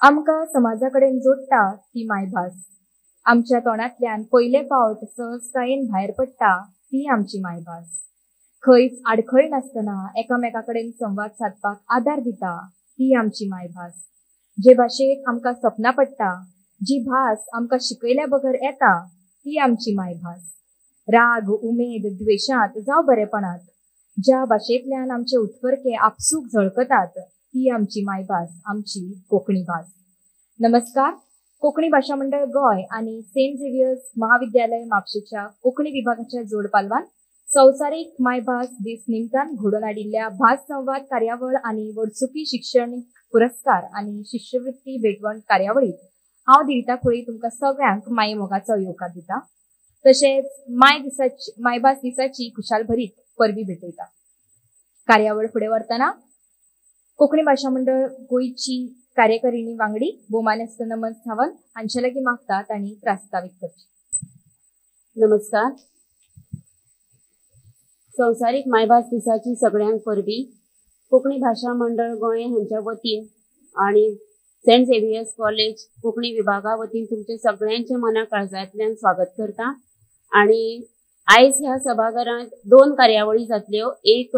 आमकां समाजा कडेन जोडटा ती मायभास. आमच्या तोंडांतल्यान पयले फावट सहजतायेन भायर पडटा ती आमची मायभास. खंयच आडखळ नासतना एकामेका कडेन संवाद सादपाक आदार दिता ती आमची मायभास. जे भाशेक आमकां सपनां पडटा, जी भास आमकां शिकयल्या बगर येता ती आमची मायभास. राग, उमेद, द्वेशांत जावं बरेपणांत ज्या भाशेंतल्यान आमचे उत्फर्के आपसूक झळकतात ती आमची मायभास, आमची कोंकणी भास. नमस्कार. कोंकणी भाशा मंडळ गोंय आनी सेंट झेवियर्स महाविद्यालय म्हापशेच्या कोंकणी विभागाच्या जोड पालवान संवसारीक मायभास दीस निमतान घडोवन हाडिल्ल्या भास संवाद कार्यावळ आनी वर्सुकी शिक्षणीक पुरस्कार आनी शिश्यवृत्ती भेटवण कार्यावळीत हांव दिविता खोळी तुमकां सगळ्यांक माये मोगाचो येवकार दिता. तशेंच मायभास दिसाची खुशाल भरीत परबी भेटयता. कार्यावळ फुडें व्हरतना कोंकणी भाशा मंडळ गोंयची कार्यकारिणी वांगडी भोवमानेस्त नमन सावंत हांचे लागीं मागता तांणी प्रास्तावीक करचें. नमस्कार. संवसारीक मायभास दिसाची सगळ्यांक परबी. कोंकणी भाशा मंडळ गोंय हांच्या वतीन आनी सेंट झेवियर्स कॉलेज कोंकणी विभागा वतीन तुमचे सगळ्यांचे मना काळजांतल्यान स्वागत करता. आनी आयज ह्या सभाघरांत दोन कार्यावळी जातल्यो. एक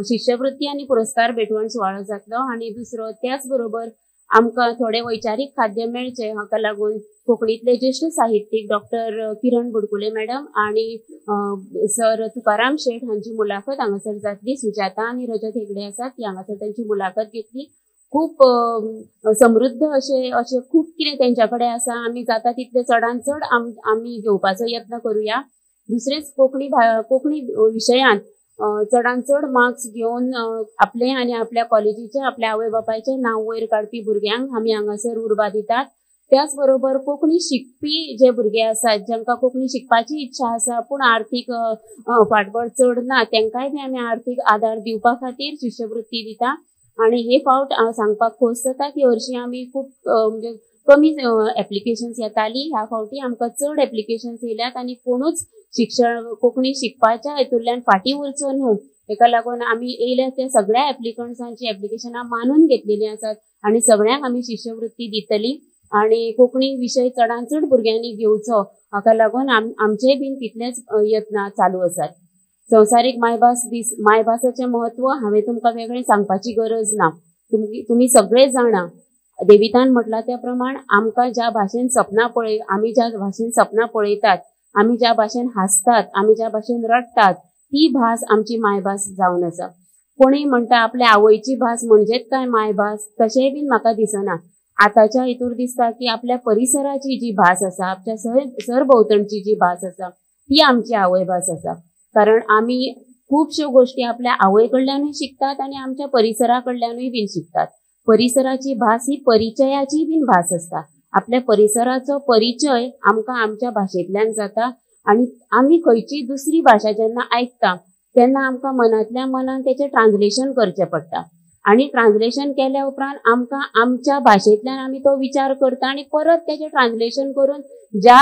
शिश्यवृत्ती आनी पुरस्कार भेटवण सुवाळो जातलो आनी दुसरो त्याच बरोबर आमकां थोडे वैचारीक खाद्य मेळचें हाका लागून कोंकणीतले ज्येश्ठ साहित्यीक डॉक्टर किरण बुडकुले मॅडम आनी सर तुकाराम शेट हांची मुलाखत हांगासर जातली. सुजाता आनी रजत हेगडे आसात ती हांगासर तांची मुलाखत घेतली. खूब समृद्ध अशें अशें खूब कितें तेंच्या कडेन आसा. आमी जाता तितले चडान चड आमी घेवपाचो यत्न करुया. दुसरेंच कोंकणी विशयांत चडान चड मार्क्स घेवन आपले आनी आपल्या कॉलेजीचे आपल्या आवय बापायचें नांव वयर काडपी भुरग्यांक आमी हांगासर उर्बा दितात. त्याच बरोबर कोंकणी शिकपी जे भुरगे आसात, जांकां कोंकणी शिकपाची इच्छा आसा पूण आर्थीक फाटबळ चड ना, तांकांय बी आमी आर्थीक आदार दिवपा खातीर शिश्यवृत्ती दिता. आनी हे फावट सांगपाक खोस जाता की हरशीं आमी खूब म्हणजे कमी एप्लिकेशन्स येताली, ह्या फावटी आमकां चड एप्लिकेशन्स येयल्यात आनी कोणूच शिक्षण कोंकणी शिकपाच्या हेतूंतल्यान फाटीं उरचो न्हू हेका लागून आमी येयल्या त्या सगळ्या एप्लिकंट्सांची एप्लिकेशनां मानून घेतलेलीं आसात आनी सगळ्यांक आमी शिश्यवृत्ती दितली. आनी कोंकणी विशय चडान चड भुरग्यांनी घेवचो हाका लागून आमचेय बीन तितलेच यत्न चालू आसात. संवसारीक मायभास दीस, मायभासाचें म्हत्व हांवें तुमकां वेगळें सांगपाची गरज ना. तुमी सगळे जाणा. देवितान म्हटलां त्या प्रमाण आमकां ज्या भाशेन सपनां आमी ज्या भाशेन सपनां पळयतात, आमी ज्या भाशेन हांसतात, आमी ज्या भाशेन रडटात ती भास आमची मायभास जावन आसा. कोणूय म्हणटा आपल्या आवयची भास म्हणजेच काय मायभास, तशेंय बीन म्हाका दिसना. आतांच्या हितूर दिसता की आपल्या परिसराची जी भास आसा, आपल्या सरभोंवतणची जी भास आसा ती आमची आवयभास आसा. कारण आमी खुबश्यो गोश्टी आपल्या आवय कडल्यानूय शिकतात आनी आमच्या परिसरा कडल्यानूय बीन शिकतात. परिसराची भास ही परिचयाची बीन भास आसता. आपल्या परिसराचो परिचय आमकां आमच्या भाशेंतल्यान जाता आनी आमी खंयची दुसरी भाशा जेन्ना आयकता तेन्ना आमकां मनांतल्या मनान तेचें ट्रान्सलेशन करचें पडटा आनी ट्रान्सलेशन केल्या उपरांत आमकां आमच्या भाशेंतल्यान आमी तो विचार करता आनी परत तेचें ट्रान्सलेशन करून ज्या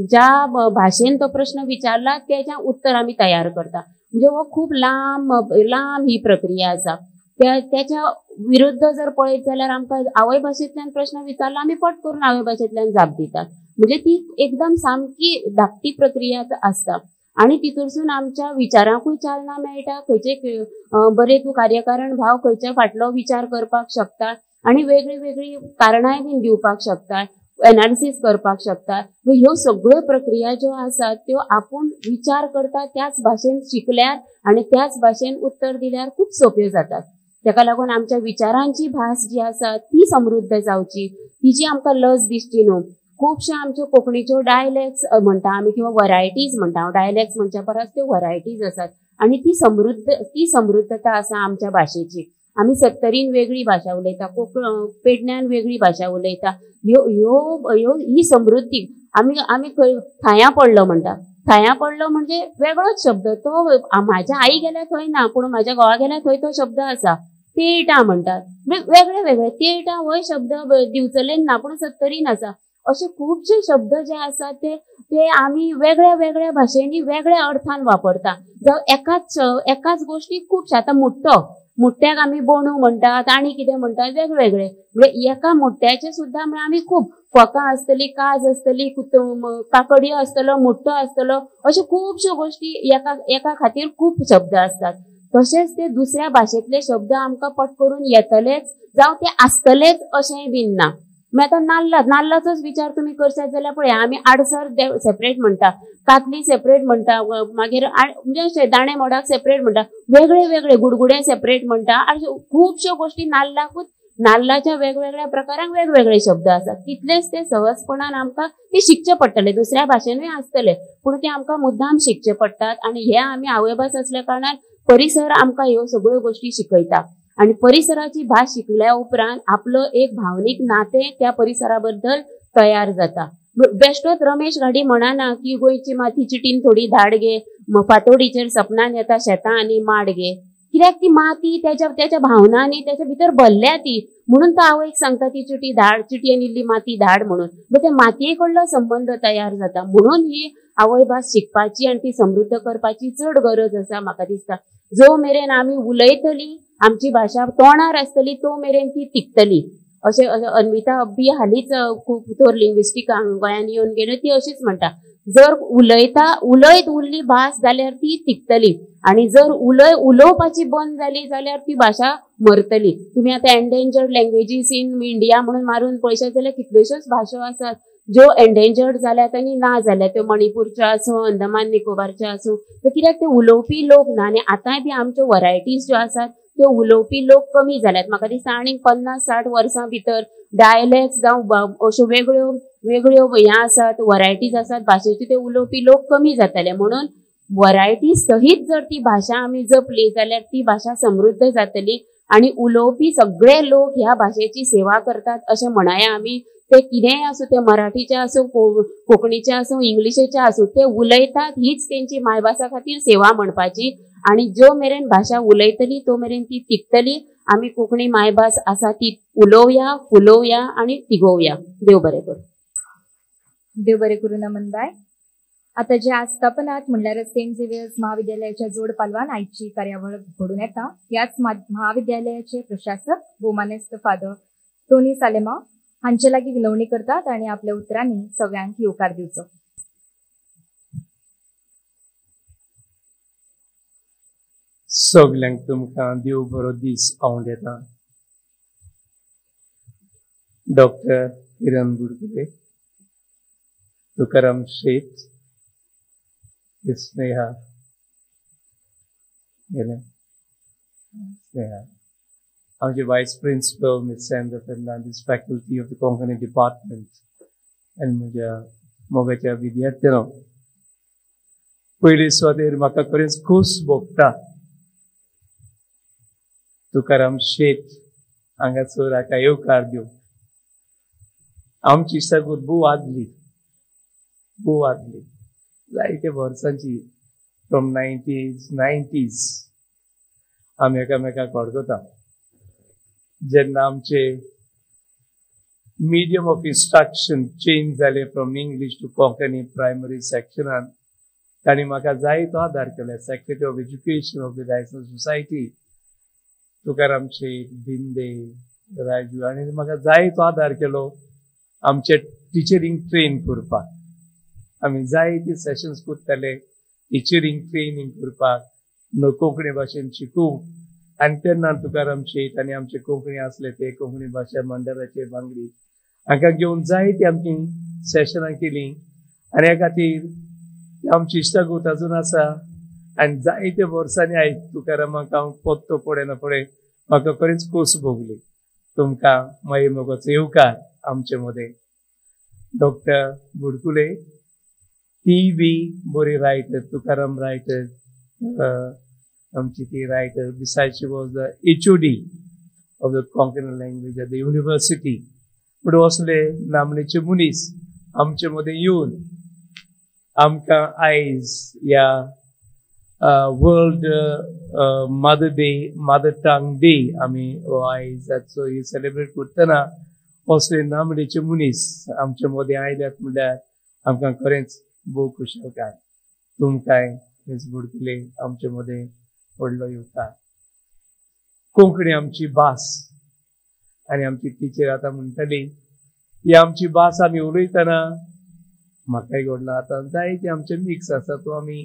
ज्या भाशेन तो प्रश्न विचारला तेजें उत्तर आमी तयार करता. म्हणजे हो खूब लांब लांब ही प्रक्रिया आसा. त्याच्या विरुद्ध जर पळयत जाल्यार आमकां आवय भाशेंतल्यान प्रश्न विचारला आमी पट करून आवय भाशेंतल्यान जाप दितात. म्हणजे ती एकदम सामकी धाकटी प्रक्रिया आसता आनी तितूरसून आमच्या विचारांकूय चालना मेळटा. खंयचे बरें तूं कार्यकारण भाव खंयच्या फाटलो विचार करपाक शकता आनी वेगळी वेगळी कारणांय बीन दिवपाक शकता, एनालिसीस करपाक शकता. ह्यो सगळ्यो प्रक्रिया ज्यो आसात त्यो आपूण विचार करता त्याच भाशेन शिकल्यार आनी त्याच भाशेन उत्तर दिल्यार खूब सोंप्यो जातात. तेका लागून आमच्या विचारांची भास जी आसा ती समृद्ध जावची, तिची आमकां लज दिसची न्हू. खुबश्यो आमच्यो कोंकणीच्यो डायलॅक्ट्स म्हणटा आमी किंवा वरायटीज म्हणटा, डायलॅक्ट्स म्हणच्या परस त्यो वरायटीज आसात आनी ती समृद्धता आसा आमच्या भाशेची. आमी सत्तरीन वेगळी भाशा उलयता, पेडण्यान वेगळी भाशा उलयता. ह्यो ह्यो ह्यो ही समृद्धी आमी आमी खंय थायां पडलो म्हणटा. थायां पडलो म्हणजे वेगळोच शब्द तो म्हाज्या आई गेल्या थंय ना पूण म्हाज्या घोवा गेल्या थंय तो शब्द आसा. तेटा म्हणटात, वेगळे वेगळे तेटा होय शब्द दिवचलेन ना पूण सत्तरीन आसा. अशे खुबशे शब्द जे आसात ते आमी वेगळ्या वेगळ्या भाशेंनी वेगळ्या अर्थान वापरता. जावं एकाच एकाच गोश्टीक खुबशे आतां मुट्टो मुट्ट्याक आमी बोणू म्हणटात आनी कितें म्हणटात वेगवेगळे. म्हणजे एका मुट्ट्याचे सुद्दां म्हळ्यार आमी खूब फोकां आसतली, काज आसतली, काकडयो आसतलो, मुट्टो आसतलो, अश्यो खुबश्यो गोश्टी एका एका खातीर खूब शब्द आसतात. तशेंच ते दुसऱ्या भाशेंतले शब्द आमकां पट करून येतलेच जावं ते आसतलेच अशेंय बीन ना. मागीर आतां नाल्लाचोच विचार तुमी करशात जाल्यार पळय आमी आडसर सेपरेट म्हणटा, कातली सेपरेट म्हणटा, मागीर म्हणजे अशें दाणे मोडाक सेपरेट म्हणटा, वेगळे वेगळे गुडगुडे सेपरेट म्हणटा. अश्यो खुबश्यो गोश्टी नाल्लाकूच, नाल्लाच्या वेगवेगळ्या प्रकारांक वेगवेगळे शब्द आसात. तितलेच ते सहजपणान आमकां ते शिकचे पडटले. दुसऱ्या भाशेनूय आसतले पूण ते आमकां मुद्दाम शिकचे पडटात. आनी हे आमी आवयभास असल्या कारणान परिसर आमकां ह्यो सगळ्यो गोश्टी शिकयता. आनी परिसराची भास शिकल्या उपरांत आपलो एक भावनीक नातें त्या परिसरा बद्दल तयार जाता. बेश्टोच रमेश घाडी म्हणना की गोंयची माती चिटीन थोडी धाड गे, फातोडीचेर सपनान येता शेतां आनी माड गे. कित्याक ती माती त्याच्या त्याच्या भावनांनी त्याच्या भितर भरल्या ती, म्हणून तो आवयक सांगता ती चिटी धाड, चिटयेन इल्ली माती धाड म्हणून. त्या मातये कडलो संबंद तयार जाता. म्हणून ही आवयभास शिकपाची आनी ती समृद्ध करपाची चड गरज आसा म्हाका दिसता. जो मेरेन आमी उलयतली, आमची भाशा तोंडार आसतली, तो मेरेन ती तिगतली. अशें अन्विता अब्बी हालींच खूब थोर लिंग्विस्टीक गोंयांत येवन गेल्यो, ती अशीच म्हणटा, जर उलयत उरली भास जाल्यार ती तिगतली आनी जर उलोवपाची बंद जाली जाल्यार ती भाशा मरतली. तुमी आतां एन्डेंजर्ड लँग्वेजीस इन इंडिया म्हणून मारून पळयशात जाल्यार कितल्योश्योच भाशो आसात ज्यो एन्डेंजर्ड जाल्यात आनी ना जाल्यात. त्यो मणिपूरच्यो आसूं, अंदमान निकोबारच्यो आसूं, तर कित्याक ते उलोवपी लोक ना. आनी आतांय बी आमच्यो वरायटीज ज्यो आसात त्यो उलोवपी लोक कमी जाल्यात. म्हाका दिसता आनीक 50-60 वर्सां भितर डायलेक्ट्स जावं अश्यो वेगळ्यो वेगळ्यो हें आसात, वरायटीज आसात भाशेच्यो, ते उलोवपी लोक कमी जातले. म्हणून वरायटी सहीत जर ती भाशा आमी जपली जाल्यार ती भाशा समृद्ध जातली आनी उलोवपी सगळे लोक ह्या भाशेची सेवा करतात अशें म्हणया आमी. ते कितेंय आसूं, ते मराठीचे आसूं, कोंकणीचे आसूं, इंग्लिशेचे आसूं, ते उलयतात हीच तेंची मायभासा खातीर सेवा म्हणपाची. आनी जो मेरेन भाशा उलयतली तो मेरेन ती तिगतली. आमी कोंकणी मायभास आसा ती उलोवया, फुलोवया आनी तिगोवया. देव बरें करूं. देव बरें करूं नमनबाय. आतां जे आस्थापनात म्हणल्यार सेंट झेवियर्स महाविद्यालयाच्या जोड पालवान आयची कार्यावळ घडून येता, ह्याच महाविद्यालयाचे प्रशासक भोवमानेस्त फादर टोनी सालेमा हांचे लागीं विनवणी करतात आनी आपल्या उतरांनी सगळ्यांक येवकार दिवचो. सगल्यांक तुमकां देव बरो दीस आवडटा. डॉक्टर किरण बुडकुले, तुकाराम शेट, स्नेहा स्नेहा, आमचे vice principal miss Sandra Fernandes, faculty of the Konkani department आनी म्हज्या मोगाच्या विद्यार्थ्यांनो, पयले सुवातेर म्हाका खरेंच खोस भोगता तुकाराम शेट हांगासर हाका येवकार दिवंक. आमची इश्टागत भोव आदली, भोव आदली, जायते वर्सांची, फ्रॉम 90s आमी एकामेकाक वळखता. जेन्ना आमचे मिडियम ऑफ इन्स्ट्रक्शन चेंज जाले from English to Konkani primary सेक्शनान, तांणी म्हाका जायतो आदार केलो. Secretary of education of the diocesan society Tukaram Shet, Binde, Raju हांणी म्हाका जायतो आदार केलो आमचे टिचरींग ट्रेन करपाक. आमी जायते सेशन्स करताले टिचरींग ट्रेनींग करपाक, कोंकणी भाशेन शिकूंक. आनी तेन्ना तुकाराम शेट आनी आमचे कोंकणी आसले ते कोंकणी भाशा मंडळाचे वांगडी हांकां घेवन जायती आमची सेशनां केलीं. आनी ह्या खातीर आमची इश्टागत अजून आसा. आनी जायते वर्सांनी आयज तुकारामाक हांव पत्तो पळयना पळय म्हाका खरेंच खोस भोगली. तुमकां मागीर मोगाचो येवकार आमचे मदें. डॉक्टर बुडकुले ती बी बरी रायटर, तुकाराम रायटर, आमची ती writer. Beside she was the HOD of the Konkani language at the university. पूण असले नामनेचे मनीस आमचे मदें येवन आमकां आयज ह्या world mother day, mother tongue day आमी हो आयज हाचो सेलिब्रेट करतना असले नामनेचे मनीस आमचे मदें आयल्यात म्हणल्यार आमकां खरेंच भोव खुशालकाय. तुमकांय मीस बुडकुले आमचे मदें व्हडलो येवकार. कोंकणी आमची भास आनी आमची टिचर आतां म्हणटाली ही आमची भास आमी उलयतना म्हाकाय घडला आतां जायते आमचे मिक्स आसा. तो आमी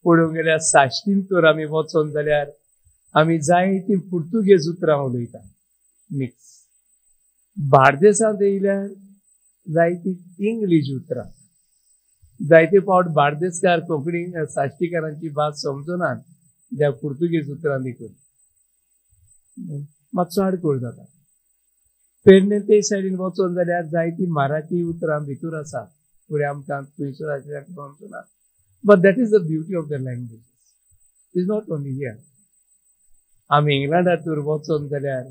पळोवंक गेल्यार साश्टीन तर आमी वचोन जाल्यार आमी जायतीं पुर्तुगेज उतरां उलयता मिक्स. बार्देसांत येयल्यार जायती इंग्लीश उतरां. जायते फावट बार्देसकार कोंकणी साश्टीकारांची भास समजनात ज्या पुर्तुगेज उतरां देखून मातसो आडखळ जाता. पेडणे ते सायडीन वचोन जाल्यार जायती मराठी उतरां भितर आसा, फुडें आमकां थंयसर आशिल्ल्याक समजना. But that is the beauty of the languages, is not only here. आमी इंग्लंडात तर वचोन जाल्यार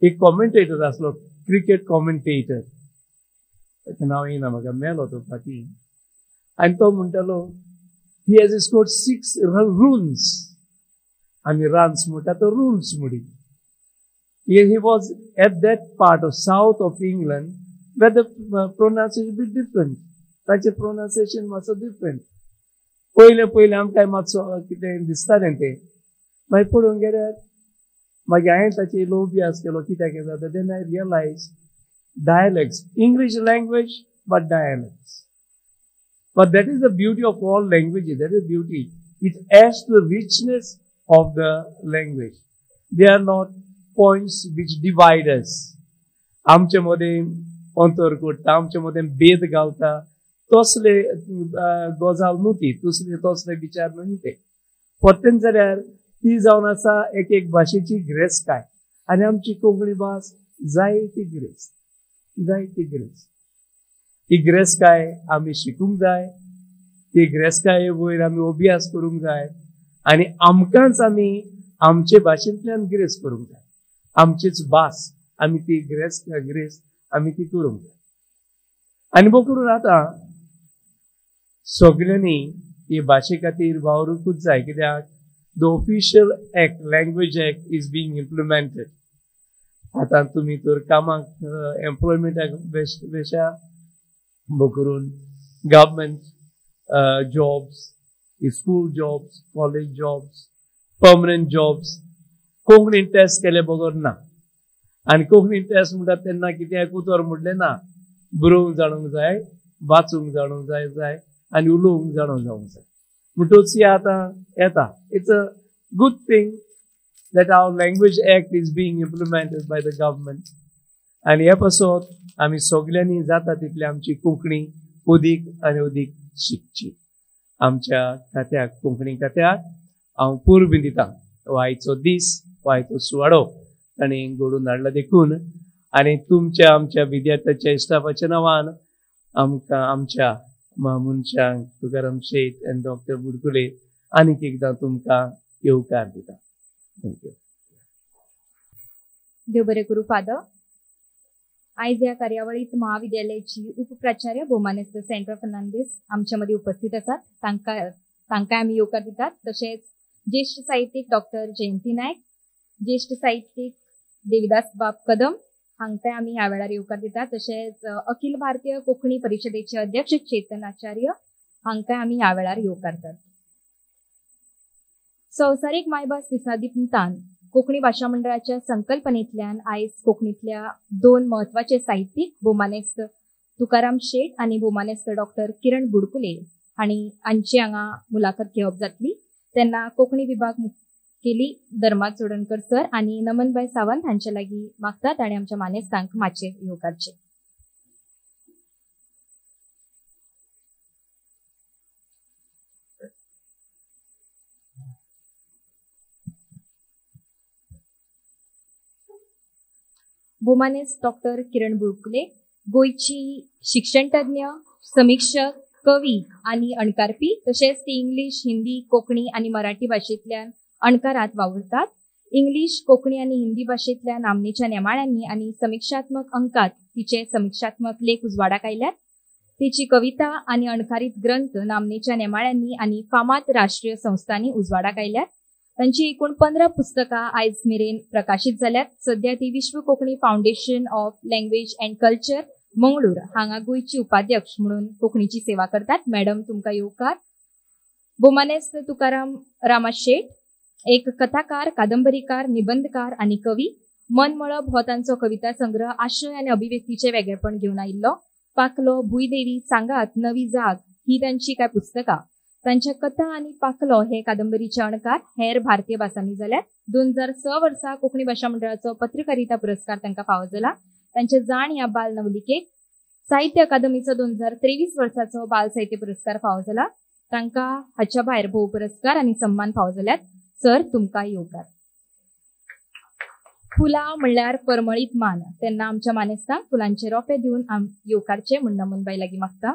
एक कॉमेंटेटर आसलो, क्रिकेट कॉमेंटेटर, ताचें नांव येना म्हाका, मेलो तो फाटीं. आनी तो म्हणटालो he has scored 6 runs. आमी रन्स म्हणटा तो रुन्स म्हणी. He was at that part of south of England where the pronunciation be different. ताचें प्रोनाउन्सिएशन मातसो डिफरंट. पयलें पयलें आमकां मातसो कितें दिसतालें तें, मागीर पळोवंक गेल्यार मागीर हांवें ताचेर इल्लो अभ्यास केलो कित्याक जाता. Then I realise dialects, English language but dialects. But that is the beauty of all languages. That is beauty. It adds to the richness of the language. They are not points which divide us. आमचे मदें अंतर करता, आमचे मदें भेद घालता तसले गजाल न्हू ती, तसले विचार न्हू ते. परतेन जाल्यार ती जावन आसा एक एक भाशेची गिरेस्तकाय आनी आमची कोंकणी भास जायती गिरेस्त, जायती गिरेस्त. ही गिरेस्तकाय आमी शिकूंक जाय, ती गिरेस्तकाये वयर आमी अभ्यास करूंक जाय आनी आमकांच आमी आमचे भाशेंतल्यान गिरेस्त करूंक जाय. आमचीच भास आमी ती गिरेस्त गिरेस्त आमी ती करूंक जाय. आनी बो करून आतां सगल्यांनी ही भाशे खातीर वावरूंकूच जाय, कित्याक the official act, language act is being implemented. आतां तुमी तर कामाक एम्प्लॉयमेंटाक वेशा बो करून government jobs, school jobs, college jobs, permanent jobs Konkani test केले बगर ना. आनी कोंकणी टेस्ट म्हणटा तेन्ना कितें उतर म्हणलें ना, बरोवंक जाणूंक जाय, वाचूंक जाणूंक जाय जाय आनी उलोवंक जाणूंक जावंक जाय. म्हणटूच ही आतां येता. It's a good thing that our language act is being implemented by the government. आनी हे पासत आमी सगल्यांनी जाता तितली आमची कोंकणी अदीक आनी अदीक शिकची. आमच्या खात्याक, कोंकणी खात्याक हांव परबीं दितां. हो आयचो दीस, हो आयचो सुवाळो तांणी घडोवन हाडला देखून आनी तुमच्या आमच्या विद्यार्थ्याच्या स्टाफाच्या नांवान आमकां आमच्या मनशांक तुकाराम शेट आनी डॉक्टर बुडकुले आनीक एकदां तुमकां येवकार दिता. Thank you. देव बरें करूं फादर. आयज ह्या कार्यावळीत महाविद्यालयाची उपप्राचार्य भोवमानेस्त सेंड्रा फर्नांडीस आमच्या मदीं उपस्थित आसात. तांकां आमी येवकार दितात. तशेंच ज्येश्ठ साहित्यीक डॉक्टर जयंती नायक, ज्येश्ठ साहित्यीक देविदास बाब कदम हांकां आमी ह्या वेळार येवकार दितात. तशेंच अखिल भारतीय कोंकणी परिशदेचे अध्यक्ष चेतन आचार्य हांकां आमी ह्या वेळार येवकारतात. संवसारीक मायभास दिसा निमतान कोंकणी भाशा मंडळाच्या संकल्पनेंतल्यान आयज कोंकणींतल्या दोन म्हत्वाचे साहित्यीक भोवमानेस्त तुकाराम शेट आनी भोवमानेस्त डॉक्टर किरण बुडकुले हांणी हांची हांगा मुलाखत घेवप जातली. तेन्ना कोंकणी विभाग मुखेली धर्मा चोडणकर सर आनी नमनभाई सावंत हांचे लागीं मागतात आनी आमच्या मानेस्तांक माचयेर येवकारचें. भोवमानेस्त डॉक्टर किरण बुडकुले गोंयची शिक्षणतज्ञ, समिक्षक, कवी आनी अणकारपी, तशेंच ती इंग्लीश, हिंदी, कोंकणी आनी मराठी भाशेंतल्यान अणकारांत वावुरतात. इंग्लीश, कोंकणी आनी हिंदी भाशेंतल्या नामनेच्या नेमाळ्यांनी आनी समिक्षात्मक अंकांत तिचे समिक्षात्मक लेख उजवाडाक आयल्यात. तिची कविता आनी अणकारीत ग्रंथ नामनेच्या नेमाळ्यांनी आनी फामाद राष्ट्रीय संस्थांनी उजवाडाक आयल्यात. तांची एकूण 15 पुस्तकां आयज मेरेन प्रकाशीत जाल्यात. सद्या ती Vishwa Konkani foundation of language and culture Mangalore हांगा गोंयची उपाध्यक्ष म्हणून कोंकणीची सेवा करतात. मॅडम, तुमकां येवकार. भोवमानेस्त तुकाराम रामा शेट एक कथाकार, कादंबरीकार, निबंधकार आनी कवी. मनमळब हो तांचो कविता संग्रह आशय आनी अभिव्यक्तीचे वेगळेपण घेवन आयिल्लो. पाकलो, भूंयदेवी, सांगात, नवी जाग ही तांची कांय पुस्तकां. तांच्या कथा आनी पाकलो हे कादंबरीचे अणकार हेर भारतीय भासांनी जाल्यात. 2006 वर्सा कोंकणी भाशा मंडळाचो पत्रकारिता पुरस्कार तांकां फावो जाला. तांचे जाण ह्या बाल नवलिकेक साहित्य अकादमीचो 2023 वर्साचो बाल साहित्य पुरस्कार फावो जाला. तांकां हाच्या भायर भोव पुरस्कार आनी सन्मान फावो जाल्यात. सर, तुमकां येवकार. फुलां म्हणल्यार परमळीत मान, तेन्ना आमच्या मानेस्तांक फुलांचे रोपे दिवन येवकारचे म्हूण नमनबाई लागीं मागता.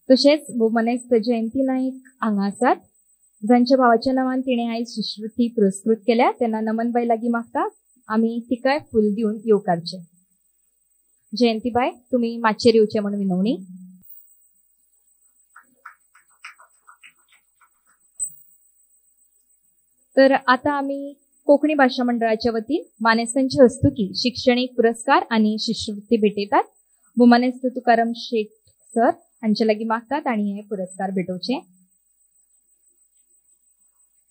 तशेंच भोवमानेस्त जयंती नाईक हांगा आसात, जांच्या भावाच्या नांवान तिणें आयज शिश्यवृत्ती पुरस्कृत केल्या. तेन्ना नमनबाई लागीं मागता आमी तिकाय फूल दिवन येवकारचें. जयंतीबाय, तुमी मातशेर येवचें म्हूण विनवणी. तर आतां आमी कोंकणी भाशा मंडळाच्या वतीन मानेस्तांचे हस्तुकी शिक्षणीक पुरस्कार आनी शिश्यवृत्ती भेटयतात. भोवमानेस्त तुकाराम शेट सर हांचे लागीं मागतात आनी हे पुरस्कार भेटोवचे.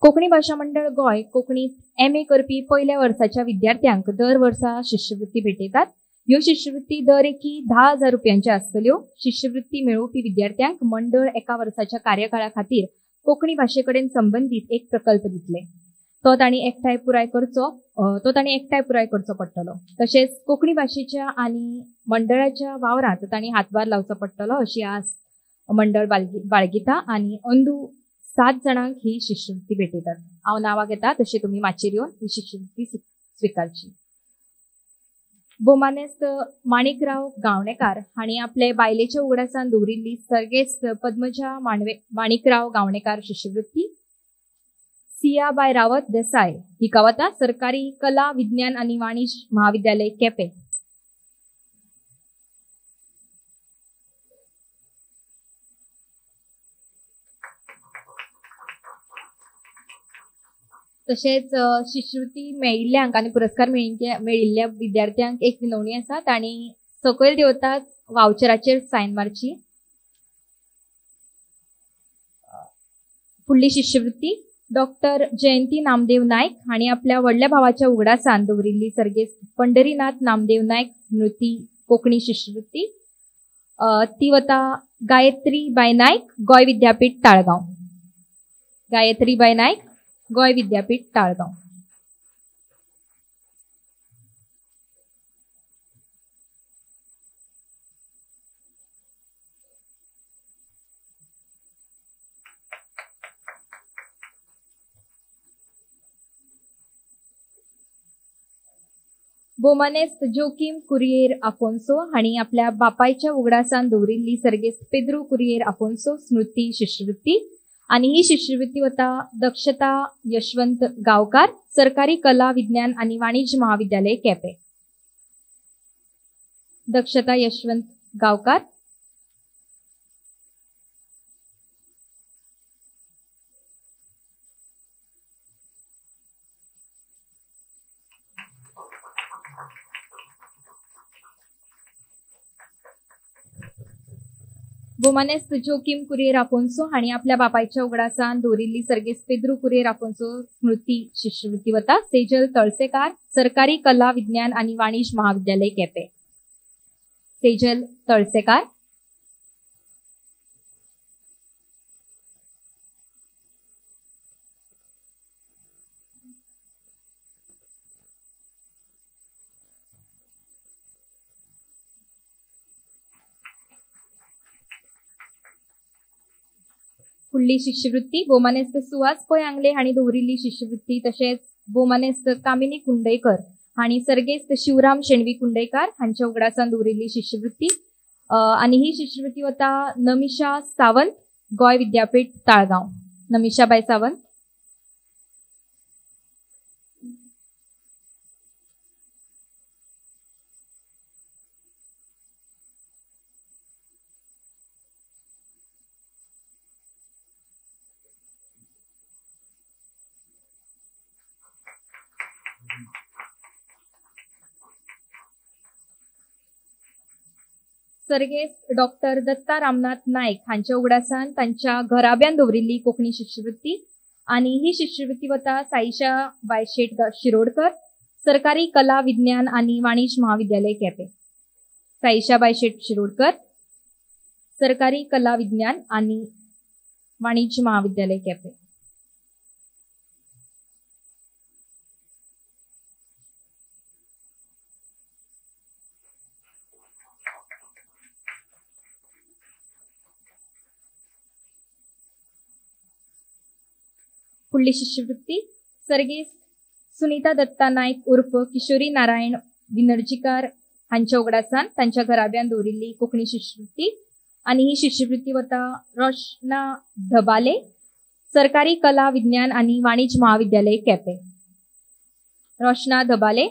कोंकणी भाशा मंडळ गोंय कोंकणीत MA करपी पयल्या वर्साच्या विद्यार्थ्यांक दर वर्सा शिश्यवृत्ती भेटयतात. ह्यो शिश्यवृत्ती दर एकी 10,000 रुपयांच्यो आसतल्यो. शिश्यवृत्ती मेळोवपी विद्यार्थ्यांक मंडळ एका वर्साच्या कार्यकाळा खातीर कोंकणी भाशे कडेन संबंदीत एक प्रकल्प दितले. तो तांणी एकठांय पुराय करचो पडटलो. तशेंच कोंकणी भाशेच्या आनी मंडळाच्या वावरांत तांणी हातभार लावचो पडटलो अशी आस मंडळ बाळगिता आनी अंदू 7 जाणांक ही शिश्यवृत्ती भेटयतात. हांव नांवां घेता तशें तुमी माचयेर येवन ही शिश्यवृत्ती स्विकारची. भोवमानेस्त माणिकराव गावणेकार हांणी आपले बायलेच्या उगडासान दवरिल्ली सर्गेस्त पद्मजा माणिकराव गावणेकार शिश्यवृत्ती सियाबाय रावत देसाय हिका वता सरकारी कला विज्ञान आनी वाणिज्य महाविद्यालय केपें. तशेंच शिश्यवृत्ती मेळिल्ल्यांक आनी पुरस्कार मेळिल्ल्या विद्यार्थ्यांक एक विनवणी आसा, तांणी सकयल देंवताच वावचराचेर सायन मारची. फुडली शिश्यवृत्ती डॉक्टर जयंती नामदेव नायक हांणी आपल्या व्हडल्या भावाच्या उगडासान दवरिल्ली सर्गेस्त पंढरीनाथ नामदेव नायक स्मृती कोंकणी शिश्यवृत्ती ती वता गायत्री बाय नायक, गोंय विद्यापीठ ताळगांव. गायत्री बाय नायक, गोंय विद्यापीठ ताळगांव. भोवमानेस्त जोकीम कुरियर आफोन्सो हांणी आपल्या बापायच्या उगडासान दवरिल्ली सर्गेस्त पेद्रू कुरियर आफोन्सो स्मृती शिश्यवृत्ती आनी ही शिश्यवृत्ती वता दक्षता यशवंत गांवकार, सरकारी कला विज्ञान आनी वाणिज्य महाविद्यालय केपें. दक्षता यशवंत गांवकार. भोवमानेस्त जोकीम कुरियर आफोन्सो हांणी आपल्या बापायच्या उगडासान दवरिल्ली सर्गेस्त पेद्रू कुरियर आफोन्सो स्मृती शिश्यवृत्ती वता सेजल तळसेकार, सरकारी कला विज्ञान आनी वाणिज्य महाविद्यालय केपें. सेजल तळसेकार. फुडली शिश्यवृत्ती भोवमानेस्त सुहास पै आंगले हांणी दवरिल्ली शिश्यवृत्ती तशेंच भोवमानेस्त कामिनी कुंडयकर हांणी सर्गेस्त शिवराम शेणवी कुंडयकार हांच्या उगडासान दवरिल्ली शिश्यवृत्ती आनी ही शिश्यवृत्ती वता नमिशा सावंत, गोंय विद्यापीठ ताळगांव. नमिशाबाय सावंत. सर्गेस्त डॉक्टर दत्ता रामनाथ नायक हांच्या उगडासान तांच्या घराब्यान दवरिल्ली कोंकणी शिश्यवृत्ती आनी ही शिश्यवृत्ती वता साईशा बायशेट शिरोडकर, सरकारी कला विज्ञान आनी वाणिज्य महाविद्यालय केपें. साईशा बायशेट शिरोडकर, सरकारी कला विज्ञान आनी वाणिज्य महाविद्यालय केपें. फुडली शिश्यवृत्ती सर्गेस्त सुनीता दत्ता नायक उर्फ किशोरी नारायण विनर्जीकार हांच्या उगडासान तांच्या घराब्यान दवरिल्ली कोंकणी शिश्यवृत्ती आनी ही शिश्यवृत्ती वता रोशना धबाले, सरकारी कला विज्ञान आनी वाणिज्य महाविद्यालय केपें. रोशना धबाले.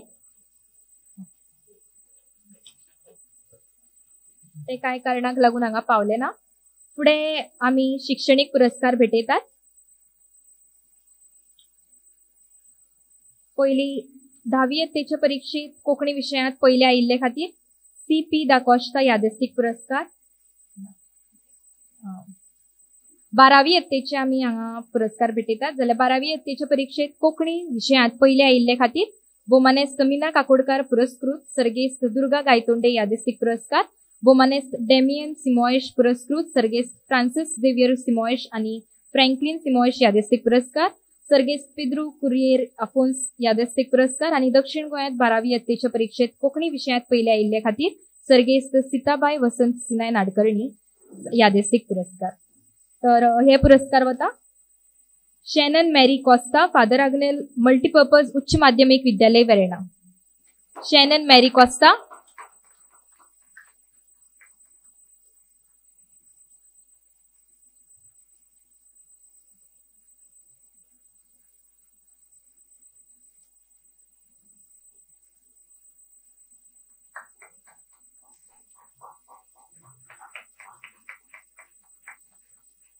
ते कांय कारणाक लागून हांगा पावले ना. फुडें आमी शिक्षणीक पुरस्कार भेटयतात. पयली धावी यत्तेच्या परिक्षेत कोंकणी विशयांत पयले आयिल्ले खातीर सी पी दाकोश्ता यादस्तीक पुरस्कार. बारावी यत्तेचे आमी हांगा पुरस्कार भेटयतात. जाल्यार बारावी यत्तेच्या परिक्षेत कोंकणी विशयांत पयले आयिल्ले खातीर बोमानेस्त मीना काकोडकार पुरस्कृत सर्गेस्त दुर्गा गायतोंडे यादस्तीक पुरस्कार, बोमानेस्त डेमियन सिमोयश पुरस्कृत सर्गेस्त फ्रांसिस झेवियर सिमोयश आनी फ्रँकलिन सिमोयश यादस्तीक पुरस्कार, सर्गेस्त पेद्रू कुरियर अफोन्स यादस्तीक पुरस्कार आनी दक्षिण गोंयांत बारावी यत्तेच्या परिक्षेत कोंकणी विशयांत पयले आयिल्ले खातीर सर्गेस्त सीताबाय वसंत सिनाय नाडकर्णी यादस्तीक पुरस्कार. तर हे पुरस्कार वता Shannon Mary Costa, Father Agnel multipurpose उच्च माध्यमिक विद्यालय वेरेणा. Shannon Mary Costa.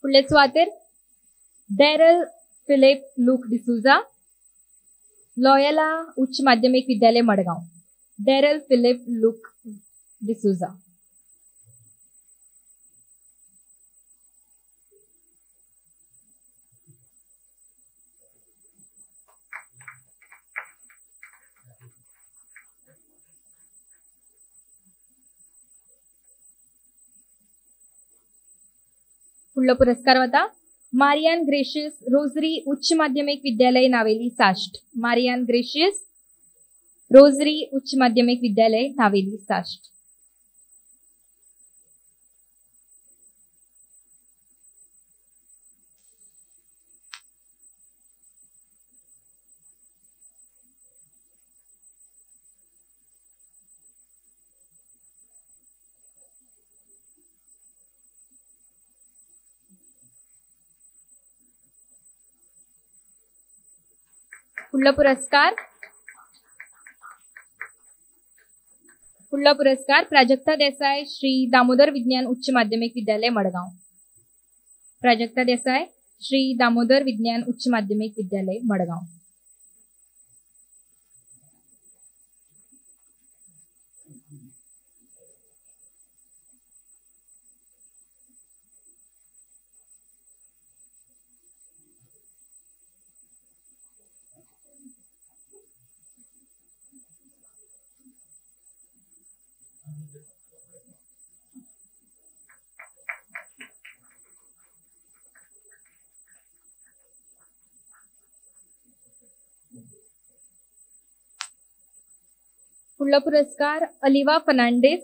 फुडले सुवातेर Daryl Philip Luke D'Souza, Loyola उच्च माध्यमिक विद्यालय Madgaon. Daryl Philip Luke D'Souza. फुडलो पुरस्कार वता मारियान ग्रेशियस रोजरी उच्च माध्यमिक विद्यालय नावेली साश्ट. मारियान ग्रेशियस रोजरी उच्च माध्यमिक विद्यालय नावेली साश्ट. फुडलो पुरस्कार, फुडलो पुरस्कार प्राजक्ता देसाय, श्री दामोदर विज्ञान उच्च माध्यमिक विद्यालय मडगांव. प्राजक्ता देसाय, श्री दामोदर विज्ञान उच्च माध्यमिक विद्यालय मडगांव. फुडलो पुरस्कार अलिवा फर्नांडीस.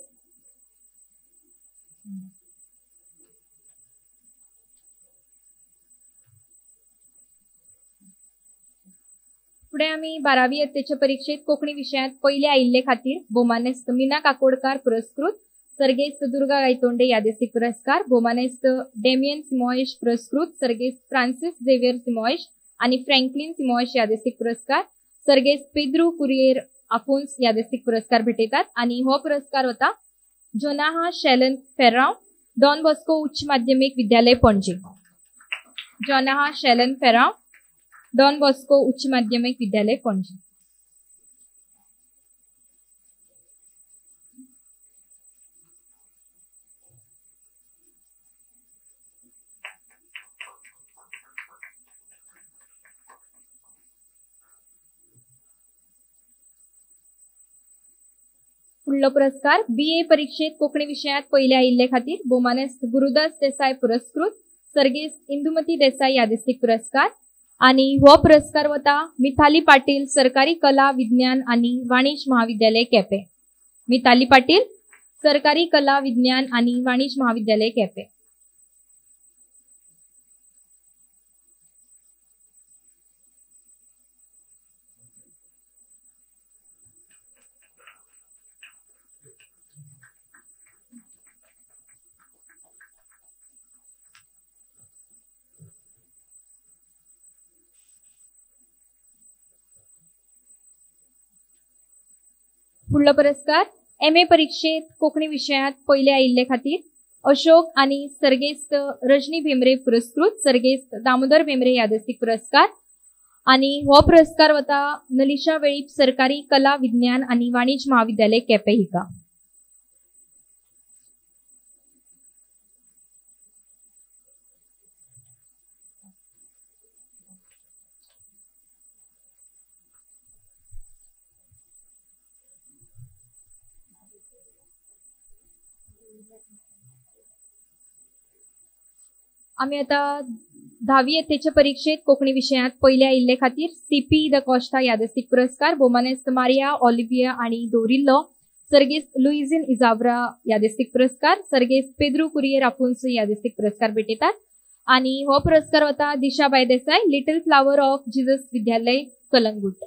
फुडें आमी बारावी यत्तेच्या परिक्षेत कोंकणी विशयांत पयले आयिल्ले खातीर बोमानेस्त मीना काकोडकार पुरस्कृत सर्गेस्त दुर्गा गायतोंडे यादस्तीक पुरस्कार, बोमानेस्त डेमियन सिमोयश पुरस्कृत सर्गेस्त फ्रांसिस झेवियर सिमोयश आनी फ्रँकलिन सिमोयश यादस्तीक पुरस्कार, सर्गेस्त पेद्रू कुरियर अफोन्स यादस्तीक पुरस्कार भेटयतात. आनी हो पुरस्कार वता जोनाहा शॅलन फेरांव, डॉन बॉस्को उच्च माध्यमिक विद्यालय पणजी. जोनाहा शॅलन फेरांव, डॉन बॉस्को उच्च माध्यमिक विद्यालय पणजी. फुडलो पुरस्कार बी ए परिक्षेत कोंकणी विशयांत पयले आयिल्ले खातीर भोवमानेस्त गुरुदास देसाय पुरस्कृत सर्गेस्त इंदुमती देसाय यादस्तीक पुरस्कार आनी हो पुरस्कार वता मिथाली पाटील, सरकारी कला विज्ञान आनी वाणिज्य महाविद्यालय केपें. मिताली पाटील, सरकारी कला विज्ञान आनी वाणिज्य महाविद्यालय केपें. फुडलो पुरस्कार एम ए परिक्षेत कोंकणी विशयांत पयले आयिल्ले खातीर अशोक आनी सर्गेस्त रजनी भेंब्रे पुरस्कृत सर्गेस्त दामोदर भेंब्रे यादस्तीक पुरस्कार आनी हो पुरस्कार वता नलिशा वेळीप, सरकारी कला विज्ञान आनी वाणिज्य महाविद्यालय केपें हिका. आमी आतां धावी यत्तेच्या परिक्षेत कोंकणी विशयांत पयले आयिल्ले खातीर सीपी the Costa यादस्तीक पुरस्कार भोवमानेस्त मारिया ऑलिव्हिया आनी दोरिल्लो, सर्गेस्त लुइझिन इजाब्रा यादस्तीक पुरस्कार, सर्गेस्त पेद्रू कुरियर आफोन्सो यादस्तीक पुरस्कार भेटयतात आनी हो पुरस्कार वता Dishabai Desai, Little Flower of Jesus Vidyalaya, Calangute.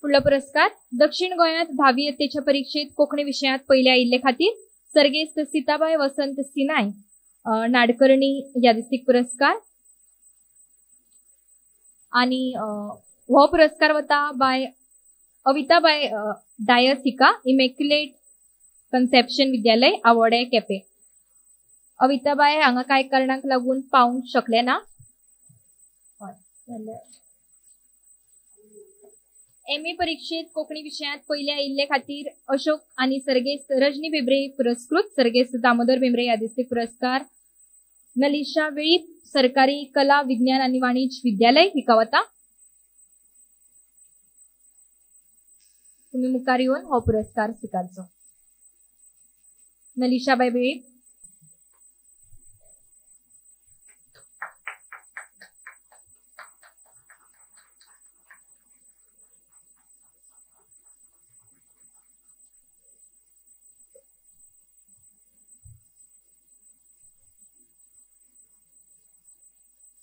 फुडलो पुरस्कार दक्षिण गोंयांत धावी यत्तेच्या परिक्षेत कोंकणी विशयांत पयले आयिल्ले खातीर सर्गेस्त सीताबाय वसंत सिनाय नाडकर्णी यादस्तीक पुरस्कार आनी हो पुरस्कार वता बाय अविताबाय डायस हिका, इमॅक्युलेट कन्सेप्शन विद्यालय, आवडे, केपें. अविताबाय हांगा कांय कारणांक लागून पावूंक शकले ना. एम ए परिक्षेत कोंकणी विशयांत पयले आयिल्ले खातीर अशोक आनी सर्गेस्त रजनी भेंब्रे पुरस्कृत सर्गेस्त दामोदर भेंब्रे यादस्तीक पुरस्कार नलिशा वेळीप, सरकारी कला विज्ञान आनी वाणिज्य विद्यालय हिका वता. तुमी मुखार येवन हो पुरस्कार स्विकारचो. नलिशाबाय वेळीप.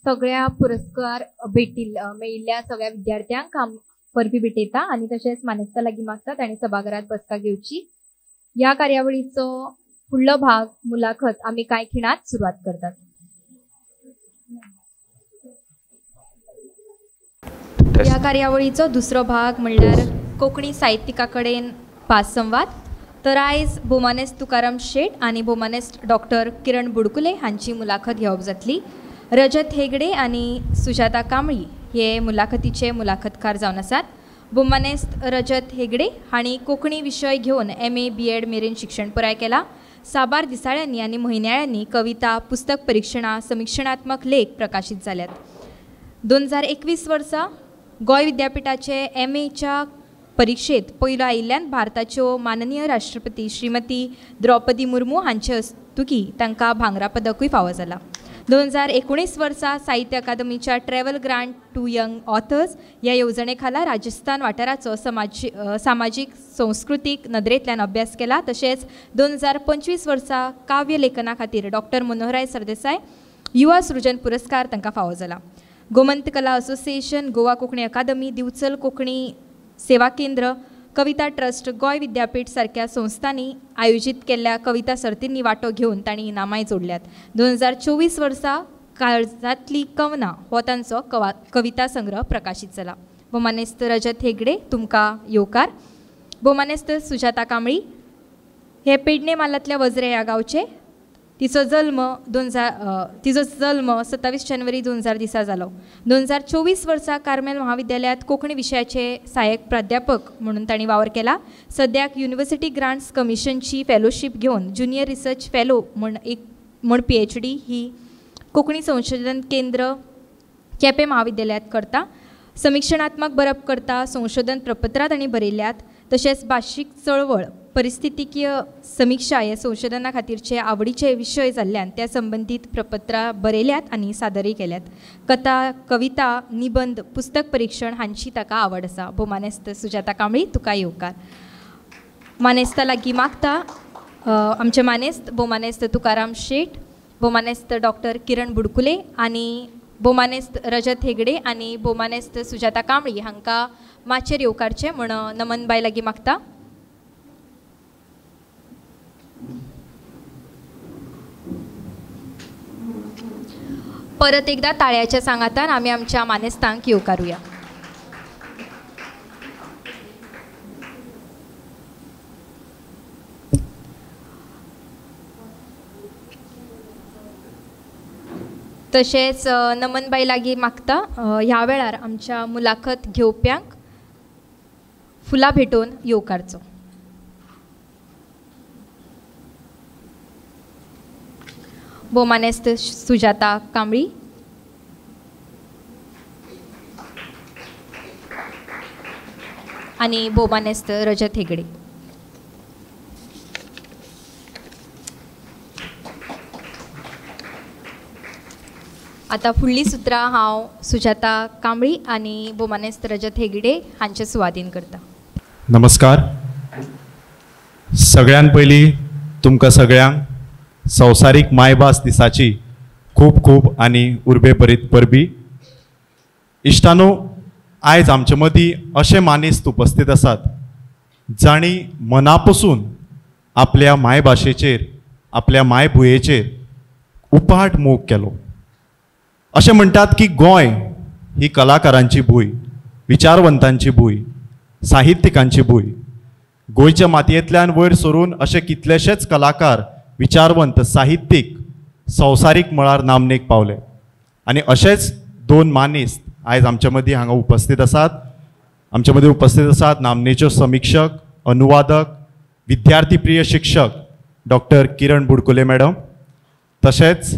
सगळ्या पुरस्कार भेटिल्ल्या मेळिल्ल्या सगळ्या विद्यार्थ्यांक परबी भेटयता आनी तशेंच मानेस्ता लागीं मागतात आनी सभाघरांत बसका घेवची. ह्या कार्यावळीचो फुडलो भाग मुलाखत आमी कांय खिणांत सुरवात करतात. ह्या कार्यावळीचो दुसरो भाग म्हणल्यार कोंकणी साहित्यिका कडेन भाससंवाद. तर आयज भोवमानेस्त तुकाराम शेट आनी भोवमानेस्त डॉक्टर किरण बुडकुले हांची मुलाखत घेवप जातली. रजत हेगडे आनी सुजाता कांबळी हे मुलाखतीचे मुलाखतकार जावन आसात. भोवमानेस्त रजत हेगडे हांणी कोंकणी विशय घेवन एम ए बी एड मेरेन शिक्षण पुराय केलां. साबार दिसाळ्यांनी आनी म्हयन्याळ्यांनी कविता, पुस्तक परिक्षणां, समिक्षणात्मक लेख प्रकाशीत जाल्यात. 2021 वर्सा गोंय विद्यापिठाचे एम एच्या परिक्षेत पयलो आयिल्ल्यान भारताच्यो माननीय राष्ट्रपती श्रीमती द्रौपदी मुर्मू हांचे हस्तुकी तांकां भांगरा पदकूय फावो जाला. 2019 वर्सा साहित्य अकादमीच्या travel grant to young authors ह्या येवजणे खाला राजस्थान वाठाराचो सामाजीक संस्कृतीक नदरेंतल्यान अभ्यास केला. तशेंच 2025 वर्सा काव्य लेखना खातीर डॉक्टर मनोहरराय सरदेसाय युवा सृजन पुरस्कार तांकां फावो जाला. गोमंत कला असोसिएशन, गोवा कोंकणी अकादमी, दिवचल कोंकणी सेवा केंद्र, कविता ट्रस्ट, गोंय विद्यापीठ सारक्या संस्थांनी आयोजीत केल्ल्या कविता सर्तींनी वांटो घेवन तांणी इनामांय जोडल्यात. 2024 वर्सा काळजांतली कवनां हो तांचो कविता संग्रह प्रकाशीत जाला. भोवमानेस्त रजत हेगडे तुमकां येवकार. भोवमानेस्त सुजाता कांबळी हे पेडणे म्हालांतल्या वजरे ह्या गांवचे. तिचो जल्म 27 जानेवारी 2000 दिसा जालो. 2024 वर्सा कार्मेल महाविद्यालयांत कोंकणी विशयाचे सहाय्यक प्राध्यापक म्हणून तांणी वावर केला. सद्याक युनिव्हर्सिटी ग्रांट्स कमिशनची फेलोशीप घेवन ज्युनियर रिसर्च फेलो म्हूण PhD ही कोंकणी संशोधन केंद्र केपें महाविद्यालयांत करता. समिक्षणात्मक बरप करता, संशोधन प्रपत्रां तांणी बरयल्यात, तशेंच भाशीक चळवळ, परिस्थितीकीय समिक्षा हे संशोधना खातीरचे आवडीचे विशय जाल्ल्यान त्या संबंदीत प्रपत्रां बरयल्यात आनी सादरय केल्यात. कथा, कविता, निबंद, पुस्तक परिक्षण हांची ताका आवड आसा. भोवमानेस्त सुजाता कांबळी, तुका येवकार. मानेस्ता लागीं मागता आमचे मानेस्त भोवमानेस्त तुकाराम शेट, भोवमानेस्त डॉक्टर किरण बुडकुले आनी भोवमानेस्त रजत हेगडे आनी भोवमानेस्त सुजाता कांबळी हांकां माचयेर येवकारचें म्हण नमनबाय लागीं मागता. परत एकदा ताळ्याच्या सांगातान आमी आमच्या मानेस्तांक येवकारुया. तशेंच नमनबाई लागीं मागता ह्या वेळार आमच्या मुलाखत घेवप्यांक फुलां भेटोवन येवकारचो. भोवमानेस्त सुजाता कांबळी, आनी भोवमानेस्त रजत हेगडे. आतां फुडलीं सुत्रां हांव सुजाता कांबळी आनी भोवमानेस्त रजत हेगडे हांचे सुवादीन करता. नमस्कार. सगळ्यान पयलीं तुमकां सगळ्यांक संवसारीक मायभास दिसाची खूब खूब आनी उर्बेभरीत परबी. इश्टानो, आयज आमचे मदीं अशे मानेस्त उपस्थीत आसात जांणी मना पसून आपल्या मायभाशेचेर, आपल्या मायभुंयेचेर उपाट मोग केलो. अशें म्हणटात की गोंय ही कलाकारांची भूंय, विचारवंतांची भूंय, साहित्यिकांची भूंय. गोंयच्या मातयेंतल्यान वयर सरून अशे कितलेशेच कलाकार, विचारवंत, साहित्यीक संवसारीक मळार नामनेक पावले आनी अशेच दोन मानेस्त आयज आमचे मदीं हांगा उपस्थीत आसात. आमचे मदीं उपस्थीत आसात नामनेच्यो समिक्षक, अनुवादक, विद्यार्थी प्रिय शिक्षक डॉक्टर किरण बुडकुले मॅडम, तशेंच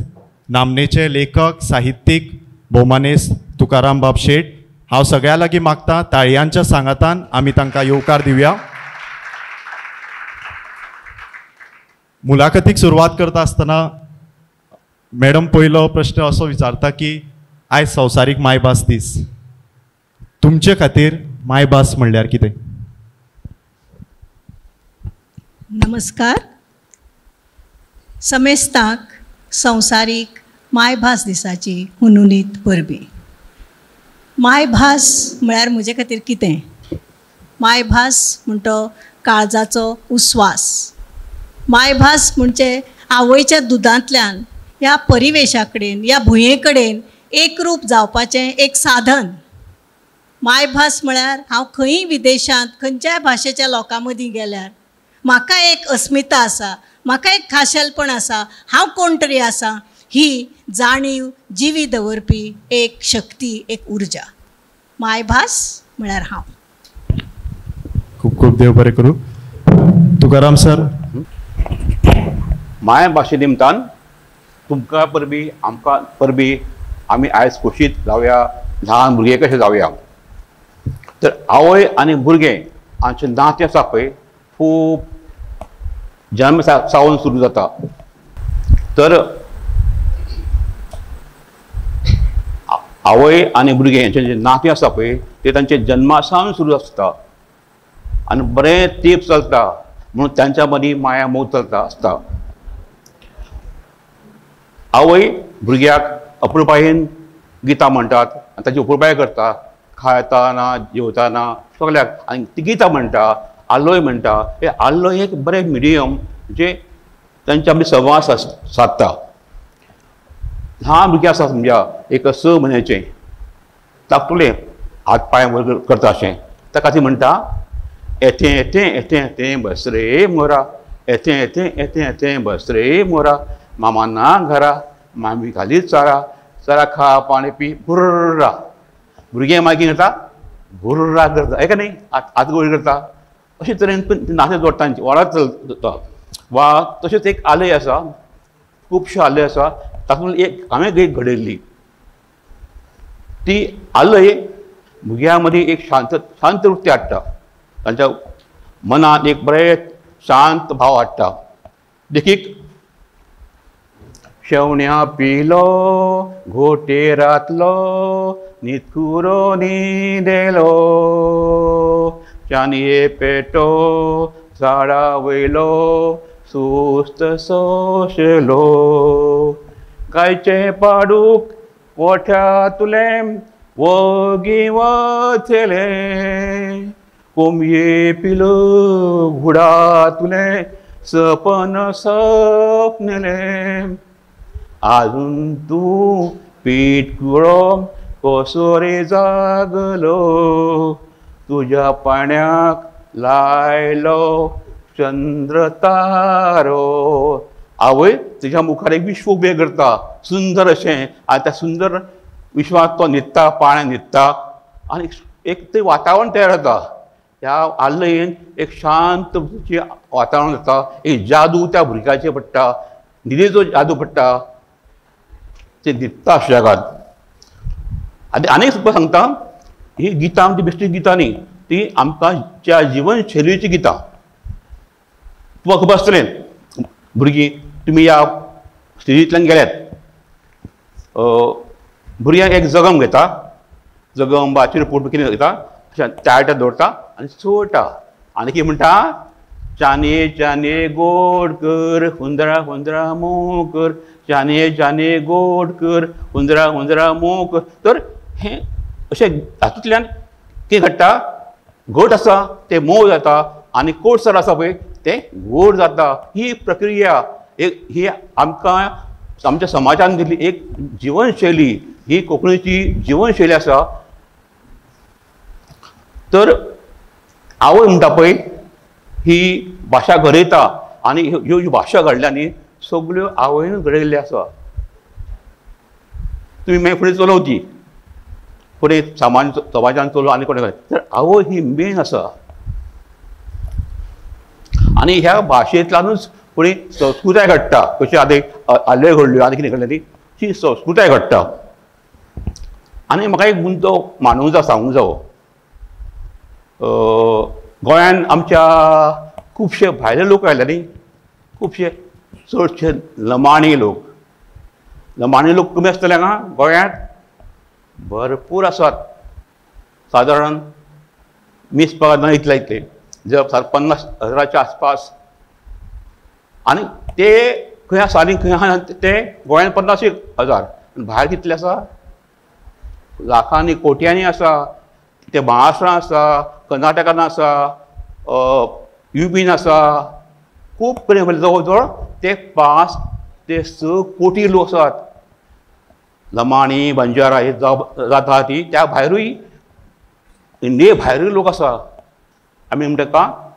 नामनेचे लेखक, साहित्यीक भोवमानेस्त तुकाराम बाब शेट. हांव सगळ्यां लागीं मागता ताळयांच्या सांगातान आमी तांकां येवकार दिवया. मुलाखतीक सुरवात करता आसतना मॅडम पयलो प्रश्न असो विचारता की आयज संवसारीक मायभास दीस, तुमचे खातीर मायभास म्हणल्यार कितें? नमस्कार. समेस्तांक संवसारीक मायभास दिसाची हुनहुनीत परबीं. मायभास म्हळ्यार म्हजे खातीर कितें? मायभास म्हणटो काळजाचो उस्वास. मायभास म्हणजे आवयच्या दुदांतल्यान ह्या परिवेशा कडेन, ह्या भुंये कडेन एकरूप जावपाचें एक साधन. मायभास म्हळ्यार हांव खंयी विदेशांत खंयच्याय भाशेच्या लोकां मदीं गेल्यार म्हाका एक अस्मिता आसा, म्हाका एक खाशेलपण आसा, हांव कोण तरी आसा ही जाणीव जिवी दवरपी एक शक्ती, एक उर्जा. मायभास म्हळ्यार हांव. खूब खूब देव बरें करूं. तुकाराम सर, मायभाशे निमतान तुमकां परबी, आमकां परबी. आमी आयज खोशीत जावया, ल्हान भुरगे कशें जावया. तर आवय आनी भुरगें हांचें नातें आसा पळय खूब जन्म सावन सुरू जाता. तर आवय आनी भुरगें हांचें जें नातें आसा पळय तें तांचे जन्मा सावन सुरू आसता आनी बरें तेंप चलता म्हणून तांच्या मदीं माया मोग चलता आसता. आवय भुरग्याक अपुरबायेन गितां म्हणटात आनी ताची अपुरबाय करता, खाताना जेवताना सगल्याक, आनी ती गितां म्हणटा, आल्लय म्हणटा. हे आल्लय एक बरें मिडियम जे तांचे आमी संवाद सादता. ल्हान भुरगें आसा समजा एक 6 म्हयन्याचें, धाकटुलें हात पांय वयर करता अशें, ताका ती म्हणटा एतें एतें एतें एतें बस रे मोरा, एतें एतें एतें एतें बस रे मोरा, मामा ना घरा, मामी घाली चारा, चारा खा पाणी पी भुर्रा. भुरगें मागीर करता भुर्रा करता, हें न्ही, हात वयर करता. अशे तरेन नातें जोडटा, वाडत चलता. वा तशेंच एक आलय आसा, खुबश्यो आलय आसा, तातूंत एक हांवें एक घडयल्ली ती आलय भुरग्यां मदीं एक शांत शांत वृत्ती हाडटा, तांच्या मनांत एक बरें शांत भाव हाडटा. देखीक, शेवण्या पिलो घोटेरांतलो न्हिदकुरो न्हिदेलो, चानये पेटो झाडा वयलो सुस्त सोशेलो, गायचें पाडूक गोठ्यांतलें वोगी वचलें, कोंबये पिलो घुडांतलें सपन सपनलें, आजून तूं पिटकुळो कसो रे जागलो, तुज्या पाण्याक लायलो चंद्र तारो. आवय तुज्या मुखार एक विश्व उबें करता सुंदर अशें, आनी त्या सुंदर विश्वांत तो न्हिदता, पाण्यान न्हिदता आनी एक तें वातावरण तयार जाता. ह्या आल्लयेन एक शांत वातावरण जाता, एक जादू त्या भुरग्याचेर पडटा, न्हिदेचो जादू पडटा, ते न्हिदता सुशेगाद. आनी आनीक तुका सांगता, ही गितां आमची बेश्टी गितां न्ही, ती आमकां ज्या जिवनशैलीची गितां. तुका खबर आसतलें भुरगीं, तुमी ह्या स्टेजींतल्यान गेल्यात. भुरग्यांक एक जगम घेता, जगम वा चिरपूट कितें घेता, अशें चाळटा दवरता आनी चोळटा आनी कितें म्हणटा, चानये चानये गोड कर हुंदरा हुंदरा मोव कर, चानये चानये गोड कर हुंदरा हुंदरा मोव कर. तर हें अशें हातूंतल्यान कितें घडटा, घट आसा तें मोव जाता आनी कोडसर आसा पळय तें गोड जाता. ही प्रक्रिया एक ही आमकां आमच्या समाजान दिल्ली एक जिवनशैली, ही कोंकणीची जिवनशैली आसा. तर आवय म्हणटा पळय ही भाशा घडयता आनी ह्यो ज्यो भाशा घडल्या न्ही सगल्यो आवयनूच घडयल्ल्यो आसा. तुमी मागीर फुडें चलोवची, फुडें सामान्य समाजान चलो आनी कोणें, तर आवय ही मेन आसा. आनी ह्या भाशेंतल्यानूच फुडें संस्कृताय घडटा. कशी आदी आल्लयो घडल्यो आनी कितें घडलें ती संस्कृताय घडटा. आनी म्हाका एक मुद्दो मांडूंक जाय, सांगूंक जावो. गोंयान आमच्या खुबशे भायले लोक आयले न्ही, खुबशे चडशे लमाणी लोक, लमाणी लोक कमी आसतले हांगा गोंयांत भरपूर आसात. सादारण मीस पगार ना इतले इतले जर 50,000च्या आसपास. आनी ते खंय आसा आनी खंय आसा ते गोंयांत 50,000, भायर कितले आसा, लाखांनी कोट्यांनी आसा. ते महाराष्ट्रान आसा, कर्नाटकान आसा, युपीन आसा, खूब कडेन जवळ जवळ ते 5 ते 6 कोटी लोक आसात. लमाणी बंजारा हे जाता ती त्या भायरूय इंडिये भायरूय लोक आसा. आमी म्हणटा का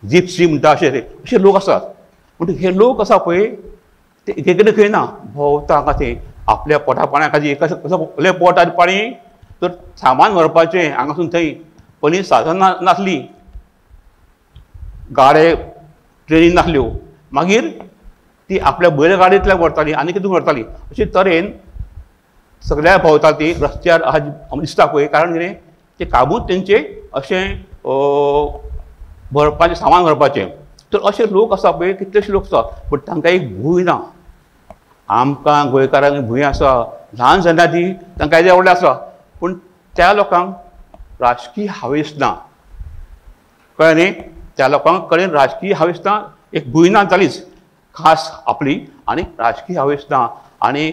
जिप्सी म्हणटा अशे अशे लोक आसात. पूण हे लोक आसा पळय ते एके कडेन खंय ना, भोंवता हांगा थंय आपल्या पोटा पाण्या खातीर. कसो कसलें पोट आनी पाणी तर सामान व्हरपाचें हांगासून थंय. पयलीं साधनां नासलीं, गाडे ट्रेनी नासल्यो, मागीर ती आपल्या बैलगाडयेंतल्यान व्हरताली आनी कितें व्हरताली. अशे तरेन सगळ्या भोंवता ती रस्त्यार आज दिसता पळय. कारण कितें ते काबूत तेंचे अशें भरपाचें सामान व्हरपाचें. तर अशे लोक आसा पळय कितलेशे लोक आसा, पूण तांकां एक भूंय ना. आमकां गोंयकारांक भूंय आसा, ल्हान जाणा ती तांकां येदें व्हडलें आसा, पूण त्या लोकांक राजकीय हावेस ना. कळ्ळें न्ही, त्या लोकांक कडेन राजकीय हावेस ना, एक भूंय ना जालीच खास आपली, आनी राजकीय हावेस ना. आनी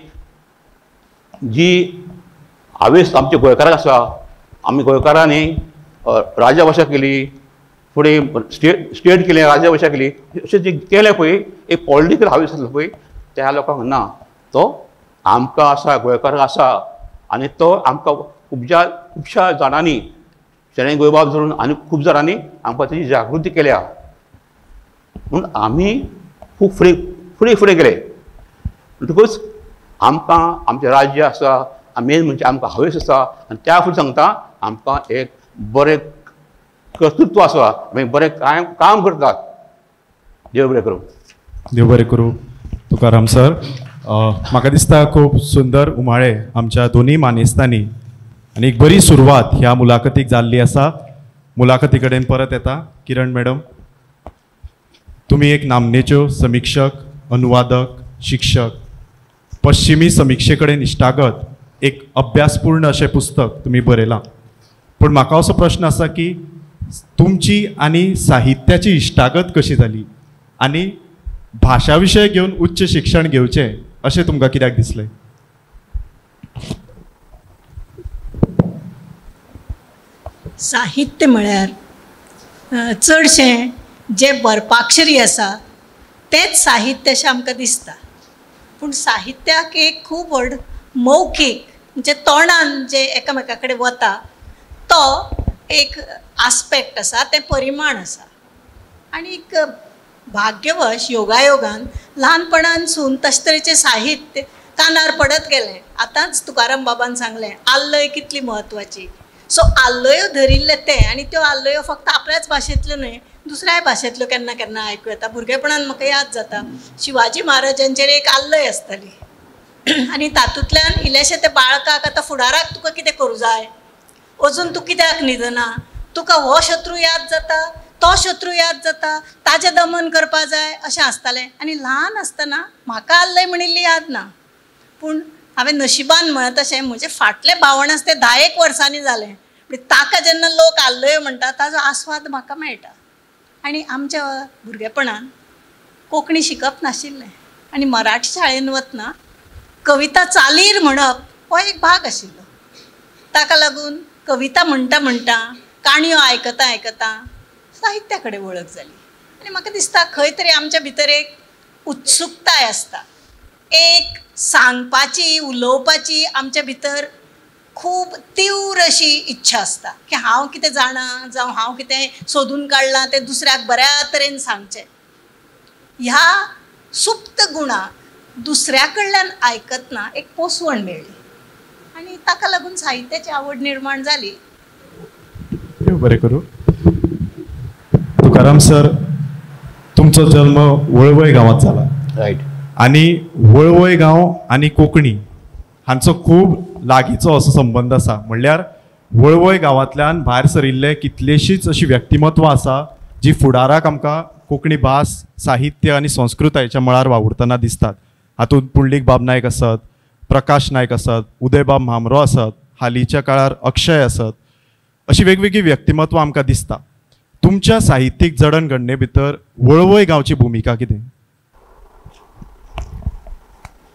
जी हावेस आमच्या गोंयकारांक आसा, आमी गोंयकारांनी राजा भाशा केली, फुडें स्टेट केलें, राजा भाशा केली, अशें जें केलें पळय एक पॉलिटिकल हावेस आसलो पळय त्या लोकांक ना. तो आमकां आसा, गोंयकारांक आसा. आनी तो आमकां खुबश्या जाणांनी, शणै गोंयबाब धरून आनी खूब जाणांनी आमकां तेजी जागृती केल्या. म्हणून आमी खूब फुडें फुडें फुडें गेले. म्हणटकूच आमकां आमचें राज्य आसा, मेन म्हणजे आमकां हावेस आसा. आनी त्या फुडें सांगता आमकां एक बरें कर्तृत्व आसा, आमी बरें काम करतात. देव बरें करूं. देव बरें करूं तुकाराम सर. म्हाका दिसता खूब सुंदर उमाळे आमच्या दोनूय मानेस्तांनी आनी एक बरी सुरवात ह्या मुलाखतीक जाल्ली आसा. मुलाखती कडेन परत येता. किरण मॅडम, तुमी एक नामनेच्यो समिक्षक, अनुवादक, शिक्षक, पश्चिमी समिक्षे कडेन इश्टागत एक अभ्यासपूर्ण अशें पुस्तक तुमी बरयलां. पूण म्हाका असो प्रश्न आसा की तुमची आनी साहित्याची इश्टागत कशी जाली आनी भाशा विशय घेवन उच्च शिक्षण घेवचें अशें तुमकां कित्याक दिसलें? साहित्य म्हळ्यार चडशें जें बरपाक्षरी आसा तेंच साहित्य अशें आमकां दिसता. पूण साहित्याक एक खूब व्हड मौखीक म्हणजे तोंडान जें एकामेका कडेन वता तो एक आस्पेक्ट आसा, तें परिमाण आसा. आनीक भाग्यवश योगायोगान ल्हानपणानसून तशे तरेचें साहित्य कानार पडत गेलें. आतांच तुकाराम बाबान सांगलें आल्लय कितली म्हत्वाची. सो आल्लयो धरिल्ले ते, आनी त्यो आल्लयो फक्त आपल्याच भाशेंतल्यो न्हय, दुसऱ्याय भाशेंतल्यो केन्ना केन्ना आयकूं येता. भुरगेपणान म्हाका याद जाता शिवाजी महाराजांचेर एक आल्लय आसताली आनी तातूंतल्यान इल्लेशें ते बाळकाक आतां फुडाराक तुका कितें करूं जाय, अजून तूं कित्याक न्हिदना, तुका हो शत्रू याद जाता, तो शत्रू याद जाता, ताजें दमन करपा जाय अशें आसतालें. आनी ल्हान आसतना म्हाका आल्लय म्हणिल्ली याद ना, पूण हांवें नशिबान म्हणत तशें म्हजें फाटलें बावण आसा तें 10 वर्सांनी जालें. ताका जेन्ना लोक आल्लयो म्हणटा ताजो आस्वाद म्हाका मेळटा. आनी आमच्या भुरगेपणान कोंकणी शिकप नाशिल्लें आनी मराठी शाळेन वतना कविता चालीर म्हणप हो एक भाग आशिल्लो. ताका लागून कविता म्हणटा म्हणटा, काणयो आयकता आयकता साहित्या कडेन वळख जाली. आनी म्हाका दिसता खंय तरी आमच्या भितर एक उत्सुकताय आसता, एक सांगपाची, उलोवपाची आमच्या भितर खूब तीव्र अशी इच्छा आसता की हांव कितें जाणा जावं हांव कितें सोदून काडलां तें दुसऱ्याक बऱ्या तरेन सांगचें. ह्या सुप्त गुणाक दुसऱ्या कडल्यान आयकतना एक पोसवण मेळ्ळी आनी ताका लागून साहित्याची आवड निर्माण जाली. बरें करूं. तुकाराम सर, तुमचो जल्म वळवय गांवांत जाला. रायट. आनी वळवय गांव आनी कोंकणी हांचो खूब लागींचो असो संबंद आसा. म्हणल्यार वळवय गांवांतल्यान भायर सरिल्ले कितलेशीच अशी व्यक्तिमत्वां आसा जी फुडाराक आमकां कोंकणी भास, साहित्य आनी संस्कृतायेच्या मळार वावुरतना दिसतात. हातूंत पुंडलीक बाब नायक आसत, प्रकाश नायक आसत, उदयबाब म्हांबरो आसत, हालींच्या काळार अक्षय आसत, अशी वेगवेगळीं व्यक्तिमत्वां आमकां दिसता. तुमच्या साहित्यीक जडणघडणे भितर वळवय गांवची भुमिका कितें?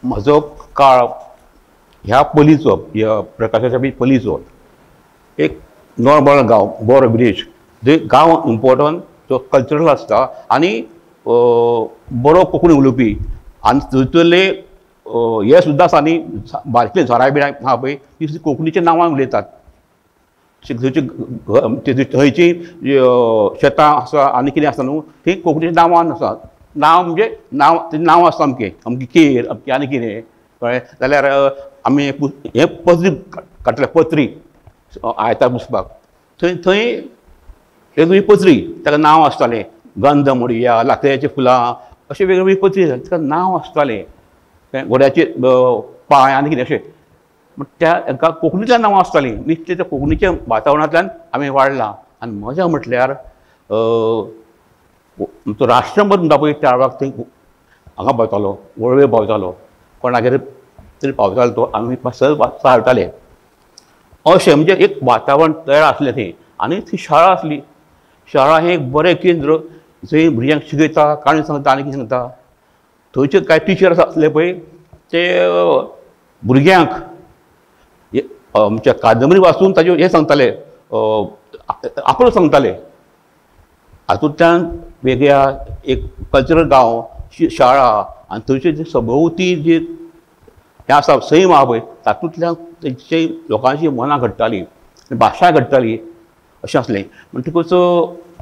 म्हजो काळ ह्या पलीचो, ह्या प्रकाशाच्या बी पलीचो एक नॉर्मल गांव, बरो विलेज, जे गांव इम्पोर्टंट जो कल्चरल आसता आनी बरो कोंकणी उलोवपी आनी थंयसरले हे सुद्दां आसा न्ही, बारकेले झोराय बिराय आहा पळय ती सुद्दां कोंकणीच्या नांवान उलयतात. थंयची थंयची शेतां आसा आनी कितें आसा न्हू ती कोंकणीच्या नांवान आसा. नांव म्हणजे नांव, नांव आसता अमकें अमकी केर, अमकें आनी कितें, कळ्ळें. जाल्यार आमी हें पत्री काडटले, पत्री आयतार पुसपाक थंय थंय वेगवेगळी पत्री ताका नांव आसतालें, गंध म्हणया, लाकड्याचीं फुलां, अशें वेगवेगळी पत्री ताका नांव आसतालें, घोड्याचे पांय आनी कितें अशें. त्या हांकां कोंकणींतल्यान नांवां आसतालीं. नुस्तें त्या कोंकणीच्या वातावरणांतल्यान आमी वाडलां. आनी मजा म्हटल्यार आमचो राष्ट्रमत म्हणटा पळय त्या वेळार थंय हांगा पावतालो, वळवय पावतालो, कोणागेर तरी पावतालो तो, आमी सहज चालताले. अशें म्हणजे एक वातावरण तयार आसलें थंय. आनी थंय शाळा आसली. शाळा हें एक बरें केंद्र जंय भुरग्यांक शिकयता, काणी सांगता आनी कितें सांगता. थंयचे कांय टिचर आसले पळय ते भुरग्यांक आमच्या कादंबरी वाचून ताच्यो हें सांगताले, आपलो सांगताले. हातूंतल्यान वेगळ्या एक कल्चरल गांव, शाळा आनी थंयचे जे सभोवती जे हें आसा सैम आहा पळय तातूंतल्यान तेंचे लोकांची मनां घडटालीं, भाशा घडटाली अशें आसलें. म्हणटकूच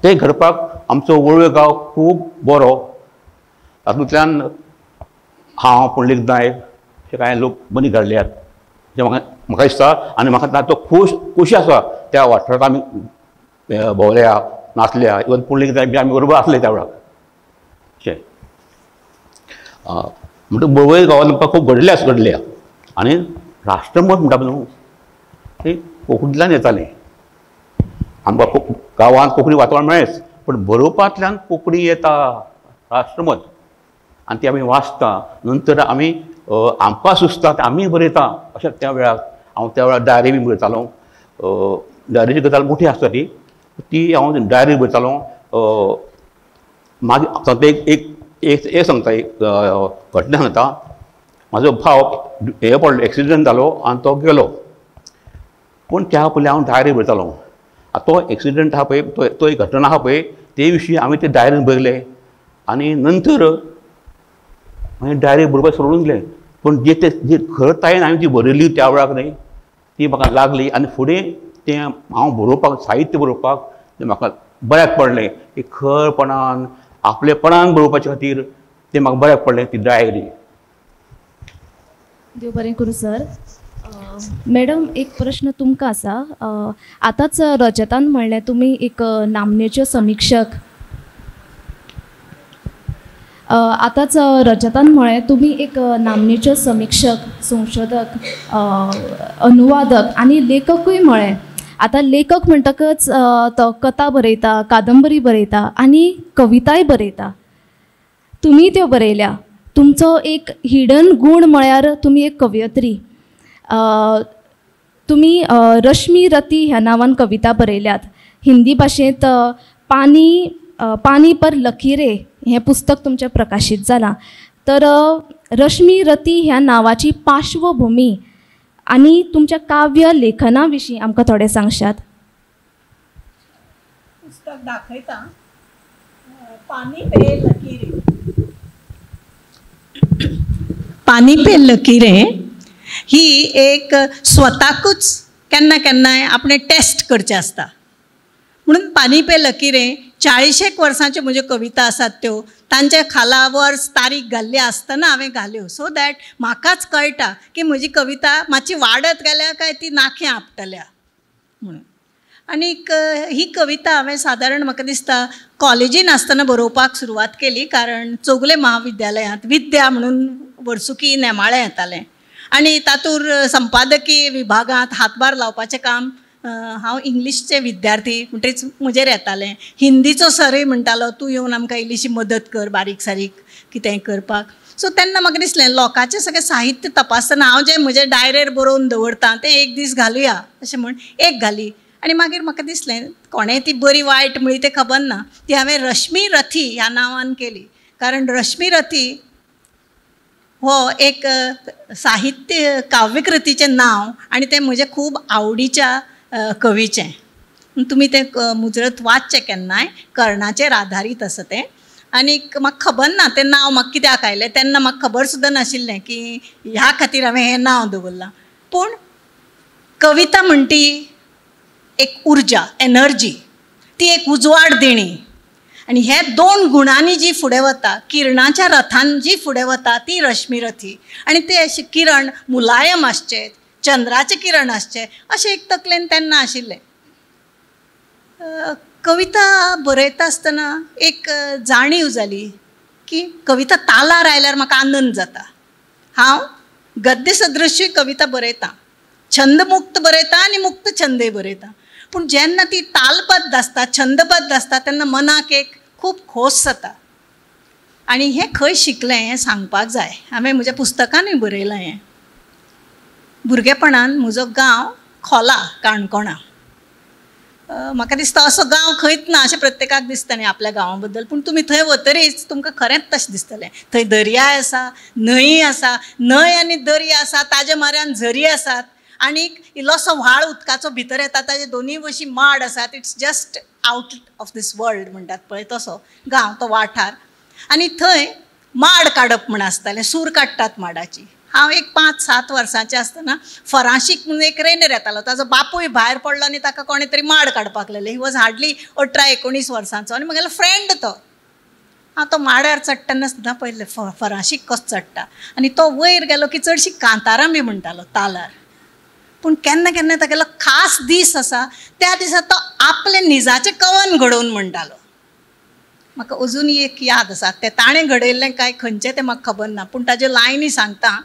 तें घडपाक आमचो वळवय गांव खूब बरो. तातूंतल्यान हांव, पुंडलीक नायक अशे कांय लोक बरी घडल्यात जें म्हाका म्हाका दिसता. आनी म्हाका ताचो खोशी आसा त्या वाठारांत आमी भोंवल्या, नाचल्या, इवन पुंडलीक नायक बी आमी बरोबर आसले त्या वेळार अशें. म्हणटकूच वळवय गांवांत आमकां खूब घडल्या घडल्या. आनी राष्ट्रमत म्हणटा न्हू तें कोंकणींतल्यान येतालें. आमकां गांवांत कोंकणी वातावरण मेळ्ळेंच, पूण बरोवपांतल्यान कोंकणी येता राष्ट्रमत, आनी ती आमी वाचता. नंतर आमी आमकां सुचता ते आमी बरयता. अशें त्या वेळार हांव त्या वेळार डायरी बी बरयतालो. डायरीची गजाल मोठी आसता ती, ती हांव डायरी बरयतालो. मागीर एक एक एक सांगता, एक घटना सांगता. म्हाजो भाव हे पडलो, एक्सिडंट जालो आनी तो गेलो. पूण त्या पयलीं हांव डायरी बरयतालो. तो एक्सिडंट आहा पळय, तो एक घटना आहा पळय, ते विशीं हांवें ते डायरीन बरयलें आनी नंतर मागीर डायरी बरोवपाक सोडून दिलें. पूण जे ते जे खरतायेन हांवें ती बरयली त्या वेळार न्ही, ती म्हाका लागली आनी फुडें तें हांव बरोवपाक, साहित्य बरोवपाक तें म्हाका बऱ्याक पडलें. की खरपणान आपलेपणान बरोवपाचे खातीर तें म्हाका बऱ्याक पडलें ती डायरी. देव बरें करूं सर. मॅडम, एक प्रश्न तुमकां आसा. आतांच रजतान म्हणलें तुमी एक नामनेच्यो समिक्षक. आतांच रजतान म्हळें तुमी एक नामनेच्यो समिक्षक, संशोधक, अनुवादक आनी लेखकूय म्हळें. आतां लेखक म्हणटकच तो कथा बरयता, कादंबरी बरयता आनी कविताय बरयता. तुमी त्यो बरयल्या. तुमचो एक हिडन गूण म्हळ्यार तुमी एक कवयित्री. तुमी रश्मी रती ह्या नांवान कविता बरयल्यात. हिंदी भाशेंत पानी पानी पर लकीरे हें पुस्तक तुमचें प्रकाशीत जालां. तर रश्मी रती ह्या नांवाची पार्श्वभुमी आनी तुमच्या काव्य लेखना विशीं आमकां थोडें सांगशात. पुस्तक दाखयता. पानी पे लकीरे, पानी पे लकीरे ही एक स्वताकूच केन्ना केन्नाय आपणें टेस्ट करचें आसता म्हणून पानी पे लकीरे 40 वर्सांच्यो म्हज्यो कविता आसात त्यो, तांच्या खाला वर्स तारीख घाल्ली आसतना हांवें घाल्यो, सो that म्हाकाच कळटा की म्हजी कविता मातशी वाडत गेल्या काय ती नाखें आपटल्या म्हणून. आनीक ही कविता हांवें सादारण म्हाका दिसता कॉलेजीन आसतना बरोवपाक सुरवात केली, कारण चौगुले महाविद्यालयांत विद्या म्हणून वर्सुकी नेमाळें येतालें आनी तातूंत संपादकी विभागांत हातभार लावपाचें काम हांव इंग्लिशचे विद्यार्थी म्हणटरीच म्हजेर येतालें. हिंदीचो सरय म्हणटालो तूं येवन आमकां इल्लीशी मदत कर बारीक सारीक कितेंय करपाक. सो तेन्ना म्हाका दिसलें लोकांचें सगळें साहित्य तपासतना हांव जें म्हजें डायरेर बरोवन दवरतां तें एक दीस घालुया अशें म्हूण एक घाली. आनी मागीर म्हाका दिसलें कोणें ती बरी वायट म्हळी तें खबर ना, ती हांवें रश्मी रथी ह्या नांवान केली, कारण रश्मी रथी हो एक साहित्य काव्यकृतीचें नांव आनी तें म्हजें खूब आवडीच्या कवीचें. तुमी तें मुजरत वाचचें केन्नाय, कर्णाचेर आदारीत आसा तें. आनीक म्हाका खबर ना तें नांव म्हाका कित्याक आयलें, तेन्ना म्हाका खबर सुद्दां नाशिल्लें की ह्या खातीर हांवें हें नांव दवरलां. पूण कविता म्हणटी एक उर्जा, एनर्जी, ती एक उजवाड देणी आनी हे दोन गुणांनी जी फुडें वता, किरणाच्या रथान जी फुडें वता ती रश्मी रथी. आनी ते अशे किरण मुलायम आसचे, चंद्राचें किरण आसचें अशें एक तकलेन तेन्ना आशिल्लें. कविता बरयता आसतना एक जाणीव जाली की कविता तालार आयल्यार म्हाका आनंद जाता. हांव गद्य सदृश्य कविता बरयतां, छंदमुक्त बरयता आनी मुक्त छंदय बरयता, पूण जेन्ना ती तालबद्ध आसता, छंदबद्ध आसता तेन्ना मनाक एक खूब खोस जाता. आनी हें खंय शिकलें हें सांगपाक जाय, हांवें म्हज्या पुस्तकानूय बरयलां हें. भुरगेपणान म्हजो गांव खोला, काणकोणा. म्हाका दिसता असो गांव खंयच ना अशें प्रत्येकाक दिसता न्ही आपल्या गांवा बद्दल, पूण तुमी थंय वतरीच तुमकां खरेंच तशें दिसतलें. थंय दर्याय आसा, न्हंय आसा, न्हंय आनी दर्या आसा, ताज्या माऱ्यान झरी आसात आनीक इल्लोसो व्हाळ उदकाचो भितर येता, ताजे दोनूय वशीं माड आसात. It's just out of this world म्हणटात पळय तसो गांव, तो वाठार. आनी थंय माड काडप म्हण आसतालें, सूर काडटात माडाची. हांव एक 5-7 वर्सांचें आसतना फराशीक म्हणून एक रेंदेर येतालो, ताजो बापूय भायर पडलो आनी ताका कोणें तरी माड काडपाक लायलें. He was hardly 18-19 वर्सांचो आनी म्हगेलो फ्रेंड तो. हांव तो माडार चडटना सुद्दां पळयलें फराशीक कसो चडटा, आनी तो वयर गेलो की चडशी कांतारां बी म्हणटालो तालार. पूण केन्ना केन्ना तागेलो खास दीस आसा त्या दिसा तो आपलें निजाचें कवन घडोवन म्हणटालो. म्हाका अजूनय एक याद आसा, तें ताणें घडयल्लें काय खंयचें तें म्हाका खबर ना, पूण ताज्यो लायनी सांगता.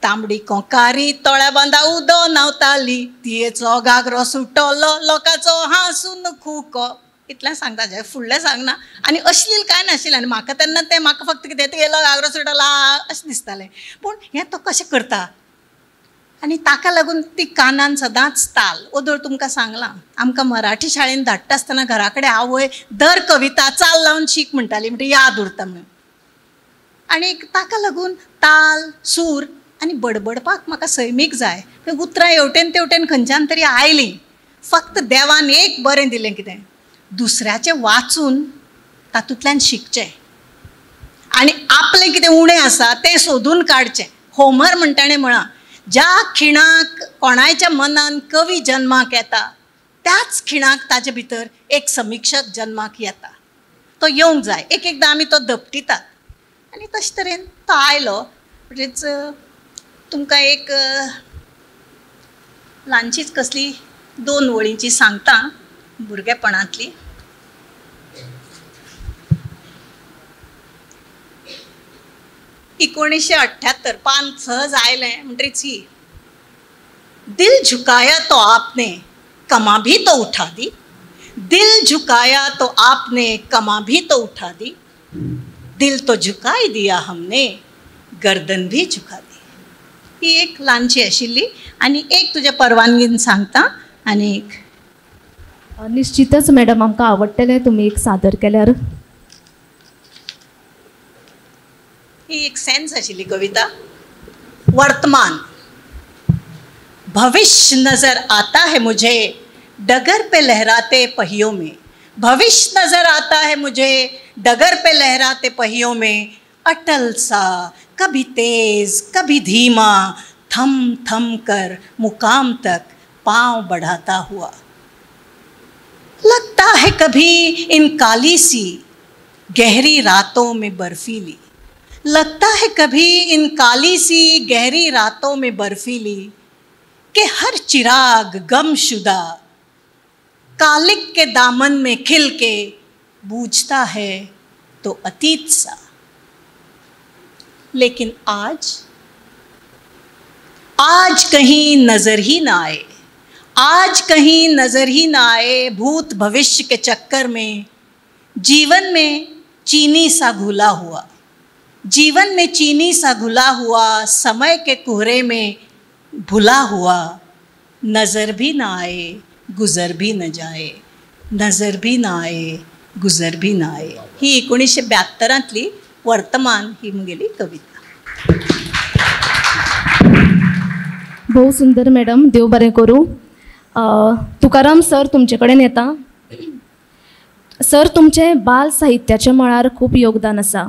तांबडी कोंकारी तोळ्या बांदा उदो न्हांवताली, तियेचो घागरो सुटलो लोकांचो हांसून खुको. इतलें सांगता, जें फुडलें सांगना. आनी अश्लील कांय नाशिल्लें आनी म्हाका तेन्ना तें म्हाका फक्त कितें तियेलो घागरो सुटला अशें दिसतालें. पूण हें तो कशें करता आनी ताका लागून ती कानान सदांच ताल. ओदोळ तुमकां सांगलां, आमकां मराठी शाळेन धाडटा आसतना घरा कडेन आवय दर कविता चाल लावन शीक म्हणटाली, म्हणजे याद उरता म्हणून. आनी ताका लागून ताल सूर आनी बडबडपाक म्हाका सैमीक जाय. उतरां हेवटेन तेवटेन खंयच्यान तरी आयलीं. फक्त देवान एक बरें दिलें कितें, दुसऱ्याचें वाचून तातूंतल्यान शिकचें आनी आपलें कितें उणें आसा तें सोदून काडचें. होमर म्हणटा ताणें म्हळां, ज्या खिणाक कोणायच्या मनान कवी जन्माक येता त्याच खिणाक ताजे भितर एक समिक्षक जन्माक येता. तो येवंक जाय. एक एकदां आमी तो दपटितात आनी तशे तरेन तो आयलो. म्हणजेच तुमकां एक ल्हानशीच कसली 2 वळींची सांगता भुरगेपणांतली. 1978 पान सहज आयलें म्हणटरीच ही, दिल झुकाया तो आपने कमा भी तो उठा दी, दिल झुकाया तो आपने कमा भी तो उठा दी, दिल तो झुकाई दिया हमने गर्दन भी झुका दी. ही एक ल्हानशी आशिल्ली आनी एक तुज्या परवानगीन सांगता. आनी एक निश्चितच मॅडम आमकां आवडटलें तुमी एक सादर केल्यार. ही एक सेन्स आशिल्ली कविता. वर्तमान. भविष्य नजर आता है मुझे डगर पे लहराते पहियों में, भविष्य नजर आता है मुझे डगर पे लहराते पहियों में, अटल सा कभी तेज कभी धीमा, थम थम कर मुकाम तक पाँव बढ़ाता हुआ. लगता है कभी इन काली सी गहरी रातों में बर्फीली, लगता है कभी इन काली सी गहरी रातों में बर्फीली, कि हर चिराग गमशुदा कालिक के दामन में खिल के बूझता है तो अतीत सा. लेकिन आज, आज कहीं नज़र ही ना आए, आज कहीं नज़र ही ना आए भूत भविष्य के चक्कर में, जीवन में चीनी सा घुला हुआ, जीवन में चीनी सा घुला हुआ, समय के कोहरे में भुला हुआ, नज़र भी ना आए गुज़र भी न जाए, नज़र भी ना आए गुज़र भी ना आए. ही 1972 वर्तमान ही म्हगेली कविता. भोव सुंदर मॅडम, देव बरें करूं. तुकाराम सर तुमचे कडेन येता. सर, तुमचें बाल साहित्याच्या मळार खूब योगदान आसा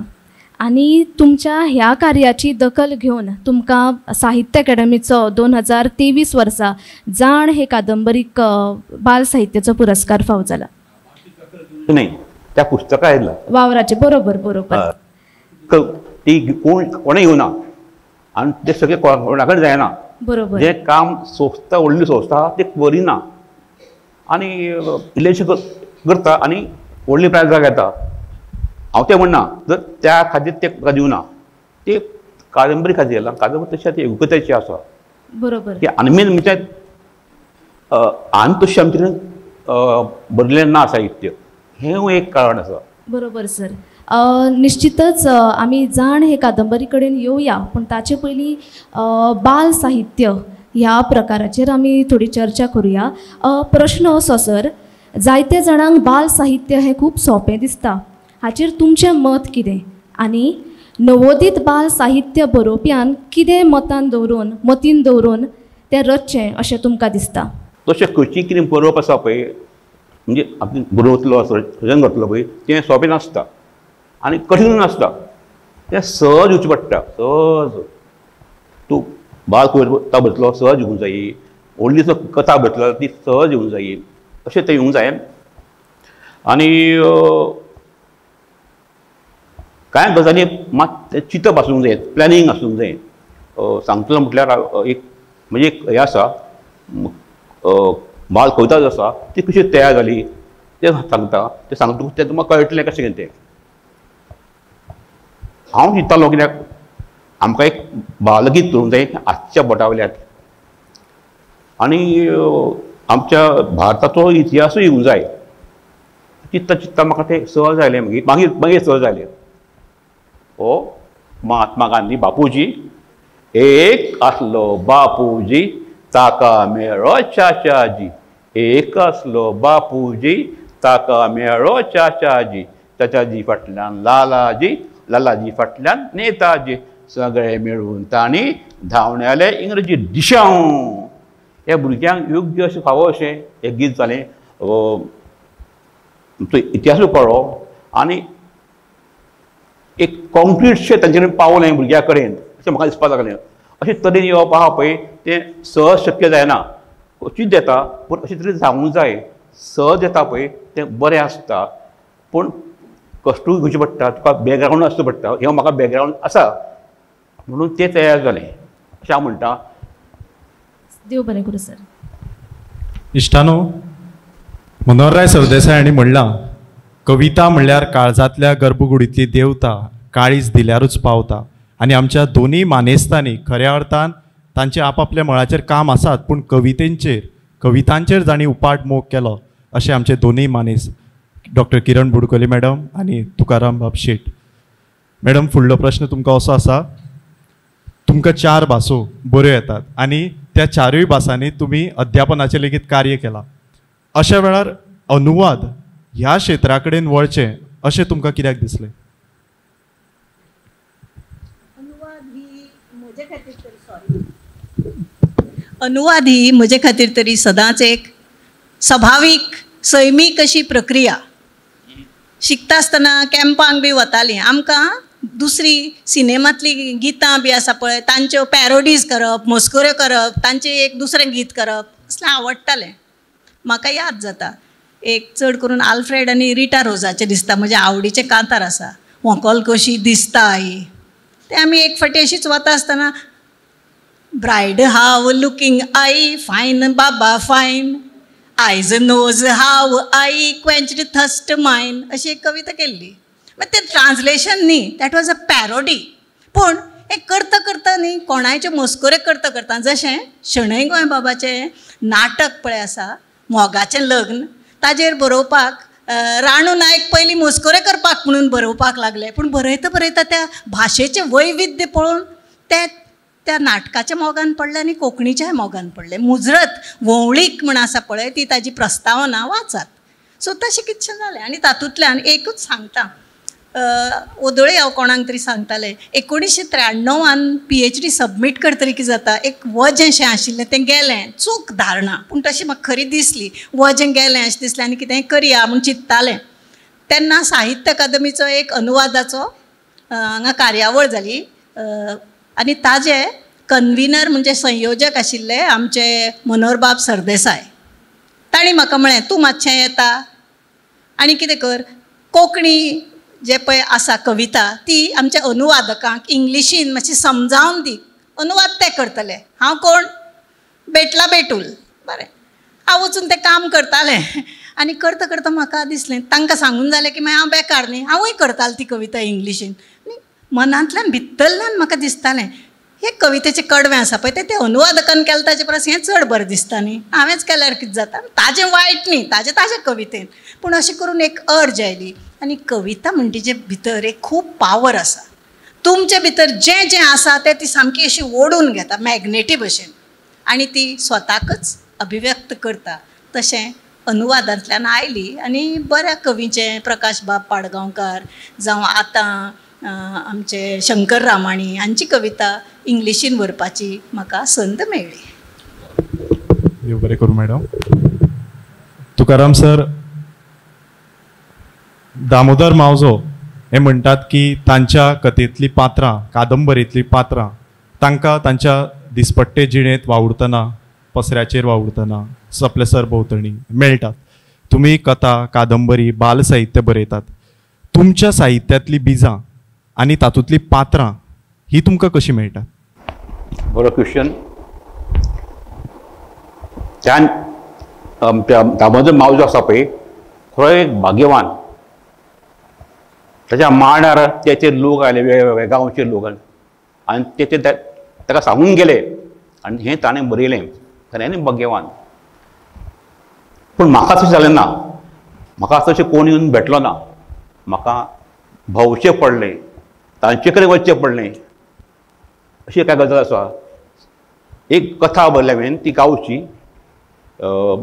आनी तुमच्या ह्या कार्याची दखल घेवन तुमकां साहित्य अकादमीचो 2023 वर्सा जाण हे कादंबरीक बाल साहित्याचो पुरस्कार फावो जाला. न्हय, त्या पुस्तका आयला वावराचे. बरोबर बरोबर. ती कोण कोणें येवना आनी ते सगळे कोणा कडेन जायना. बरोबर. जें काम संस्था व्हडली संस्था ते करिना आनी इल्लेशें करता आनी व्हडली प्रायजाक येता. हांव तें म्हणना, जर त्या खातीर ते तुका दिवना, ते कादंबरी खातीर येला. कादंबरी तशी आतां योग्यतायची आसा. बरोबर. ती आनी मेन म्हणजे आनी तशें आमचे कडेन बरयलें ना साहित्य, हें एक कारण आसा. बरोबर सर. निश्चितच आमी जाण हे कादंबरी कडेन येवया, पूण ताचे पयलीं बाल साहित्य ह्या प्रकाराचेर आमी थोडी चर्चा करुया. प्रश्न असो सर, जायते जाणांक बाल साहित्य हें खूब सोंपें दिसता, हाचेर तुमचें मत कितें आनी नवोदीत बाल साहित्य बरोवप्यान कितें मतान दवरून मतीन दवरून तें रचचें अशें तुमकां दिसता? तशें खंयची कितें बरोवप आसा पळय, म्हणजे आपण बरोवतलो सृजन करतलो पळय, तें सोंपें नासता आनी कठीण नासता, तें सहज येवचें पडटा. सहज तूं बाल कविता बरयतलो सहज येवंक जायी, व्हडली कथा बरयतलो ती सहज येवंक जायी, अशें तें येवंक जाय. आनी कांय गजाली मात तें चिंतप आसूंक जाय, प्लॅनिंग आसूंक जाय. सांगतलो म्हटल्यार एक म्हणजे एक हें आसा, बाल कविता जी आसा ती कशी तयार जाली तें सांगता, तें सांगता तें तुमकां कळटलें कशें कितें तें. हांव चिंततालो कित्याक आमकां एक बालगीत करूंक जाय आजच्या बोटावल्यात आनी आमच्या भारताचो इतिहासूय येवंक जाय. चित्ता चित्ता म्हाका तें सहज आयलें. मागीर मागीर मागीर सहज आयलें ओ महात्मा गांधी बापूजी एक आसलो बापूजी ताका मेळ्ळो चाचाजी, एक आसलो बापूजी ताका मेळ्ळो चाचाजी, चाचाजी फाटल्यान लालाजी, लालाजी फाटल्यान नेताजी, सगळे मेळून तांणी धांवण्याले इंग्रजी दिशांव. ह्या भुरग्यांक योग्य अशें फावो अशें हें गीत जालें. आमचो इतिहासूय कळ्ळो आनी एक कॉन्क्रीटशें तांचे कडेन पावलें भुरग्यां कडेन अशें म्हाका दिसपाक लागलें. अशे तरेन येवप आहा पळय तें सहज शक्य जायना, क्वचीत येता, पूण अशे तरेन जावूंक जाय. सहज येता पळय तें बरें आसता, पूण कश्टूय घेवचें पडटा, तुका बॅकग्रावंड आसचो पडटा. हें म्हाका बॅकग्रावंड आसा म्हणून तें तयार जालें अशें हांव म्हणटा. देव बरें करूं सर. इश्टानो, मनोहरराय सरदेसाय हांणी म्हणलां, कविता म्हणल्यार काळजांतल्या गर्भकुडींतली देवता, काळीज दिल्यारूच पावता. आनी आमच्या दोनूय मानेस्तांनी खऱ्या अर्थान तांचे आपआपल्या मळाचेर काम आसात, पूण कवितेंचेर कवितांचेर जांणी उपाट मोग केलो अशे आमचे दोनूय मानेस्त डॉक्टर किरण बुडकोली मॅडम आनी तुकाराम बाब शेट. मॅडम, फुडलो प्रश्न तुमकां असो आसा, तुमकां 4 भासो बऱ्यो येतात आनी त्या 4ूय भासांनी तुमी अध्यापनाचें लेगीत कार्य केलां. अशा वेळार अनुवाद ह्या क्षेत्रा कडेन वळचें अशें तुमकां कित्याक दिसलें? अनुवाद ही म्हजे खातीर तरी, सॉरी, अनुवाद ही म्हजे खातीर तरी सदांच एक सभावीक सैमीक अशी प्रक्रिया. शिकता आसतना कॅम्पांक बी वतालीं, आमकां दुसरी सिनेमांतली गितां बी आसा पळय तांच्यो पॅरोडीज करप, मस्कऱ्यो करप, तांचें एक दुसरें गीत करप असलें आवडटालें. म्हाका याद जाता एक चड करून आल्फ्रेड आनी रिटा रोजाचें दिसता म्हज्या आवडीचें कांतार आसा, व्हंकल कशी दिसता आई. तें आमी एक फावटी अशीच वता आसतना bride how looking I fine Baba fine, eyes nose how I quenched thirst mine, अशी एक कविता केल्ली. मागीर तें ट्रान्सलेशन न्ही, that was a parody. पूण हें करता करता न्ही कोणायच्यो मस्कऱ्यो करता करता, जशें शणै गोंयबाबाचें नाटक पळय आसा मोगाचें लग्न, ताजेर बरोवपाक राणू नायक पयलीं मस्कऱ्यो करपाक म्हणून बरोवपाक लागले, पूण बरयता बरयता त्या भाशेचें वैविध्य पळोवन ते त्या नाटकाच्या मोगान पडले आनी कोंकणीच्याय मोगान पडले. मुजरत व्होंवळीक म्हण आसा पळय ती ताजी प्रस्तावना वाचात. सो तशें कितशें जालें. आनी तातूंतल्यान एकूच सांगता, ओदोळे हांव कोणाक तरी सांगतालें, 1993 PhD submit करतरी कितें जाता, एक वजें शें आशिल्लें तें गेलें, चूक धारणा पूण तशी म्हाका खरी दिसली, वजें गेलें अशें दिसलें आनी कितेंय करया म्हूण चिंत्तालें. तेन्ना साहित्य अकादमीचो एक अनुवादाचो हांगा कार्यावळ जाली आनी ताजे कन्विनर म्हणजे संयोजक आशिल्ले आमचे मनोहरबाब सरदेसाय. तांणी म्हाका म्हळें, तूं मातशें येता आनी कितें कर, कोंकणी जे पळय आसा कविता ती आमच्या अनुवादकांक इंग्लिशीन मातशी समजावन दी, अनुवाद ते करतले. हांव कोण, बेटला बेटूल, बरें हांव वचून तें काम करतालें. आनी करता करता म्हाका दिसलें तांकां सांगून जालें की मागीर हांव बेकार न्ही, हांवूय करतालें ती कविता इंग्लिशीन. आनी मनांतल्यान भितरल्यान म्हाका दिसतालें हे कवितेचें कडवें आसा पळय तें अनुवादकान केलें ताजे परस हें चड बरें दिसता न्ही, हांवेंच केल्यार कितें जाता, ताजें वायट न्ही, ताजें ताजें कवितेन. पूण अशें करून एक अर्ज आयली. आनी कविता म्हणटी भितर एक खूब पावर आसा, तुमचे भितर जें जें आसा तें ती सामकी अशी ओडून घेता मॅग्नेटी भशेन आनी ती स्वताकच अभिव्यक्त करता. तशें अनुवादांतल्यान आयली आनी बऱ्या कवींचें प्रकाशबाब पाडगांवकार जावं आतां आमचे शंकर रामाणी हांची कविता इंग्लिशीन व्हरपाची म्हाका संद मेळ्ळी. देव बरें करूं मॅडम. तुकाराम सर, दामोदर मावजो हे म्हणटात की तांच्या कथेंतलीं पात्रां, कादंबरींतलीं पात्रां तांकां तांच्या दिसपट्टे जिणेंत वावुरतना, पसऱ्याचेर वावुरतना, आपल्या सरभोंवतणी मेळटात. तुमी कथा, कादंबरी, बाल साहित्य बरयतात. तुमच्या साहित्यांतलीं बिजां आनी तातूंतलीं पात्रां ही तुमकां कशीं मेळटात? बरो क्वेश्चन. त्यान दामोदर मावजो आसा पळय, खरो एक भाग्यवान. ताच्या मांडार त्याचे लोक आयले, वेगळे वेगळे गांवचे लोक आयले आनी ते ताका सांगून गेले आनी हें ताणें बरयलें खऱ्यांनी भाग्यवान. पूण म्हाका तशें जालें ना, म्हाका तशें कोण येवन भेटलो ना, म्हाका भोंवचें पडलें, तांचे कडेन वचचें पडलें. अशी कांय गजाल आसा. एक कथा बरयल्या हांवें, ती गांवची,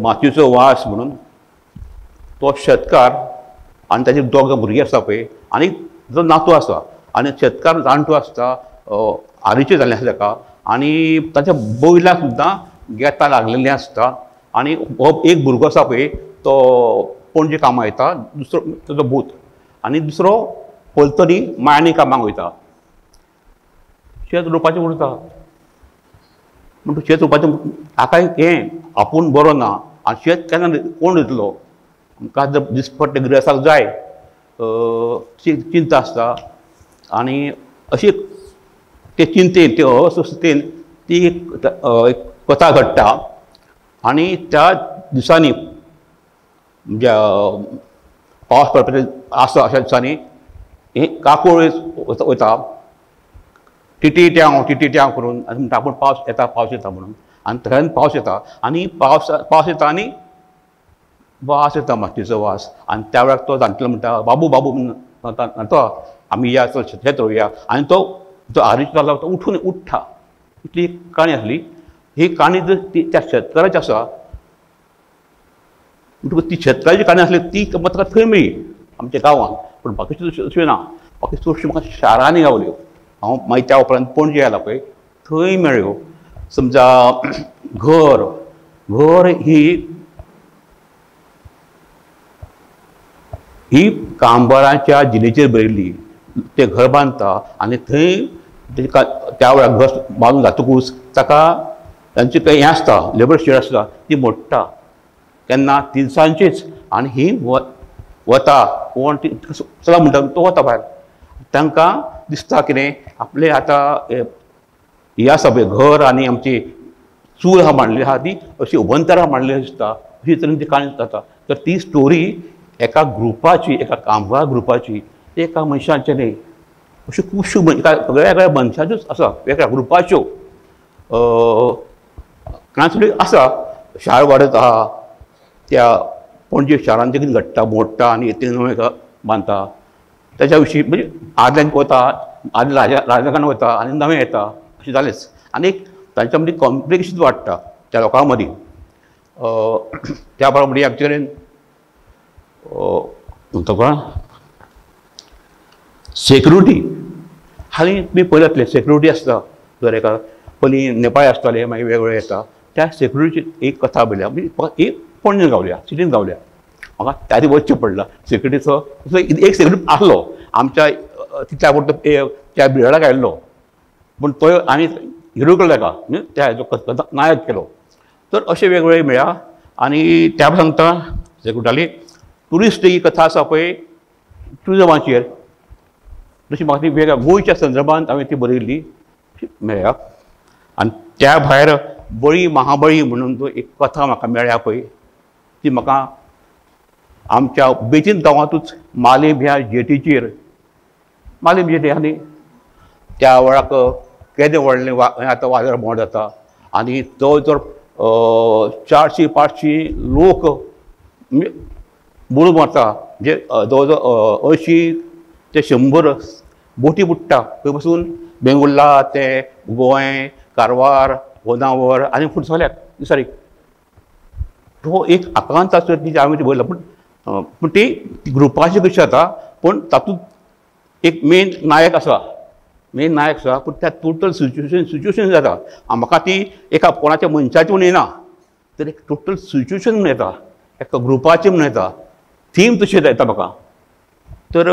मातयेचो वास म्हणून. तो शेतकार आनी ताचे दोगां भुरगीं आसता पळय आनी ताचो नातू आसा आनी शेतकार जाणटो आसता, आरीचें जाल्लें आसता ताका आनी ताच्या बैलाक सुद्दां गेतां लागलेलीं आसता. आनी हो एक भुरगो आसा पळय तो पणजे कामाक वयता, दुसरो ताचो भूत, आनी दुसरो पलतडी मायणी कामाक वयता. शेत रोवपाचें उरता म्हणटकच शेत रोवपाचें हाका हें आपूण बरो ना आनी शेत केन्ना कोण दितलो, आमकां दिसपट्टे गिरेस्ताक जाय चिंता आसता. आनी अशी ते चिंतेन, ते अस्वस्थतेन ती एक कथा घडटा. आनी त्या दिसांनी म्हणजे पावस पडपाचें आसा अशा दिसांनी हे काकोळ वता टिटी ट्यांव टिटी ट्यांव करून आनी म्हणटा आपूण पावस येता पावस येता म्हणून. आनी थंय पावस येता आनी पावस येता आनी वास येता मातयेचो वास. आनी त्या वेळार तो जाणटेलो म्हणटा बाबू बाबू म्हणटा आमी या चल शेत रोवया. आनी तो जो आरीचो जालो तो उठून उठ्ठा. इतली एक काणी आसली. ही काणी जर ती त्या शेतकाराची आसा म्हणटकूच ती शेतकाराची काणी आसली ती म्हाका थंय मेळ्ळी आमच्या गांवांत. पूण बाकीच्यो अश्यो ना, बाकी चडश्यो म्हाका शारांनी गावल्यो. हांव मागीर त्या उपरांत पणजे आयला पळय थंय मेळ्ळ्यो. समजा घर, घर ही ही कांबाराच्या जिणेचेर बरयल्ली. ते घर बांदता आनी थंय त्या वेळार घर बांदून जातकूच ताका तांचे कांय हें आसता, लेबर शेड आसता, ती मोडटा केन्ना तिनसांचीच. आनी ही वता कोण ती चला म्हणटा तो वता भायर. तांकां दिसता कितें आपलें आतां हें आसा पळय घर आनी आमची चूल आहा मांडलेली आहा ती अशी उबंतरां मांडलेली दिसता, अशी तरेन ती काणी जाता. तर ती स्टोरी एका ग्रुपाची, एका कामगार ग्रुपाची, एका मनशाचें न्ही, अश्यो खुबश्यो एका वेगळ्या मनशाच्योच आसा, वेगळ्या ग्रुपाच्यो कांय आसा. शार वाडत आहा त्या पणजे शारांत कितें घडटा, मोडटा आनी ते नवें बांदता ताच्या विशीं म्हणजे आदल्यान वता, आदल्या राजाकान वता आनी नवें येता अशें जालेंच. आनी एक तांच्या मदीं कॉम्प्लिकेशन वाडटा त्या लोकां मदीं. त्या प्रमाणे आमचे कडेन सेक्युरिटी हालीं तुमी पळयतले सेक्युरिटी आसता जर एका पयलीं नेपाळी आसताले मागीर वेगवेगळे येता. त्या सेक्युरिटीची एक कथा बरयल्या, म्हणजे एक पणजे गावल्या, सिटीन गावल्या. म्हाका त्या दी वचचें पडलां सेक्युरिटीचो एक सेक्युरिटी आसलो आमच्या तितल्या पुरतो त्या बिराडाक आयिल्लो, पूण तो आमी हिरो केलो ताका, म्हणजे त्या हेजो नायक केलो. तर अशे वेगवेगळे मेळ्ळा. आनी त्या सांगता सेक्युरिटी ट्युरिस्ट ही कथा आसा पळय ट्युरिजमाचेर, तशी म्हाका ती वेगळ्या गोंयच्या संदर्भांत हांवें ती बरयल्ली मेळ्ळ्या. आनी त्या भायर बळी महाबळी म्हणून तो एक कथा म्हाका मेळ्ळ्या पळय, ती म्हाका आमच्या बेतीन गांवांतूच मालेम ह्या जेटीचेर, मालेम जेटी आनी त्या वेळाक केदें व्हडलें आतां वादळ भोंवड जाता आनी जवळ जवळ 400-500 लोक बुडून मारता, म्हणजे जवळ जवळ 80 ते 100 बोटी बुडटा. थंय पसून बेंगुर्ला ते गोंय, कारवार, होनावर आनी फुडें सगल्याक सॉरी तो एक आकांताचो ती हांवें ती बरयला. पूण पूण ती ग्रुपाची कशी जाता, पूण तातूंत एक मेन नायक आसा, मेन नायक आसा, पूण त्या टोटल सिच्युएशन जाता. म्हाका ती एका कोणाच्या मनशाची म्हूण येना, तर एक टोटल सिच्युएशन म्हूण येता, एका ग्रुपाची म्हूण येता, थीम तशी येता म्हाका. तर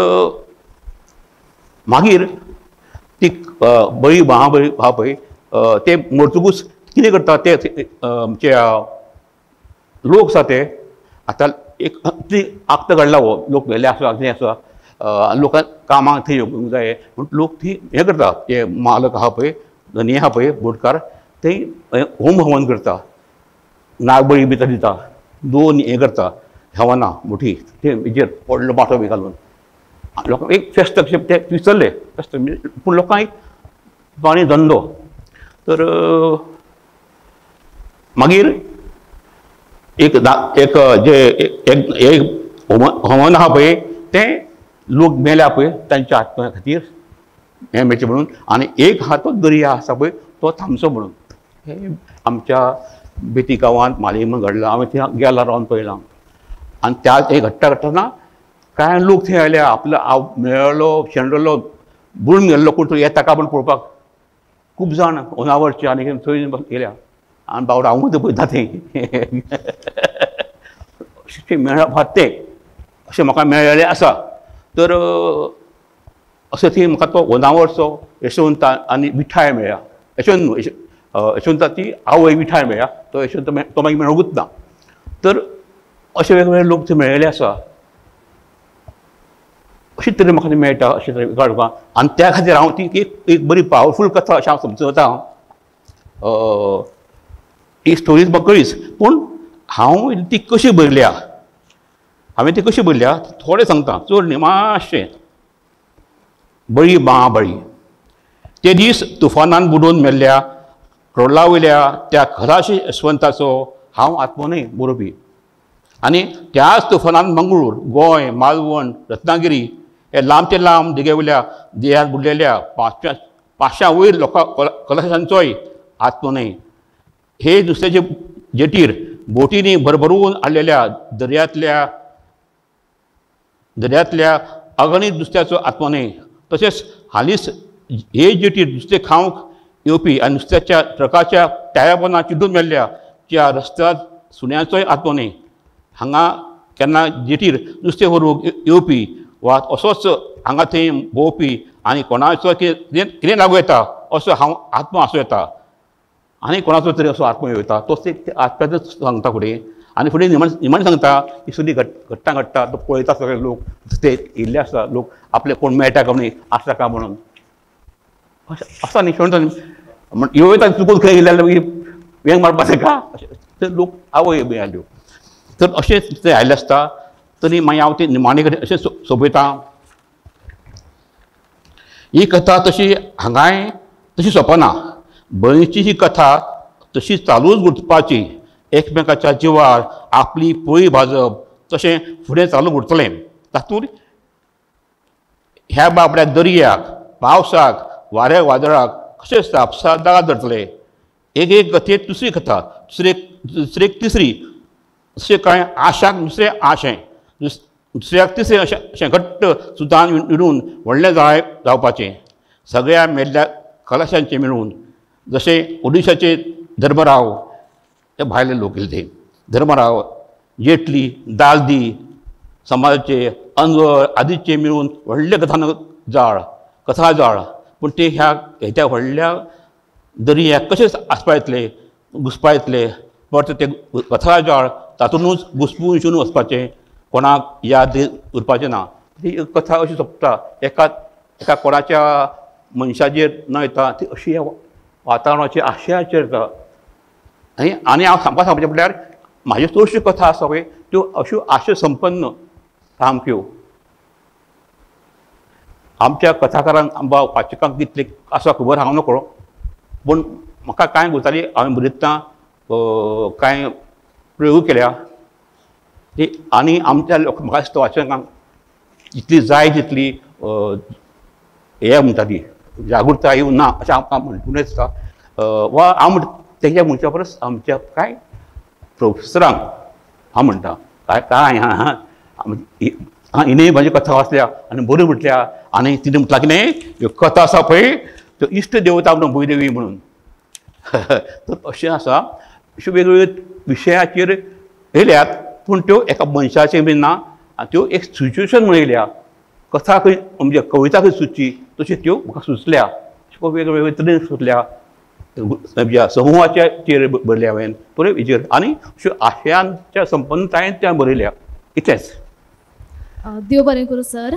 मागीर ती बळी महाबळी आहा पळय ते मरतकूच कितें करता ते आमचे लोक आसा ते आतां एक ती आक्त घडला, हो लोक गेल्ले आसा कितें आसा, लोकांक कामाक थंय येवंक जाय म्हण लोक ती हें करता. ते मालक आहा पळय, धनी आहा पळय, बोटकार, थंय होम हवन करता, नागबळी बी दिता, दोन हें करता हवनां मोठी, ते हेजेर व्हडलो माटो बी घालून लोकांक एक फेस्त अशें ते विसरले फेस्त. पूण लोकांक एक आनी धंदो. तर मागीर एक एक जे एक हवन आहा पळय तें लोक मेल्या पळय तांच्या आत्म्या खातीर हें मेळचें म्हणून, आनी एक आहा तो दर्या आसा पळय तो थांबचो म्हणून. हें आमच्या बेती गांवांत मालयेम घडलां, हांवें थंय गेला रावन पळयलां. आनी त्या हें घडटा घडटना कांय लोक थंय आयले, आपलो हांव मेळ्ळो शेणलो बुडून गेल्लो कोण तो येता काय म्हण पळोवपाक खूब जाण होनावरचे आनी थंय गेल्या. आनी बावडो हांवूय पळयता थंय अशें मेळप आहा तें अशें म्हाका मेळ्ळेलें आसा. तर अशें थंय म्हाका तो होनावरचो यशवंत आनी विठाय मेळ्ळ्या. यशवंत यशवंताची आवय विठाय मेळ्ळ्या, तो यशवंत तो मागीर मेळोंकूच ना. तर अशे वेगवेगळे लोक थंय मेळ्ळेले आसा. अशे तरेन म्हाका तें मेळटा, अशे तरेन काडपाक. आनी त्या खातीर हांव ती एक एक बरी पावरफूल कथा अशें हांव समजता. ही स्टोरीज म्हाका कळीच, पूण हांव ती कशी बरयल्या, हांवें ती कशी बरयल्या थोडें सांगता, चड न्ही मातशें. बळी महाबळी ते दीस तुफानान बुडोवन मेल्ल्या क्रोडला वयल्या त्या खराशी यशवंताचो हांव आत्मो न्हय बरोवपी. आनी त्याच तुफानान मंगळूर, गोंय, मालवण, रत्नागिरी हे लांबचे लांब देगे वयल्या देहात बुडलेल्या 500 वयर लोकां कलाशांचोय आत्मो न्हय. हे दुसऱ्याचे जेटीर बोटींनी भरभरून हाडलेल्या दर्यांतल्या अगणीत नुस्त्याचो आत्मो न्हय. तशेंच हालींच हे जेटीर नुस्तें खावंक येवपी आनी नुस्त्याच्या ट्रकाच्या टायरा चिड्डून मेल्ल्या त्या रस्त्यार सुण्याचोय आत्मो न्हय. हांगा केन्ना जेटीर नुस्तें व्हरूंक येवपी वा असोच हांगा थंय भोंवपी आनी कोणाचो कितें कितें लागू येता असो हांव आत्मो आसूं येता, आनी कोणाचो तरी असो आत्मो येता तोच ते आत्म्याचोच सांगता फुडें. आनी फुडें निमाणें सांगता ही सगळी घडटा घडटा तो पळयता सगळे लोक ते येयल्ले आसता लोक आपले कोण मेळटा काय म्हणून आसता काय म्हणून अशें आसता न्ही. शेवट म्हण येता चुकून खंय येयले जाल्यार मागीर वेंग मारपाक जाय अशें ते लोक आवय बी आयल्यो. तर अशें ते आयिल्ले आसता तरी मागीर हांव ते निमाणे कडेन अशें सोंपयता. ही कथा तशी हांगाय तशी सोंपना. बळीची ही कथा तशी चालूच उरपाची, एकमेकाच्या जिवार आपली पोळी भाजप तशें फुडें चालू उरतलें. तातूंत ह्या बाबड्या दर्याक, पावसाक, वाऱ्या वादळाक कशें सापसादार धरतले. एक एक कथेत दुसरी कथा, दुसरेक तिसरी, अशें कांय आशाक दुसरें आशें, दुसऱ्याक तिसरें अशें अशें घट्ट सुतान विणून व्हडलें जाळ जावपाचें. सगळ्या मेल्ल्या कलाशांचें मेळून, जशें ओडिशाचे धर्मराव, ते भायले लोक येयले ते धर्मराव, जेटली, दालदी समाजाचे अनवर आदीचे मेळून व्हडलें कथानक जाळ, कथा जाळ. पूण ते ह्या ह्या व्हडल्या दर्याक कशें आसपायतले, घुसपायतले, परत ते कथा जाळ तातूंतच घुसपून शिवून वचपाचें, कोणाक याद उरपाचें ना. ती कथा अशी सोंपता, एका एका कोणाच्या मनशाचेर न येता ती अशी वातावरणाचेर आशयाचेर येता. आनी आनी हांव सामको सांगचें म्हटल्यार म्हाज्यो चडश्यो कथा आसा पळय त्यो अश्यो आशय संपन्न सामक्यो. आमच्या कथाकारांक वा वाचकांक कितले आसा खबर हांव नकळो, पूण म्हाका कांय गजाली हांवें बरयतना कांय प्रयोग केल्या ती आनी आमच्या लोक म्हाका दिसता वाचकांक जितली जाय तितली हें म्हणटा ती जागृताय ना अशें हांव म्हणून दिसता. वा हांव म्हणटा तेज्या म्हणच्या परस आमच्या कांय प्रोफेसरांक हांव म्हणटा काय काय हां हिणें म्हजी कथा वाचल्या आनी बऱ्यो म्हटल्या आनी तिणें म्हटलां कितें ह्यो कथा आसा पळय त्यो इश्ट देवता म्हणून भुंयदेवी म्हणून. तर अशें आसा, अश्यो वेगवेगळे विशयाचेर येयल्यात, पूण त्यो एका मनशाचेर बी ना आनी त्यो एक सिच्युएशन म्हणून येयल्या. कथा खंय म्हणजे कविता खंय सुचची तशी त्यो म्हाका सुचल्या, अश्यो वेगवेगळे तरेन सुचल्या, समुहाच्या चेर बरयल्या हांवें बरे हेजेर आनी अश्यो आशयांच्या संपन्नतायेन त्या बरयल्या. इतलेंच. देव बरें करूं सर.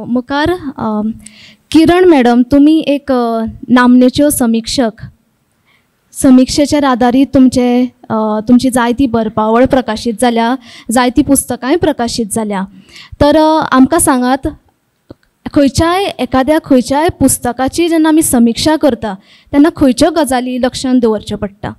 मुखार किरण मॅडम, तुमी एक नामनेच्यो समिक्षक, समिक्षेचेर आदारीत तुमचे तुमची जायती बरपावळ प्रकाशीत जाल्या, जायती पुस्तकांय प्रकाशीत जाल्या. तर आमकां सांगात, खंयच्याय एखाद्या खंयच्याय पुस्तकाची जेन्ना आमी समिक्षा करता तेन्ना खंयच्यो गजाली लक्षांत दवरच्यो पडटा?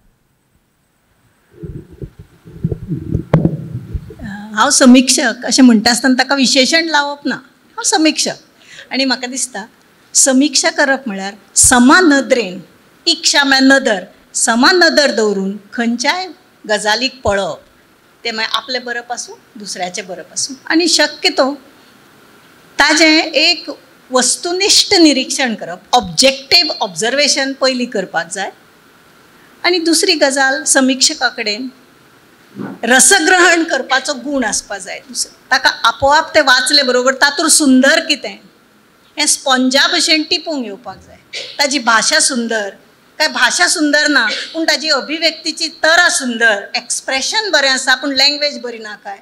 हांव समिक्षक अशें म्हणटा आसतना ताका विशेशण लावप ना. हांव समिक्षक आनी म्हाका दिसता समिक्षा करप म्हळ्यार समा नदरेन, इक्षा म्हळ्यार नदर, समा नदर दवरून खंयच्याय गजालीक पळोवप, तें मागीर आपलें बरप आसूं दुसऱ्याचें बरप आसूं, आनी शक्यतो ताजें एक वस्तुनिश्ठ निरिक्षण करप, ऑब्जेक्टीव ऑब्जर्वेशन पयलीं करपाक जाय. आनी दुसरी गजाल, समिक्षका कडेन रसग्रहण करपाचो गूण आसपा जाय. दुसरें, ताका आपोआप तें वाचले बरोबर तातूंत सुंदर कितें हें स्पोंजा भशेन टिपूंक येवपाक जाय. ताजी भाशा सुंदर काय भाशा सुंदर ना पूण ताजी अभिव्यक्तीची तरा सुंदर, एक्सप्रेशन बरें आसा पूण लँग्वेज बरी ना काय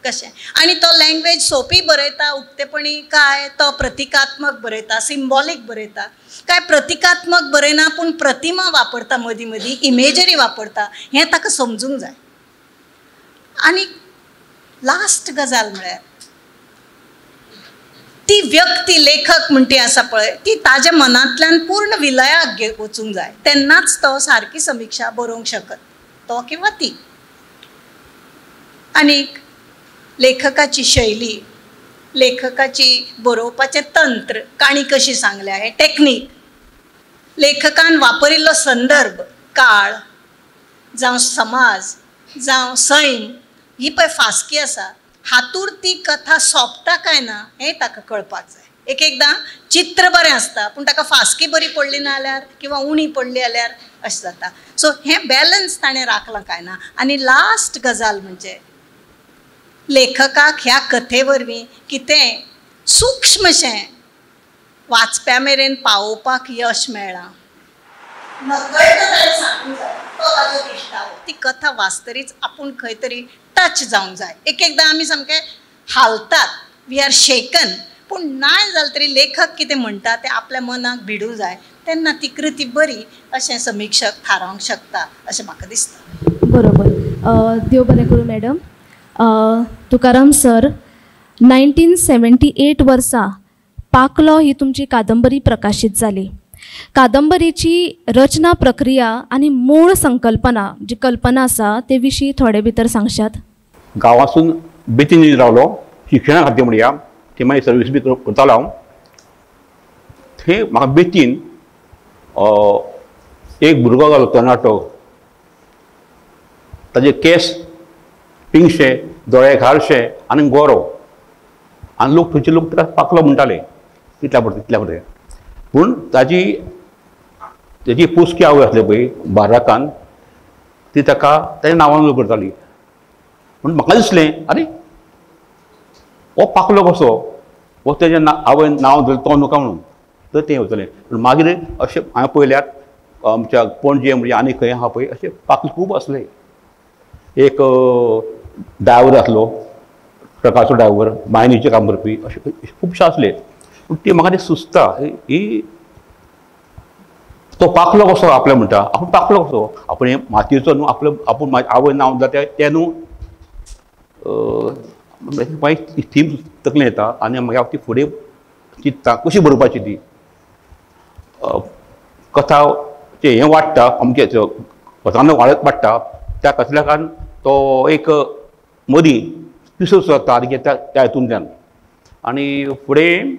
कशें, आनी तो लँग्वेज सोंपी बरयता उक्तेपणी काय तो प्रतिकात्मक बरयता, सिम्बॉलीक बरयता काय प्रतिकात्मक बरयना पूण प्रतिमा वापरता, मदीं मदीं इमेजरी वापरता, हें ताका समजूंक जाय. आनी लास्ट गजाल म्हळ्यार ती व्यक्ती लेखक म्हणटी आसा पळय ती ताज्या मनांतल्यान पूर्ण विलयाक वचूंक जाय, तेन्नाच तो सारकी समिक्षा बरोवंक शकत, तो किंवा ती. आनीक लेखकाची शैली, लेखकाची बरोवपाचें तंत्र, काणी कशी सांगल्या हें टॅक्नीक, लेखकान वापरिल्लो संदर्भ, काळ जावं समाज जावं सैम, ही पळय फास्की आसा हातूर ती कथा सोंपता काय ना हें ताका कळपाक जाय. एक एकदां चित्र बरें आसता पूण ताका फास्की बरी पडली ना जाल्यार किंवा उणी पडली जाल्यार अशें जाता. सो हें बॅलन्स ताणें राखलां काय ना. आनी लास्ट गजाल म्हणजे लेखकाक ह्या कथे वरवीं कितें सूक्ष्मशें वाचप्या मेरेन पावोवपाक यश मेळ्ळां, नकळटां ताणें सांगूंक जाय, तो ताजो दिश्टावो. ती कथा वाचतरीच आपूण खंय तरी टच जावंक जाय. एक एकदां आमी सामके हालतात, we are shaken, पूण नाय जालें तरी लेखक कितें म्हणटा तें आपल्या मनाक भिडूंक जाय, तेन्ना ती कृती बरी अशें समिक्षक थारावंक शकता अशें म्हाका दिसता. बरोबर, देव बरें करूं मॅडम. तुकाराम सर, 1978 वर्सा पाकलो ही तुमची कादंबरी प्रकाशीत जाली. कादंबरीची रचना प्रक्रिया आनी मूळ संकल्पना जी कल्पना आसा ते विशीं थोडे भितर सांगशात? गांवासून बेतीन रावलो शिक्षणा खातीर म्हणया, थंय मागीर सर्वीस बी करतालो हांव. थंय म्हाका बेतीन एक भुरगो घालो तरणाटो, ताजे केंस पिंगशे, दोळे घालशे आनी गोरो, आनी लोक थंयचे लोक ताका पाकलो म्हणटाले तितल्या पुरतें तितल्या पुरतें. पूण ताजी तेजी पोसकी आवय आसली पळय बाराकान, ती ताका ताज्या नांवान करताली. पूण म्हाका दिसलें आरे हो पाकलो कसो, हो तेजें आवयन नांव धरलें तो न्हू म्हणून, तर तें वतलें. पूण मागीर अशें हांवें पळयल्यार आमच्या पणजे म्हणजे आनी खंय आहा पळय अशे पाकले खूब आसले. एक ड्रायवर आसलो, ट्रकाचो ड्रायवर, मायनीचें काम करपी, अशे खुबशे आसले. पूण ती म्हाका ती सुचता ही तो पाकलो कसो आपल्या म्हणटा, आपूण पाकलो कसो, आपूण हे मातयेचो न्हू, आपलो आपूण आवय नांव दिता तें न्हू, मागीर थीम तकलें येता आनी मागीर हांव ती फुडें चिंत्ता कशी बरोवपाची ती कथा हें वाडटा, अमकें कथानक वाडत वाडटा त्या कथल्या कारण तो एक मदीं पिसो जाता आनी त्या हितूंतल्यान आनी फुडें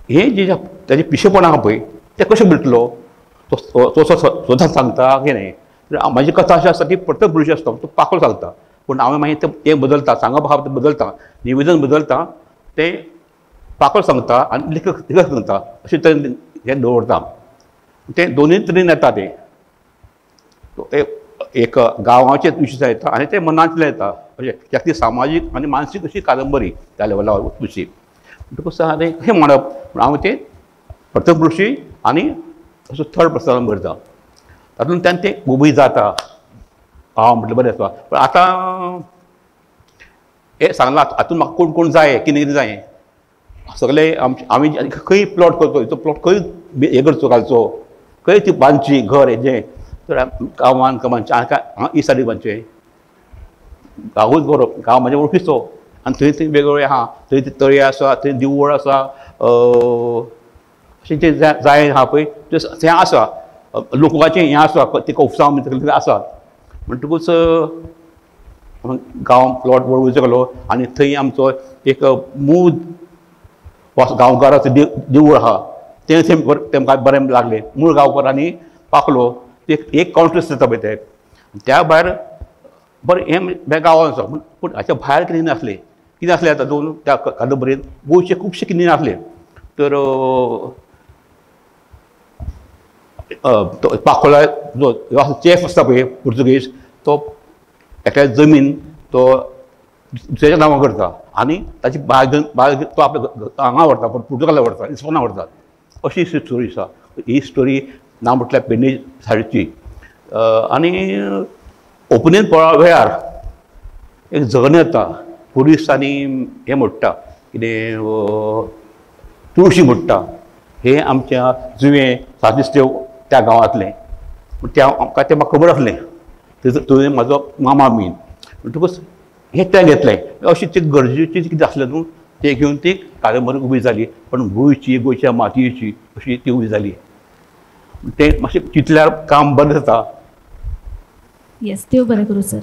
हें जें ताजें पिशेपण आहा पळय तें कशें मेळटलो, तो स्वता सांगता की न्हय. म्हाजी कथा अशी आसता ती प्रत्येक पुरुश आसता तो पाकलो सांगता, पूण हांवें मागीर तें बदलता, सांगप आहा तें बदलता, निवेदन बदलता, तें पाकलो सांगता आनी लेखक लेखक सांगता अशें तरेन हें दवरता. तें दोनूय तरेन येता, तें एक गांवाचें विशय येता आनी तें मनांतलें येता, अशें जास्ती सामाजीक आनी मानसीक अशी कादंबरी त्या लेवला वचपी. म्हणटकूच तें कशें म्हणप, पूण हांव तें प्रथम पुरुशी आनी असो थर्ड पर्सन बरयता, तातूंतल्यान तें उबी जाता. हांव म्हटलें बरें आसा, पूण आतां हें सांगलां हातूंत म्हाका कोण कोण जाय, कितें कितें जाय सगळे आमचे. आमी खंय प्लॉट करचो, तो प्लॉट खंय हें करचो घालचो, खंय ती बांदची घर हेजें, तर गांवान बांदचें, हांगा ही सायडीक बांदचें, गांवूच बरो, गांव म्हाजे वळखीचो, आनी थंय थंय वेगवेगळे आहा, थंय तळी आसा, थंय देवूळ आसा, अशें तें जाय आहा पळय तें आसा, लोकांचें हें आसा, तें कोफसांव बी आसा. म्हणटकूच गांव प्लॉट वळवयचो गेलो आनी थंय आमचो एक मूळ गांवकाराचो देवूळ आहा तें थंय तेमकां बरें लागलें. मूळ गांवकारांनी पाखलो ते एक कॉन्ट्रस्ट जाता पळय ते त्या भायर बरें हें गांवान आसा. पूण हाच्या भायर कितें नासलें, कितें आसलें आतां दोन त्या कादंबरेंत गोंयचे खुबशे कितें नासले तर पाखोला जो चेफ आसता पळय पुर्तुगेज तो एकल्या जमीन तो दुसऱ्याच्या नांवां करता आनी ताची भायर भायर तो आपल्या हांगा व्हरता, पुर्तुगाला व्हरता, इस्कोना व्हरता. अशी स्टोरी आसा. ही स्टोरी ना म्हटल्यार पेडणे सायडची. आनी ओपनिंग पळोवपा वेळार एक झगडें जाता, पुलीस आनी हें मोडटा कितें तुळशी मोडटा. हें आमच्या जुवें सातिस्तेव त्या गांवांतलें, त्या आमकां तें म्हाका खबर आसलें, तुवें म्हाजो मामा बीन म्हणटकूच हें तें घेतलें. अशी ती गरजेची कितें आसलें न्हू तें घेवन ती कादंबरी उबी जाली. पण गोंयची, गोंयच्या मातयेची अशी ती उबी जाली. तें मातशें चिंतल्यार काम बरें जाता. येस, देव बरें करूं सर.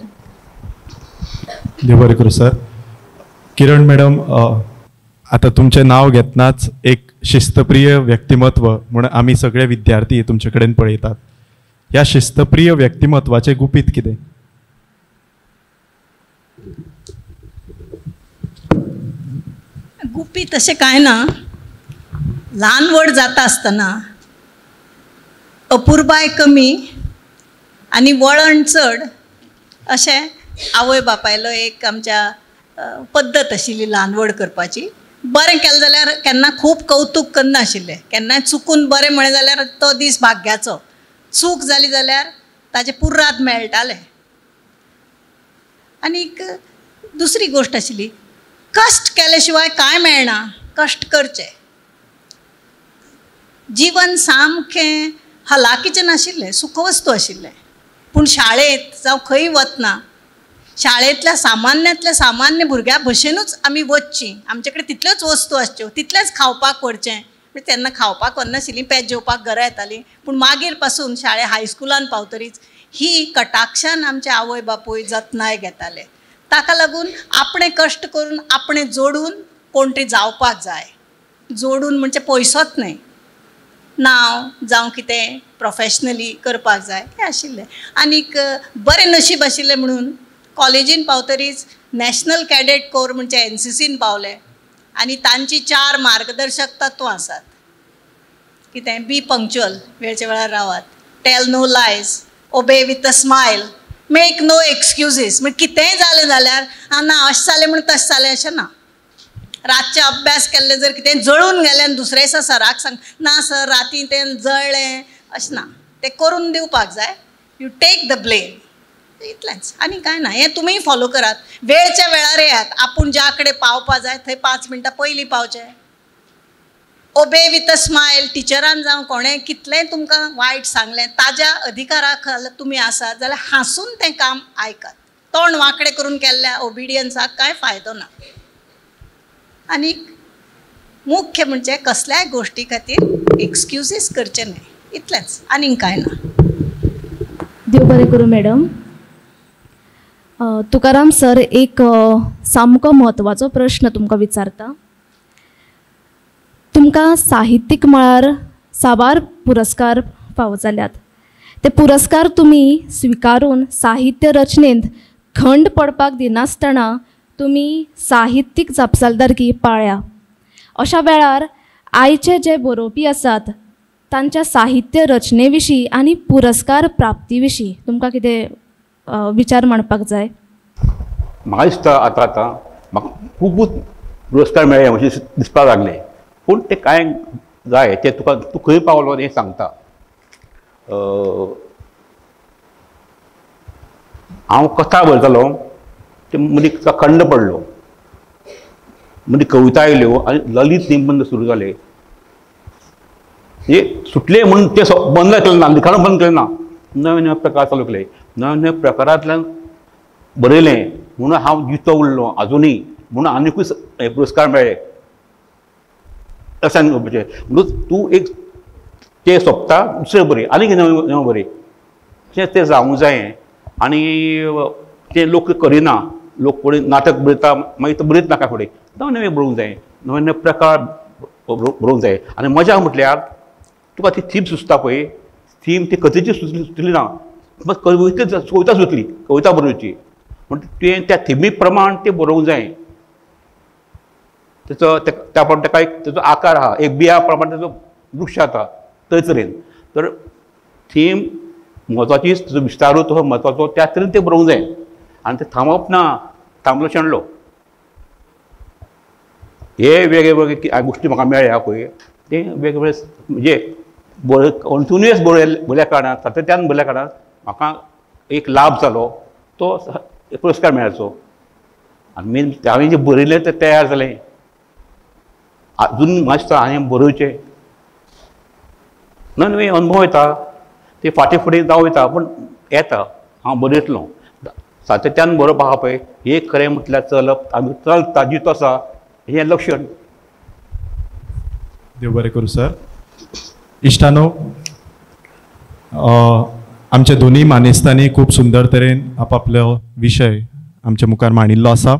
देव बरें करूं सर. किरण मॅडम, आतां तुमचें नांव घेतनाच एक शिस्तप्रिय व्यक्तिमत्व म्हूण आमी सगळे विद्यार्थी तुमचे कडेन पळयतात. ह्या शिस्तप्रिय व्यक्तिमत्वाचें गुपीत कितें? गुपीत अशें कांय ना. ल्हान व्हड जाता आसतना अपुरबाय कमी आनी वळण चड अशें आवय बापायलो एक आमच्या पद्दत आशिल्ली ल्हान व्हड करपाची. बरें केलें जाल्यार केन्ना खूब कौतूक करनाशिल्लें, केन्नाय चुकून बरें म्हळें जाल्यार तो दीस भाग्याचो, चूक जाली जाल्यार ताजें पुर्राद मेळटालें. आनीक दुसरी गोश्ट आशिल्ली, कश्ट केले शिवाय कांय मेळना, कश्ट करचे. जिवन सामकें हलाकीचें नाशिल्लें, सुखवस्तू आशिल्लें. पूण शाळेंत जावं खंय वतना शाळेंतल्या सामान्यांतल्या सामान्य भुरग्यां भशेनूच आमी वचचीं, आमचे कडेन तितल्योच वस्तू आसच्यो, तितलेंच खावपाक व्हरचें. म्हणजे तेन्ना खावपाक व्हरनाशिल्लीं, पेज जेवपाक घरा येतालीं. पूण मागीर पासून शाळे हायस्कुलान पावतरीच ही कटाक्षान आमचे आवय बापूय जतनाय घेताले. ताका लागून आपणें कश्ट करून आपणें जोडून कोण तरी जावपाक जाय. जोडून म्हणजे पयसोच न्हय, नांव जावं कितें प्रोफेशनली करपाक जाय हें आशिल्लें. आनीक बरें नशीब आशिल्लें म्हणून कॉलेजीन पावतरीच नॅशनल कॅडेट कोर म्हणजे एनसीसीन पावले आनी तांची 4 मार्गदर्शक तत्वां आसात. कितें, बी पंक्च्युअल, वेळच्या वेळार रावात, tell no lies, obey with a smile, make no excuses. म्हणजे कितेंय जालें जाल्यार आं ना अशें जालें म्हूण तशें जालें अशें ना. रातचे अभ्यास केल्ले जर कितें जळून गेलें आनी दुसरे दिसा सराक सांग ना सर राती तें जळ्ळें अशें ना, तें करून दिवपाक जाय. You take the blame, इतलेंच आनी कांय ना. हें तुमीय फॉलो करात, वेळच्या वेळार येयात, आपूण ज्या कडेन पावपा जाय थंय 5 मिनटां पयलीं पावचें. ओबे विथ अ स्मायल, टिचरान जावं कोणें कितलेंय तुमकां वायट सांगलें ताज्या अधिकारा खाला तुमी आसात जाल्यार हांसून तें काम आयकात. तोंड वांकडें करून केल्ल्या ओबिडियन्साक कांय फायदो ना. आनी मुख्य म्हणजे कसल्याय गोश्टी खातीर एक्सक्युजीस करचे न्हय, इतलेंच आनीक कांय ना. देव बरें करूं मॅडम. तुकाराम सर, एक सामको म्हत्वाचो प्रश्न तुमकां विचारता. तुमकां साहित्यीक मळार साबार पुरस्कार फावो जाल्यात, ते पुरस्कार तुमी स्विकारून साहित्य रचनेंत खंड पडपाक दिनासतना तुमी साहित्यीक जापसालदारकी पाळ्ळ्या. अशा वेळार आयचे जे बरोवपी आसात तांच्या साहित्य रचने विशीं आनी पुरस्कार प्राप्ती विशीं तुमकां कितें विचार मांडपाक जाय? म्हाका दिसता आतां आतां म्हाका खुबूच पुरस्कार मेळ्ळे अशें दिसपाक लागलें, पूण तें कांय जाय तें तुका तूं खंय पावलो हें सांगता. हांव कथा बरयतालो ते मदीं खंड पडलो, मदीं कविता आयल्यो आनी ललित निबंद सुरू जाले. म्हणजे सुटले म्हणून ते बंद केलें ना, लिखाण बंद केलें ना, नवे नवे प्रकार चालू केले, नवे नवे प्रकारांतल्यान बरयलें म्हणून हांव जितो उरलो आजुनूय. म्हणून आनिकूय पुरस्कार मेळ्ळे. अशें म्हणपाचें म्हणून तूं एक तें सोंपता दुसरें बरय आनीक नवें नवें बरय, तें तें जावंक जायें. आनी तें लोक करिना, लोक फुडें नाटक बरयता मागीर तो बरयत नाका, फुडें नवें नवें बरोवंक जाय, नवे नवे प्रकार बरोवंक जाय. आनी मजा म्हटल्यार तुका ती थीम सुचता पळय, थीम ती कथेची सुचली ना, बस कविता कविता सुचली, कविता बरोवची म्हण तुवें त्या थिमी प्रमाण तें बरोवंक जाय. तेचो त्या प्रमाण ताका एक तेचो आकार आहा, एक बिया प्रमाण तेचो वृक्ष जाता ते तरेन. तर थीम म्हत्वाची, तेचो विस्तारूय तो म्हत्वाचो, त्या तरेन तें बरोवंक जाय. आनी तें थांबप ना, थांबलो शेणलो. हे वेगळे वेगळे गोश्टी म्हाका मेळ्ळ्या पळय, ते वेगवेगळे म्हणजे कंटिन्युअस बरयल्या कारणान, सातत्यान बरयल्या कारणान म्हाका एक लाभ जालो, तो पुरस्कार मेळचो. आनी मेन हांवें जें बरयलें तें तयार जालें. अजून म्हाका दिसता हांवें बरोवचें, नवे नवे अनुभव येता, ते फाटीं फुडें जावं येता, पूण येता. हांव बरयतलो सातत्यान बरोवप आहा पळय, हे खरें म्हटल्यार चलप, आमी चलता जितो आसा हें लक्षण. देव बरें करूं सर. इश्टानो, आमच्या दोनूय मानेस्तांनी खूब सुंदर तरेन आपापलो विशय आमच्या मुखार मांडिल्लो आसा.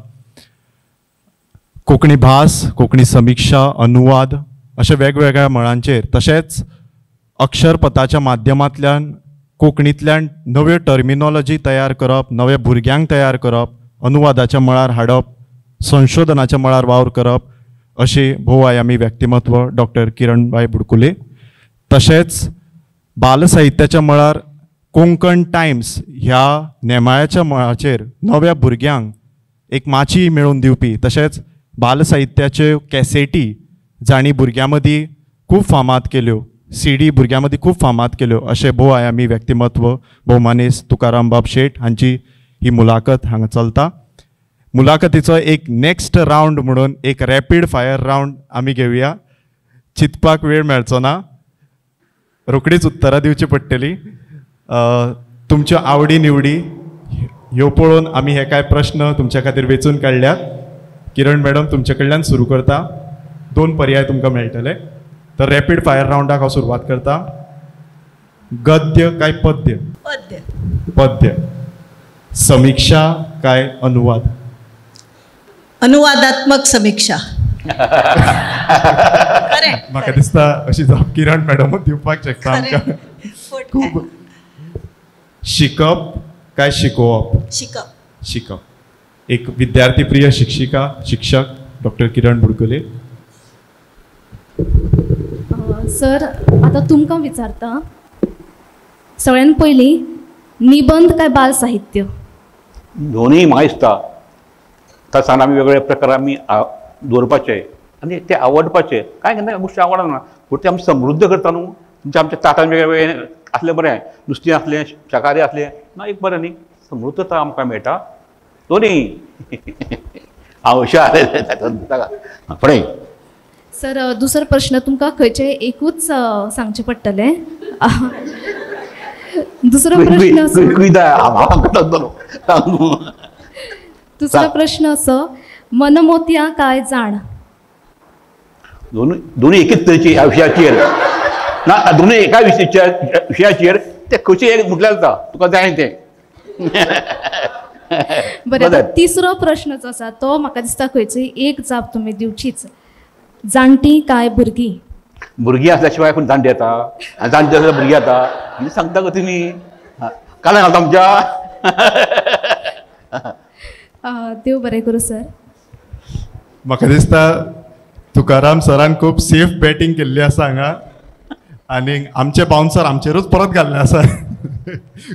कोंकणी भास, कोंकणी समिक्षा, अनुवाद अशे वेगवेगळ्या मळांचेर, तशेंच अक्षरपथाच्या माध्यमांतल्यान कोंकणींतल्यान नव्यो टर्मिनॉलॉजी तयार करप, नव्या भुरग्यांक तयार करप, अनुवादाच्या मळार हाडप, संशोधनाच्या मळार वावर करप, अशें भोवआयामी व्यक्तिमत्व डॉक्टर किरणबाय बुडकुले. तशेंच बालसाहित्याच्या मळार कोंकण टायम्स ह्या नेमाळ्याच्या मळाचेर नव्या भुरग्यांक एक माची मेळोवन दिवपी, तशेंच बालसाहित्याच्यो कॅसेटी जांणी भुरग्यां मदीं खूब फामाद केल्यो, सीडी भुरग्यां मदीं खूब फामाद केल्यो, अशें भोवआयामी व्यक्तिमत्व भोवमानेस्त तुकाराम बाब शेट हांची ही मुलाखत हांगा चलता. मुलाखतीचो एक नेक्स्ट रावंड म्हणून एक रॅपीड फायर रावंड आमी घेवया. चिंतपाक वेळ मेळचो ना, रोखडीच उत्तरां दिवची पडटली. तुमच्यो आवडी निवडी ह्यो पळोवन आमी हे कांय प्रश्न तुमच्या खातीर वेंचून काडल्यात. किरण मॅडम, तुमचे कडल्यान सुरू करता. दोन पर्याय तुमकां मेळटले. तर रॅपीड फायर रावंडाक हांव सुरवात करता. गद्य काय पद्य? पद्य. पद्य. समिक्षा काय अनुवाद? अनुवादात्मक समिक्षा. म्हाका दिसता अशी जाप किरण मॅडम दिवपाक शकता आमकां. खूब. शिकप काय शिकोवप? शिकप. शिकप. एक विद्यार्थी प्रिय शिक्षिका, शिक्षक डॉक्टर किरण बुडकुले. सर, आतां तुमकां विचारता, सगळ्यान पयलीं निबंद काय बाल साहित्य? दोनूय म्हाका दिसता. तासान आमी वेगवेगळे प्रकार आमी दवरपाचे आनी ते आवडपाचे. कांय केन्ना गोश्टी आवडना, पूण ते आमी समृद्ध करता न्हू. तुमच्या आमच्या ताटान वेगळे वेगळे आसलें बरें, नुस्तें आसलें, शाकाहारी आसलें ना, एक बरें न्ही, समृद्धता आमकां मेळटा दोनूय. हांव हुशार. फुडें सर, दुसरो प्रश्न तुमकां खंयचें एकूच सांगचें पडटलें. दुसरो प्रश्न असो, दुसरो प्रश्न असो, मनमोतयां काय जाण? दोनूय एकेच तरेची ह्या विशयाचेर ना, दोनूय एका विशयाचेर ते खंयचे एक म्हटल्यार जाता, तुका जाय तें. बरें, तिसरो प्रश्न जो आसा तो म्हाका दिसता खंयची एक जाप तुमी दिवचीच. जाणटी काय भुरगीं? भुरगीं आसल्या शिवाय कोण जाणटी येता, आनी जाणटी आसल्यार भुरगीं येता. कितें सांगता गो तुमी, कानां घालता आमच्या. देव बरें करूं सर. म्हाका दिसता तुकाराम सरान खूब सेफ बॅटींग केल्ली आसा हांगा, आनी आमचे बाउन्सर आमचेरूच परत घाल्ले आसा.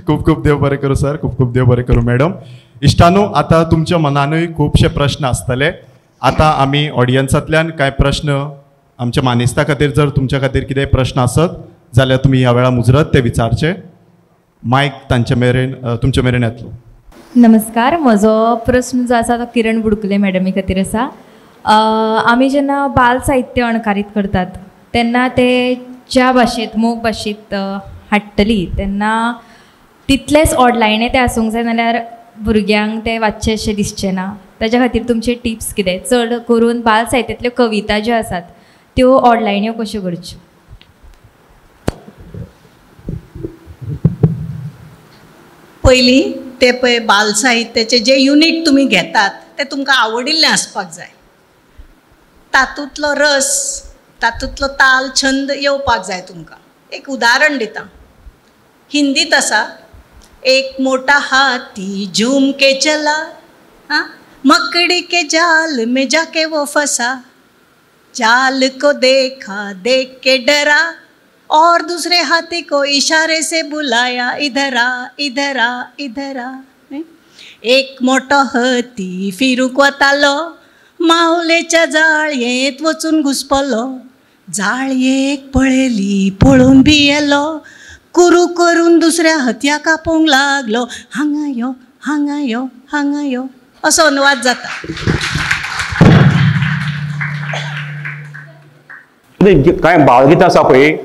खूब खूब देव बरें करूं सर, खूब खूब देव बरें करूं मॅडम. इश्टानो, आतां तुमच्या मनानूय खुबशे प्रश्न आसतले. आतां आमी ऑडियन्सांतल्यान कांय प्रश्न आमच्या मानेस्ता खातीर, जर तुमच्या खातीर कितेंय प्रश्न आसत जाल्यार तुमी ह्या वेळार मुजरत ते विचारचे. मायक तांचे मेरेन, तुमचे मेरेन येतलो. नमस्कार, म्हजो प्रस्न जो आसा तो किरण बुडकुले मॅडमी खातीर आसा. आमी जेन्ना बाल साहित्य अणकारीत करतात तेन्ना ते ज्या भाशेंत मोग भाशेंत हाडटली तेन्ना तितलेंच ओडलायणें तें आसूंक जाय, नाल्यार भुरग्यांक तें वाचचें अशें दिसचें ना. ताच्या खातीर तुमचे टिप्स कितें? चड करून बाल साहित्यांतल्यो कविता ज्यो आसात त्यो ऑनलायन्यो कश्यो करच्यो? पयलीं ते पळय बाल साहित्याचे जे युनीट तुमी घेतात ते तुमकां आवडिल्लें आसपाक जाय. तातूंतलो रस, तातूंतलो ताल, छंद येवपाक जाय तुमकां. एक उदाहरण दिता, हिंदीत आसा, एक मोटा हाथी झूम के चला, हाँ, मकड़ी के जाल में जाके वो फंसा, जाल को देखा देख के डरा और दूसरे हाथी को इशारे से बुलाया, इधर आ इधर आ इधर आ. एक मोठो हती फिरूंक वतालो, मावलेच्या जाळयेंत वचून घुसपलो, जाळयेक पळयली पळोवन भियेलो, कुरू करून दुसऱ्या हतयाक कापूंक लागलो, हांगा यो हांगा यो हांगा यो. असो अनुवाद जाता. कांय बाळगितां आसा पळय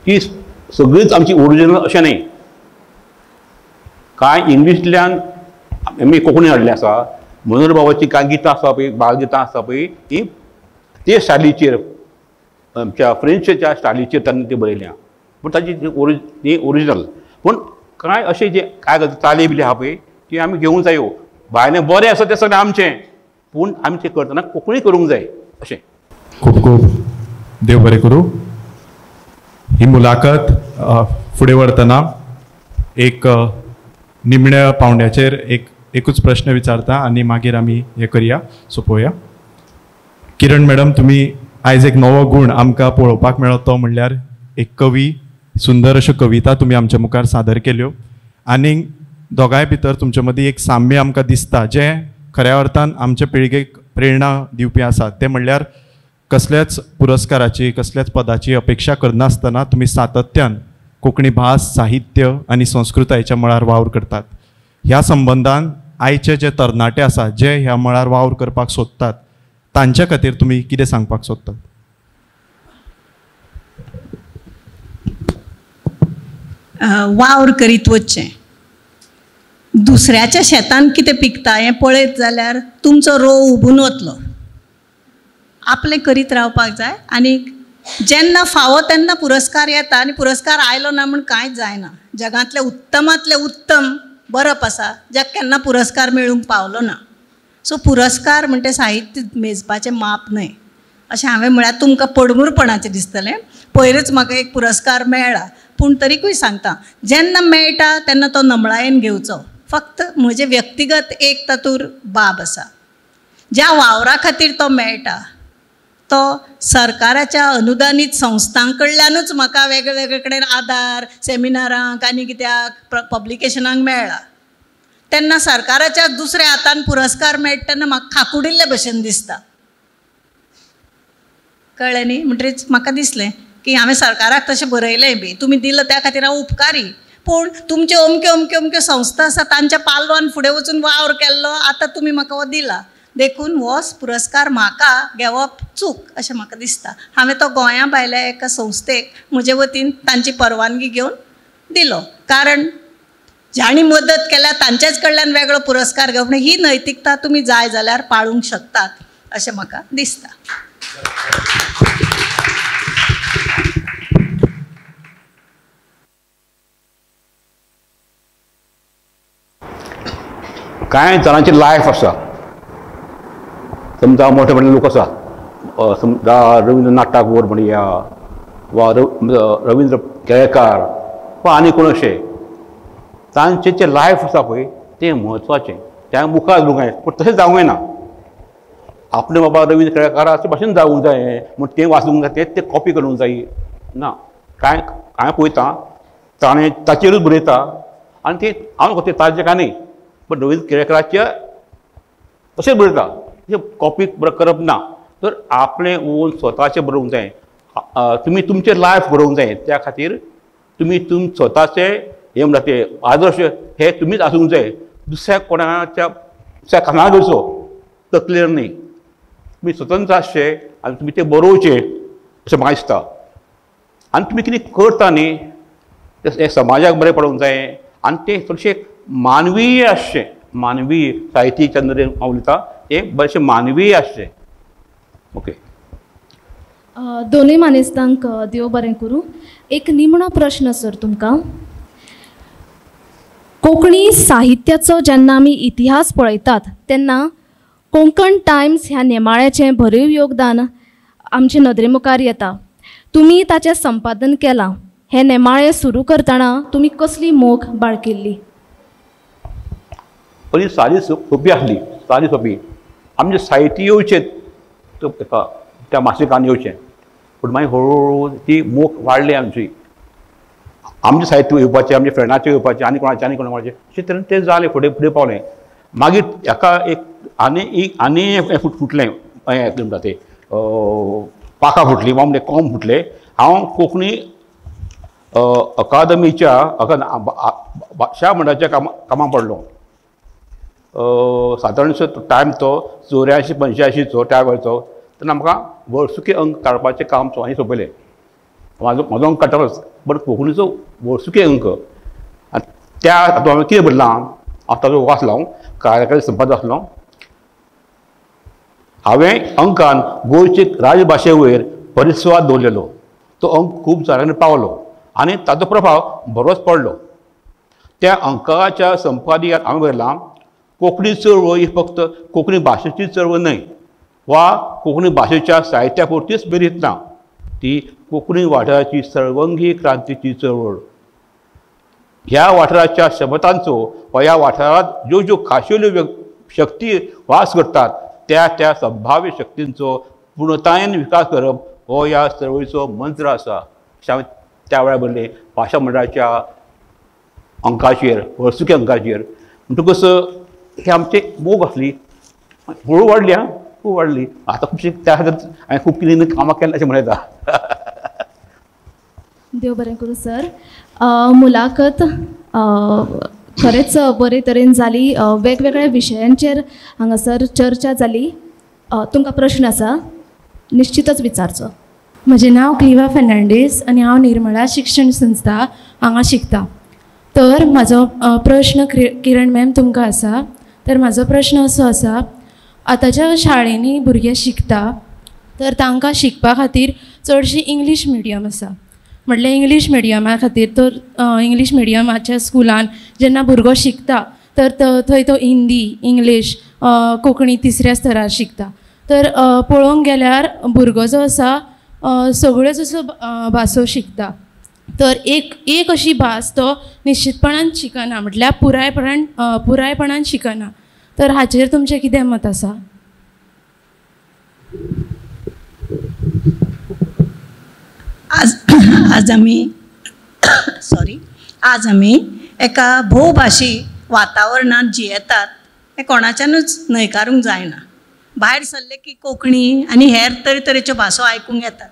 ती सगळीच आमची ओरिजिनल अशें न्हय. कांय इंग्लिशींतल्यान आमी कोंकणी हाडलें आसा. मनोहर बाबाची कांय गितां आसा पळय, बालगितां आसा पळय, ती ते स्टायलीचेर, आमच्या फ्रेंचच्या स्टायलीचेर तांणी ती बरयल्या. पूण ताची ती ओरिजिनल. पूण कांय अशें जे कांय चाली बिली आहा पळय ती आमी घेवंक जायो. भायलें बरें आसा तें सगळें आमचें, पूण आमी तें करतना कोंकणी करूंक जाय अशें. खूब खूब देव बरें करूं. ही मुलाखत फुडें व्हरतना एक निमण्या पावंड्याचेर एकूच प्रश्न विचारता आनी मागीर आमी हें करया, सोंपोवया. किरण मॅडम, तुमी आयज एक नवो गूण आमकां पळोवपाक मेळ्ळो, तो म्हणल्यार एक कवी. सुंदर अश्यो कविता तुमी आमच्या मुखार सादर केल्यो आनी दोगांय भितर तुमचे मदीं एक साम्य आमकां दिसता, जें खऱ्या अर्थान आमच्या पिळगेक प्रेरणा दिवपी आसा. तें म्हणल्यार कसल्याच पुरस्काराची, कसल्याच पदाची अपेक्षा करनासतना तुमी सातत्यान कोंकणी भास, साहित्य आनी संस्कृतायेच्या मळार वावर करतात. ह्या संबंदान आयचे जे तरणाटे आसात, जे ह्या मळार वावर करपाक सोदतात, तांच्या खातीर तुमी कितें सांगपाक सोदतात? वावर करीत वचचें. दुसऱ्याच्या शेतान कितें पिकता हें पळयत जाल्यार तुमचो रोव उबून वतलो. आपलें करीत रावपाक जाय आनी जेन्ना फावो तेन्ना पुरस्कार येता आनी पुरस्कार आयलो ना म्हूण कांयच जायना. जगांतलें उत्तमांतलें उत्तम बरप आसा ज्याक केन्ना पुरस्कार मेळूंक पावलो ना. सो पुरस्कार म्हणटे साहित्य मेजपाचें माप न्हय अशें हांवें म्हळ्यार तुमकां पडमूरपणाचें दिसतलें. पयरच म्हाका एक पुरस्कार मेळ्ळा, पूण तरीकूय सांगता, जेन्ना मेळटा तेन्ना तो नमळायेन घेवचो. फक्त म्हजें व्यक्तिगत एक तातूंत बाब आसा, ज्या वावरा खातीर तो मेळटा तो सरकाराच्या अनुदानीत संस्थां कडल्यानूच म्हाका वेगळे वेगळे कडेन आदार, सेमिनारांक आनी कित्याक पब्लिकेशनांक मेळ्ळा. तेन्ना सरकाराच्या दुसऱ्या हातान पुरस्कार मेळटा तेन्ना म्हाका खाकुडिल्ले भशेन दिसता. कळ्ळें न्ही? म्हणटरीच म्हाका दिसलें की हांवें सरकाराक तशें बरयलें बी, तुमी दिलां त्या खातीर हांव उपकारी, पूण तुमच्यो अमक्यो अमक्यो अमक्यो संस्था आसा तांच्या पालवान फुडें वचून वावर केल्लो, आतां तुमी म्हाका हो दिला, देखून हो पुरस्कार म्हाका घेवप चूक अशें म्हाका दिसता. हांवें तो गोंया भायल्या एका संस्थेक म्हजे वतीन तांची परवानगी घेवन दिलो, कारण जांणी मदत केल्या तांच्याच कडल्यान वेगळो पुरस्कार घेवप ही नैतिकता तुमी जाय जाल्यार पाळूंक शकतात अशें म्हाका दिसता. कांय जाणांची लायफ आसा, समजा मोठे मोठे लोक आसा, समजा रविंद्रनाथ टागोर म्हणया वा रविंद्र केळकार वा आनी कोण अशे, तांचें जें लायफ आसा पळय तें म्हत्वाचें, त्या मुखार धरूंक जाय. पूण तशें जावंक जायना, आपणें बाबा रविंद्र केळकाराचे भाशेन जावंक जाय म्हूण तें वाचूंक जाय, तें कॉपी करूंक जाय ना. कांय हांवें पळयता ताणें ताचेरूच बरयता आनी तें हांव तें ताजें काय न्ही, पण रविंद्र केळकाराच्या तशेंच बरयता, कॉपी करप ना. तर आपलें ओन स्वताचें बरोवंक जाय, तुमी तुमचें लायफ बरोवंक जाय. त्या खातीर तुमी स्वताचें हें म्हणटा ते आदर्श हे तुमीच आसूंक जाय, दुसऱ्या कोणाच्या दुसऱ्या कानार घेवचो तकलेर न्ही. तुमी स्वतंत्र आसचे आनी तुमी तें बरोवचें अशें म्हाका दिसता. आनी तुमी कितें करता न्ही तें समाजाक बरें पडूंक जाय आनी तें चडशें मानवीय आसचें. मानवी साहित्यीच्या नदरेन हांव उलयतां, तें बरेंचशें मानवीय आसचें. ओके, दोनूय मानेस्तांक देव बरें करूं. एक निमणो प्रश्न सर तुमकां, कोंकणी साहित्याचो जेन्ना आमी इतिहास पळयतात तेन्ना कोंकण टायम्स ह्या नेमाळ्याचें भरीव योगदान आमचे नदरे मुखार येता. तुमी ताचें संपादन केलां. हें नेमाळें सुरू करतना तुमी कसली मोख बाळगिल्ली? पयलीं सादी सोंपी आसली, सादी सोंपी आमचें साहित्य येवचें त्या मासिकान येवचें. पूण मागीर हळू हळू ती मोख वाडली आमची, आमचें साहित्य येवपाचें, आमच्या फ्रेंडाचें येवपाचें, आनी कोणाचें आनी कोणाचें, अशें तरेन तें जालें, फुडें फुडें पावलें. मागीर हेका एक आनी एक आनी हें फुटलें, हें कितें म्हणटा तें पाखां फुटलीं वा म्हणजे कोंब फुटले. हांव कोंकणी अकादमीच्या भाशा मंडळाच्या कामां पडलो. सादारणसो टायम तो 84 85चो त्या वेळचो. तेन्ना म्हाका वर्सुकी अंक काडपाचें काम हांवें सोंपयलें. म्हाजो म्हजो अंक काडटालोच, बट कोंकणीचो वर्सुकी अंक आनी त्या हातूंत हांवें कितें बदलां, हांव ताजो वाचलो, हांव कार्यकारी संपादक आसलो. हांवें अंकान गोंयचे राजभाशे वयर परिस्वाद दवरलेलो. तो अंक खूब जाणांनी पावलो आनी ताजो प्रभाव बरोच पडलो. त्या अंकाच्या संपादकीयांत हांवें बरयलां, कोंकणी चळवळ ही फक्त कोंकणी भाशेची चळवळ न्हय वा कोंकणी भाशेच्या साहित्या पुरतीच मेरीत ना, ती कोंकणी वाठाराची सर्वंगी क्रांतीची चळवळ. ह्या वाठाराच्या क्षमतांचो वा ह्या वाठारांत ज्यो ज्यो खाशेल्यो शक्ती वास करतात त्या त्या संभाव्य शक्तींचो पूर्णतायेन विकास करप हो ह्या चळवळीचो मंत्र आसा. अशें हांवें त्या वेळार बरयलें भाशा मंडळाच्या अंकाचेर, वर्सुकी अंकाचेर. म्हणटकच हे आमचे मोग आसली, हळू वाडली, आं खूब वाडली. आतां खुबशी त्या खातीर हांवें खूब कितें कामां केल्लीं अशें म्हणूं येता. देव बरें करूं सर. मुलाखत खरेंच बरे तरेन जाली, वेगवेगळ्या विशयांचेर हांगासर चर्चा जाली. तुमकां प्रश्न आसा, निश्चितच विचारचो. म्हजें नांव क्लिवा फर्नांडीस आनी हांव निर्मळा शिक्षण संस्था हांगा शिकता. तर म्हाजो प्रश्न किरण मॅम तुमकां आसा. तर म्हाजो प्रश्न असो आसा, आतांच्या शाळेंनी भुरगे शिकता तर तांकां शिकपा खातीर चडशी इंग्लीश मिडियम आसा. म्हटल्यार इंग्लीश मिडियमा खातीर तर इंग्लीश मिडियमाच्या स्कुलान जेन्ना भुरगो शिकता तर थंय तो हिंदी, इंग्लीश, कोंकणी तिसऱ्या स्तरार शिकता. तर पळोवंक गेल्यार भुरगो जो आसा सगळ्योच असो भासो शिकता. तर एक एक अशी भास तो निश्चितपणान शिकना, म्हटल्यार पुरायपणान शिकना. तर हाचेर तुमचें कितें मत आसा? आज आमी सॉरी आज आमी एका भोवभाशी वातावरणांत जियेतात हें कोणाच्यानूच न्हयकारूंक जायना. भायर सरले की कोंकणी आनी हेर तरेतरेच्यो भासो आयकूंक येतात.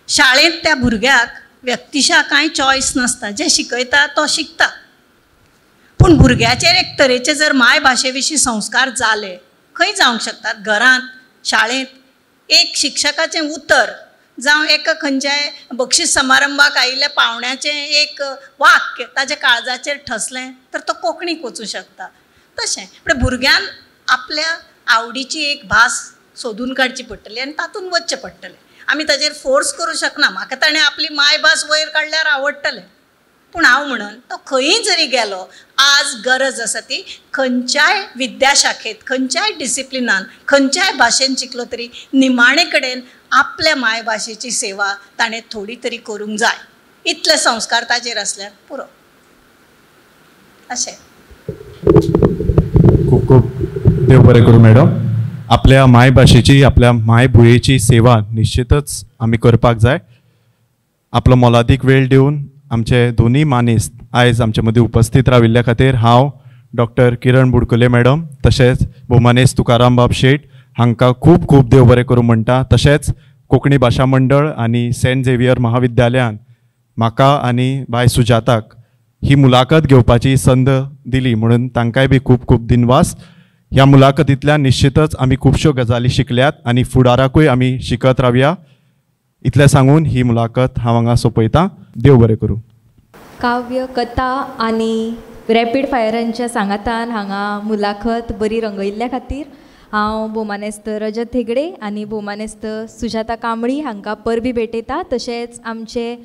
शाळेंत त्या भुरग्याक व्यक्तिशा कांय चॉयस नासता, जें शिकयता तो शिकता. पूण भुरग्याचेर एक तरेचे जर मायभाशे विशीं संस्कार जाले, खंय जावंक शकतात, घरांत, शाळेंत एक शिक्षकाचें उतर जावं एका खंयच्याय बक्षीस समारंभाक आयिल्ल्या पावण्याचें एक वाक्य ताच्या काळजाचेर ठसलें तर तो कोंकणीक वचूं शकता. तशें पूण भुरग्यान आपल्या आवडीची एक भास सोदून काडची पडटली आनी तातूंत वचचें पडटलें. आमी ताजेर फोर्स करूं शकना. म्हाका ताणें आपली मायभास वयर काडल्यार आवडटलें, पूण हांव म्हणून तो खंयी जरी गेलो, आज गरज आसा ती खंयच्याय विद्याशाखेंत, खंयच्याय डिसिप्लिनान, खंयच्याय भाशेन शिकलो तरी निमाणे कडेन आपल्या मायभाशेची सेवा ताणें थोडी तरी करूंक जाय. इतले संस्कार ताजेर आसल्यार पुरो. अशें. खूब खूब देव बरें करूं मॅडम. आपल्या मायभाशेची, आपल्या मायभुंयेची सेवा निश्चितच आमी करपाक जाय. आपलो मोलादीक वेळ दिवन आमचे दोनूय मानेस्त आयज आमचे मदीं उपस्थित राविल्ल्या खातीर हांव डॉक्टर किरण बुडकुले मॅडम तशेंच भोवमानेस्त तुकाराम बाब शेट हांकां खूब खूब देव बरें करूं म्हणटा. तशेंच कोंकणी भाशा मंडळ आनी सेंट झेवियर महाविद्यालयान म्हाका आनी बाय सुजाताक ही मुलाखत घेवपाची संद दिली म्हणून तांकांय बी खूब खूब दिनवास. ह्या मुलाखतींतल्यान निश्चितच आमी खुबश्यो गजाली शिकल्यात आनी फुडाराकूय आमी शिकत रावया. इतलें सांगून ही मुलाखत हांव हांगा सोंपयतां. देव बरें करूं. काव्य, कथा आनी रॅपीड फायरांच्या सांगातान हांगा मुलाखत बरी रंगयल्ल्या खातीर हांव भोवमानेस्त रजत हेगडे आनी भोवमानेस्त सुजाता कांबळी हांकां परबी भेटयता. तशेंच आमचे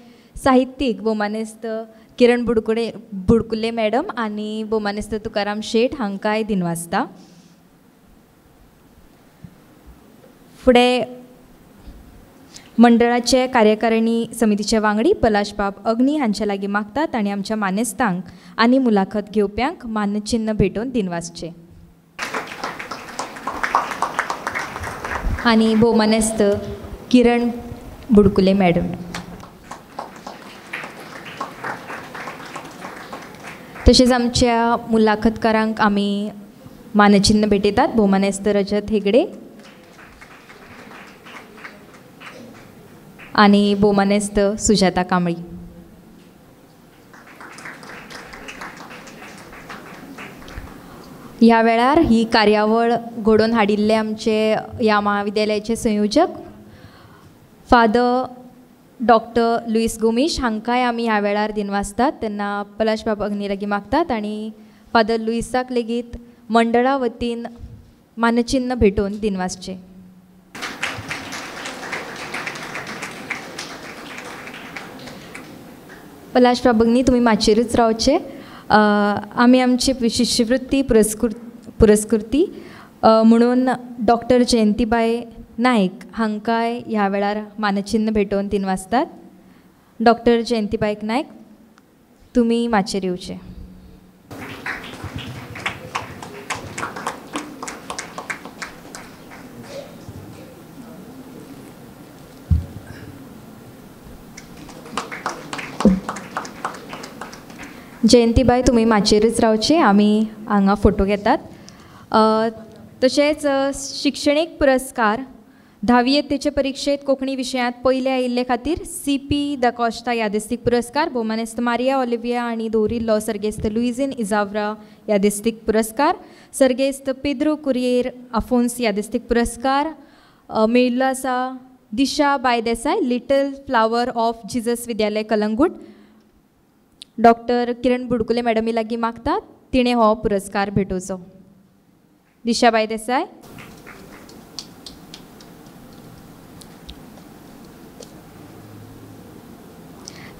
साहित्यीक भोवमानेस्त किरण बुडकुले मॅडम आनी भोवमानेस्त तुकाराम शेट हांकांय दिनवासता. फुडें मंडळाचे कार्यकारिणी समितीचे वांगडी पलाशबाब अग्नी हांचे लागीं मागतात आनी आमच्या मानेस्तांक आनी मुलाखत घेवप्यांक मानचिन्न भेटोवन दिनवासचें. आनी भोवमानेस्त किरण बुडकुले मॅडम. तशेंच आमच्या मुलाखतकारांक आमी मानचिन्न भेटयतात. भोवमानेस्त रजत हेगडे आनी भोवमानेस्त सुजाता कांबळी. ह्या वेळार ही कार्यावळ घडोवन हाडिल्ले आमचे ह्या महाविद्यालयाचे संयोजक फादर डॉक्टर लुईस गोमीश हांकांय आमी ह्या वेळार दिनवासतात. तेन्ना पलाशबाब अग्नी लागीं मागतात आनी फादर लुईसाक लेगीत मंडळा वतीन मानचिन्न भेटोवन दिनवासचें. पलाशबाब अग्नी तुमी माचयेरूच रावचे. आमी आमची शिश्यवृत्ती पुरस्कृती म्हणून डॉक्टर जयंतीबाय नायक हांकांय ह्या वेळार मानचिन्न भेटोवन दिनवासतात. डॉक्टर जयंतीबाय नायक तुमी माचयेर येवचे. जयंतीबाय तुमी माचयेरूच रावचे, आमी हांगा फोटो घेतात. तशेंच शिक्षणीक पुरस्कार धावी यत्तेचे परिक्षेत कोंकणी विशयांत पयले आयिल्ले खातीर सी पी the Costa यादस्तीक पुरस्कार, भोवमानेस्त मारिया ऑलिविया आनी दवरिल्लो सर्गेस्त लुईझीन इजावरा यादस्तीक पुरस्कार, सर्गेस्त पेद्रो कुरियर आफोन्स यादस्तीक पुरस्कार मेळिल्लो आसा Disha Bai Desai, Little Flower of Jesus Vidyalaya Calangute. Doctor Kiran Budkule मॅडमी लागीं मागता तिणें हो पुरस्कार भेटोवचो. दिशा बाय देसाय.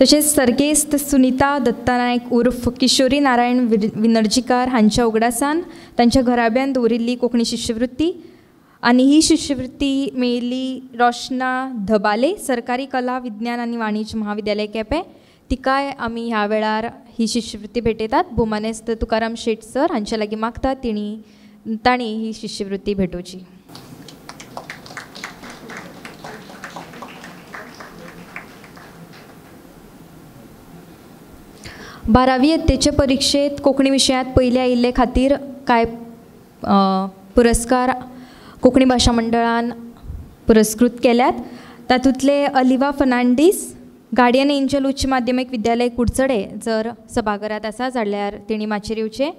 तशेंच सर्गेस्त सुनिता दत्ता नायक उर्फ किशोरी नारायण विनर्जीकार हांच्या उगडासान तांच्या घराब्यान दवरिल्ली कोंकणी शिश्यवृत्ती आनी ही शिश्यवृत्ती मेळिल्ली रोशना धबाले, सरकारी कला विज्ञान आनी वाणिज्य महाविद्यालय केपें. तिकाय आमी ह्या वेळार ही शिश्यवृत्ती भेटयतात. भोवमानेस्त तुकाराम शेट सर हांचे लागीं मागता तांणी ही शिश्यवृत्ती भेटोवची. बारावी यत्तेचे परिक्षेत कोंकणी विशयांत पयले आयिल्ले खातीर कांय पुरस्कार कोंकणी भाशा मंडळान पुरस्कृत केल्यात. तातूंतले अलिवा फर्नांडीस, गार्डियन एंजल उच्च माध्यमीक विद्यालय कुडचडे जर सभाघरांत आसा जाल्यार तेणी माचयेर येवचें.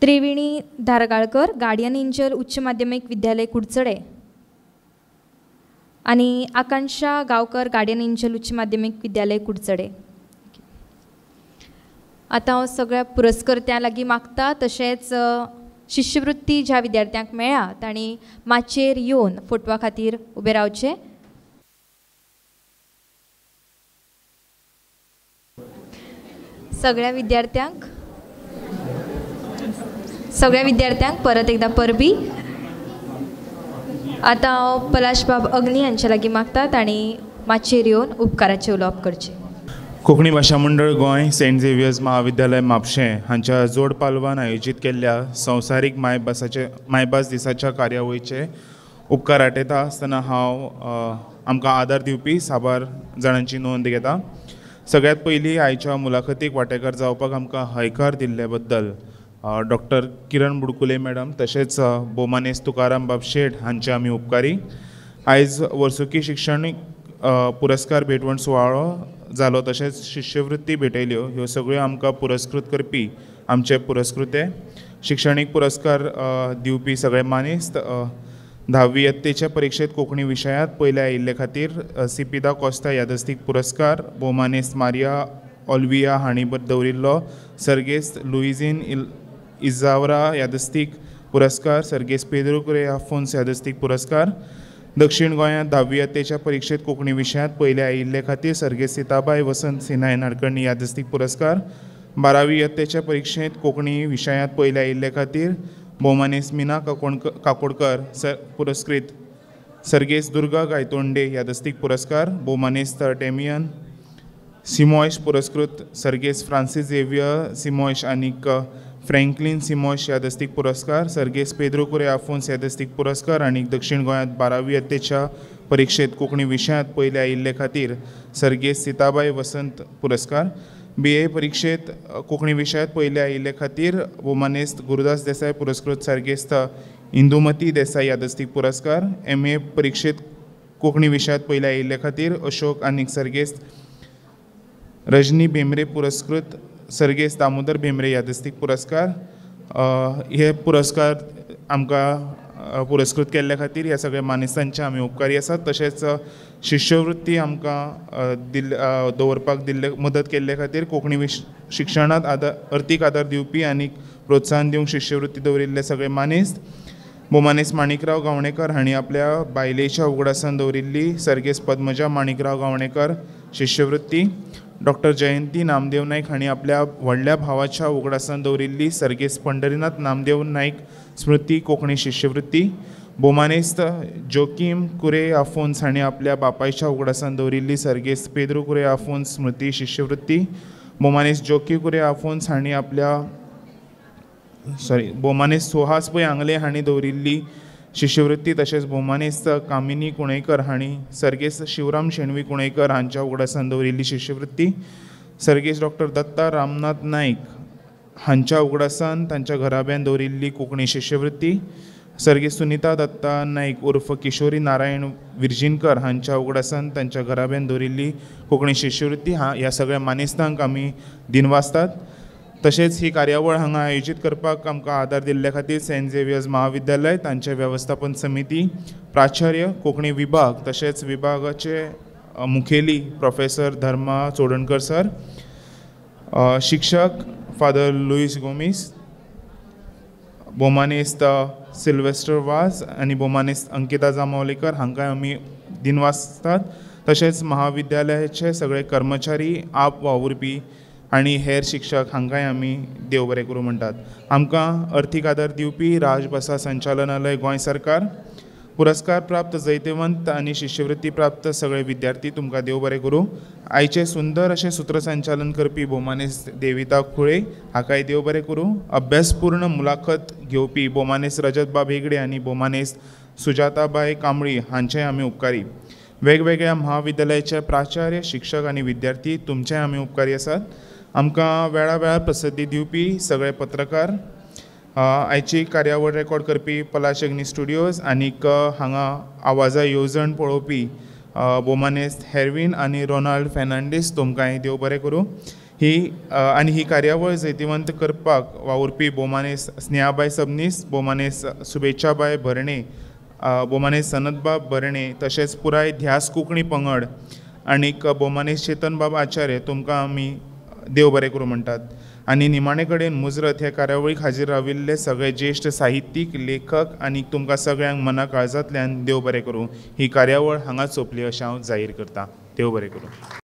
त्रिवेणी धारगाळकर, गार्डियन एंजल उच्च माध्यमीक विद्यालय कुडचडे आनी आकांक्षा गांवकर, गार्डियन एंजल उच्च माध्यमीक विद्यालय कुडचडे. आतां हांव सगळ्या पुरस्कर्त्यां लागीं मागता तशेंच शिश्यवृत्ती ज्या विद्यार्थ्यांक मेळ्ळा तांणी माचयेर येवन फोटवा खातीर उबें रावचें. सगळ्या विद्यार्थ्यांक परत एकदां परबी. आतां हांव पलाशबाब अग्नी हांचे लागीं मागता तांणी माचयेर येवन उपकाराचें उलोवप करचें. कोंकणी भाशा मंडळ गोंय, सेंट झेवियर्स महाविद्यालय म्हापशें हांच्या जोड पालवान आयोजीत केल्ल्या संवसारीक मायभास दिसाच्या कार्यावळीचे उपकार आठयता आसतना हांव आमकां आदार दिवपी साबार जाणांची नोंद घेता. सगळ्यांत पयलीं आयच्या मुलाखतीक वांटेकार जावपाक आमकां हयकार दिल्ले बद्दल डॉक्टर किरण बुडकुले मॅडम तशेंच भोवमानेस्त तुकाराम बाब शेट हांचे आमी उपकारी. आयज वर्सुकी शिक्षणीक पुरस्कार भेटवण सुवाळो जालो तशेंच शिश्यवृत्ती भेटयल्यो. ह्यो सगळ्यो आमकां पुरस्कृत करपी आमचे पुरस्कृते शिक्षणीक पुरस्कार दिवपी सगळे मानेस्त. धावी यत्तेच्या परिक्षेत कोंकणी विशयांत पयले आयिल्ले खातीर सी पी दा कोस्ता यादस्तीक पुरस्कार, भोवमानेस्त मारिया ऑल्विया हांणी दवरिल्लो सर्गेस्त लुईझीन इजावरा यादस्तीक पुरस्कार, सर्गेस्त पेद्रो कुरेय आफोन्स यादस्तीक पुरस्कार. दक्षिण गोंयांत 10वी यत्तेच्या परिक्षेत कोंकणी विशयांत पयले आयिल्ले खातीर सर्गेस्त सीताबाय वसंत सिनाय नाडकर्णी यादस्तीक पुरस्कार. 12वी यत्तेच्या परिक्षेत कोंकणी विशयांत पयले आयिल्ले खातीर भोवमानेस्त मीना काकोडकर पुरस्कृत सर्गेस्त दुर्गा गायतोंडे यादस्तीक पुरस्कार. भोवमानेस्त डेमियन सिमॉयश पुरस्कृत सर्गेस्त फ्रांसीस झेवियर सिमॉयश आनीक फ्रँकलीन सिमॉयश यादस्तीक पुरस्कार. सर्गेस्त पेद्रो कुरेय आफोन्स यादस्तीक पुरस्कार आनी दक्षिण गोंयांत 12वी यत्तेच्या परिक्षेत कोंकणी विशयांत पयले आयिल्ले खातीर सर्गेस्त सीताबाय वसंत पुरस्कार. BA परिक्षेत कोंकणी विशयांत पयले आयिल्ले खातीर भोवमानेस्त गुरुदास देसाय पुरस्कृत सर्गेस्त इंदुमती देसाय यादस्तीक पुरस्कार. MA परिक्षेत कोंकणी विशयांत पयले आयिल्ले खातीर अशोक आनी सर्गेस्त रजनी भेंब्रे पुरस्कृत सर्गेस्त दामोदर भेंब्रे यादस्तीक पुरस्कार. हे पुरस्कार आमकां पुरस्कृत केल्ले खातीर ह्या सगळ्या मानेस्तांचे आमी उपकारी आसात. तशेंच शिश्यवृत्ती आमकां दवरपाक दिल्ले मदत केल्ले खातीर कोंकणी शिक्षणांत अर्थीक आदार दिवपी आनी प्रोत्साहन दिवंक शिश्यवृत्ती दवरिल्ले सगळे मानेस्त. भोवमानेस्त माणिकराव गावणेकर हांणी आपल्या बायलेच्या उगडासान दवरिल्ली सर्गेस्त पद्मजा माणिकराव गावणेकर शिश्यवृत्ती. डॉक्टर जयंती नामदेव नायक हांणी आपल्या व्हडल्या भावाच्या उगडासान दवरिल्ली सर्गेस्त पंढरीनाथ नामदेव नायक स्मृती कोंकणी शिश्यवृत्ती. भोवमानेस्त जोकीम कुरेय आफोन्स हांणी आपल्या बापायच्या उगडासान दवरिल्ली सर्गेस्त पेद्रो कुरेय आफोन्स स्मृती शिश्यवृत्ती. भोवमानेस्त जोकी कुरेय आफोन्स हांणी आपल्या भोवमानेस्त सुहास पै आंगले हांणी दवरिल्ली शिश्यवृत्ती. तशेंच भोवमानेस्त कामिनी कुणेकर हांणी सर्गेस्त शिवराम शेणवी कुणेकर हांच्या उगडासान दवरिल्ली शिश्यवृत्ती. सर्गेस्त डॉक्टर दत्ता रामनाथ नायक हांच्या उगडासान तांच्या घराब्यान दवरिल्ली कोंकणी शिश्यवृत्ती. सर्गेस्त सुनिता दत्ता नायक उर्फ किशोरी नारायण विर्जीनकर हांच्या उगडासान तांच्या घराब्यान दवरिल्ली कोंकणी शिश्यवृत्ती. ह्या सगळ्या मानेस्तांक आमी दिनवासतात. तशेंच ही कार्यावळ हांगा आयोजीत करपाक आमकां आदार दिल्ले खातीर सेंट झेवियर्स महाविद्यालय, तांचे वेवस्थापन समिती, प्राचार्य, कोंकणी विभाग, तशेंच विभागाचे मुखेली प्रोफेसर धर्मा चोडणकर सर, शिक्षक फादर लुईस गोमीस, भोवमानेस्त सिल्वेस्टर वाज आनी भोवमानेस्त अंकिता जांबावलेकर हांकां आमी दिनवासतात. तशेंच महाविद्यालयाचे सगळे कर्मचारी, आप वावुरपी आनी हेर शिक्षक हांकांय आमी देव बरें करूं म्हणटात. आमकां अर्थीक आदार दिवपी राजभाशा संचालनालय गोंय सरकार, पुरस्कार प्राप्त जैतिवंत आनी शिश्यवृत्ती प्राप्त सगळे विद्यार्थी तुमकां देव बरें करूं. आयचें सुंदर अशें सुत्रसंचालन करपी भोवमानेस्त देविता खुळे हाकाय देव बरें करूं. अभ्यासपूर्ण मुलाखत घेवपी भोवमानेस्त रजतबाब हेगडे आनी भोवमानेस्त सुजाताबाय कांबळी हांचेय आमी उपकारी. वेगवेगळ्या महाविद्यालयाचे प्राचार्य, शिक्षक आनी विद्यार्थी तुमचेय आमी उपकारी आसात. आमकां वेळा वेळार प्रसिद्धी दिवपी सगळे पत्रकार, आयची कार्यावळ रेकॉर्ड करपी पलाश अग्नी स्टुडियोज आनीक हांगा आवाजा येवजण पळोवपी भोवमानेस्त हेरवीन आनी रोनाल्ड फेर्नांडीस तुमकांय देव बरें करूं. ही आनी ही कार्यावळ जैतिवंत करपाक वावुरपी भोवमानेस्त स्नेहाबाय सबनीस, भोवमानेस्त शुभेच्छाबाय भरणे, भोवमानेस्त सनतबाब भरणे, तशेंच पुराय ध्यास कोंकणी पंगड आनीक भोवमानेस्त चेतनबाब आचार्य तुमकां आमी देव बरें करूं म्हणटात. आनी निमाणे कडेन मुजरत हे कार्यावळीक हाजीर राविल्ले सगळे ज्येश्ठ साहित्यीक, लेखक आनी तुमकां सगळ्यांक मना काळजांतल्यान देव बरें करूं. ही कार्यावळ हांगाच सोंपली अशें हांव जाहीर करतां. देव बरें करूं.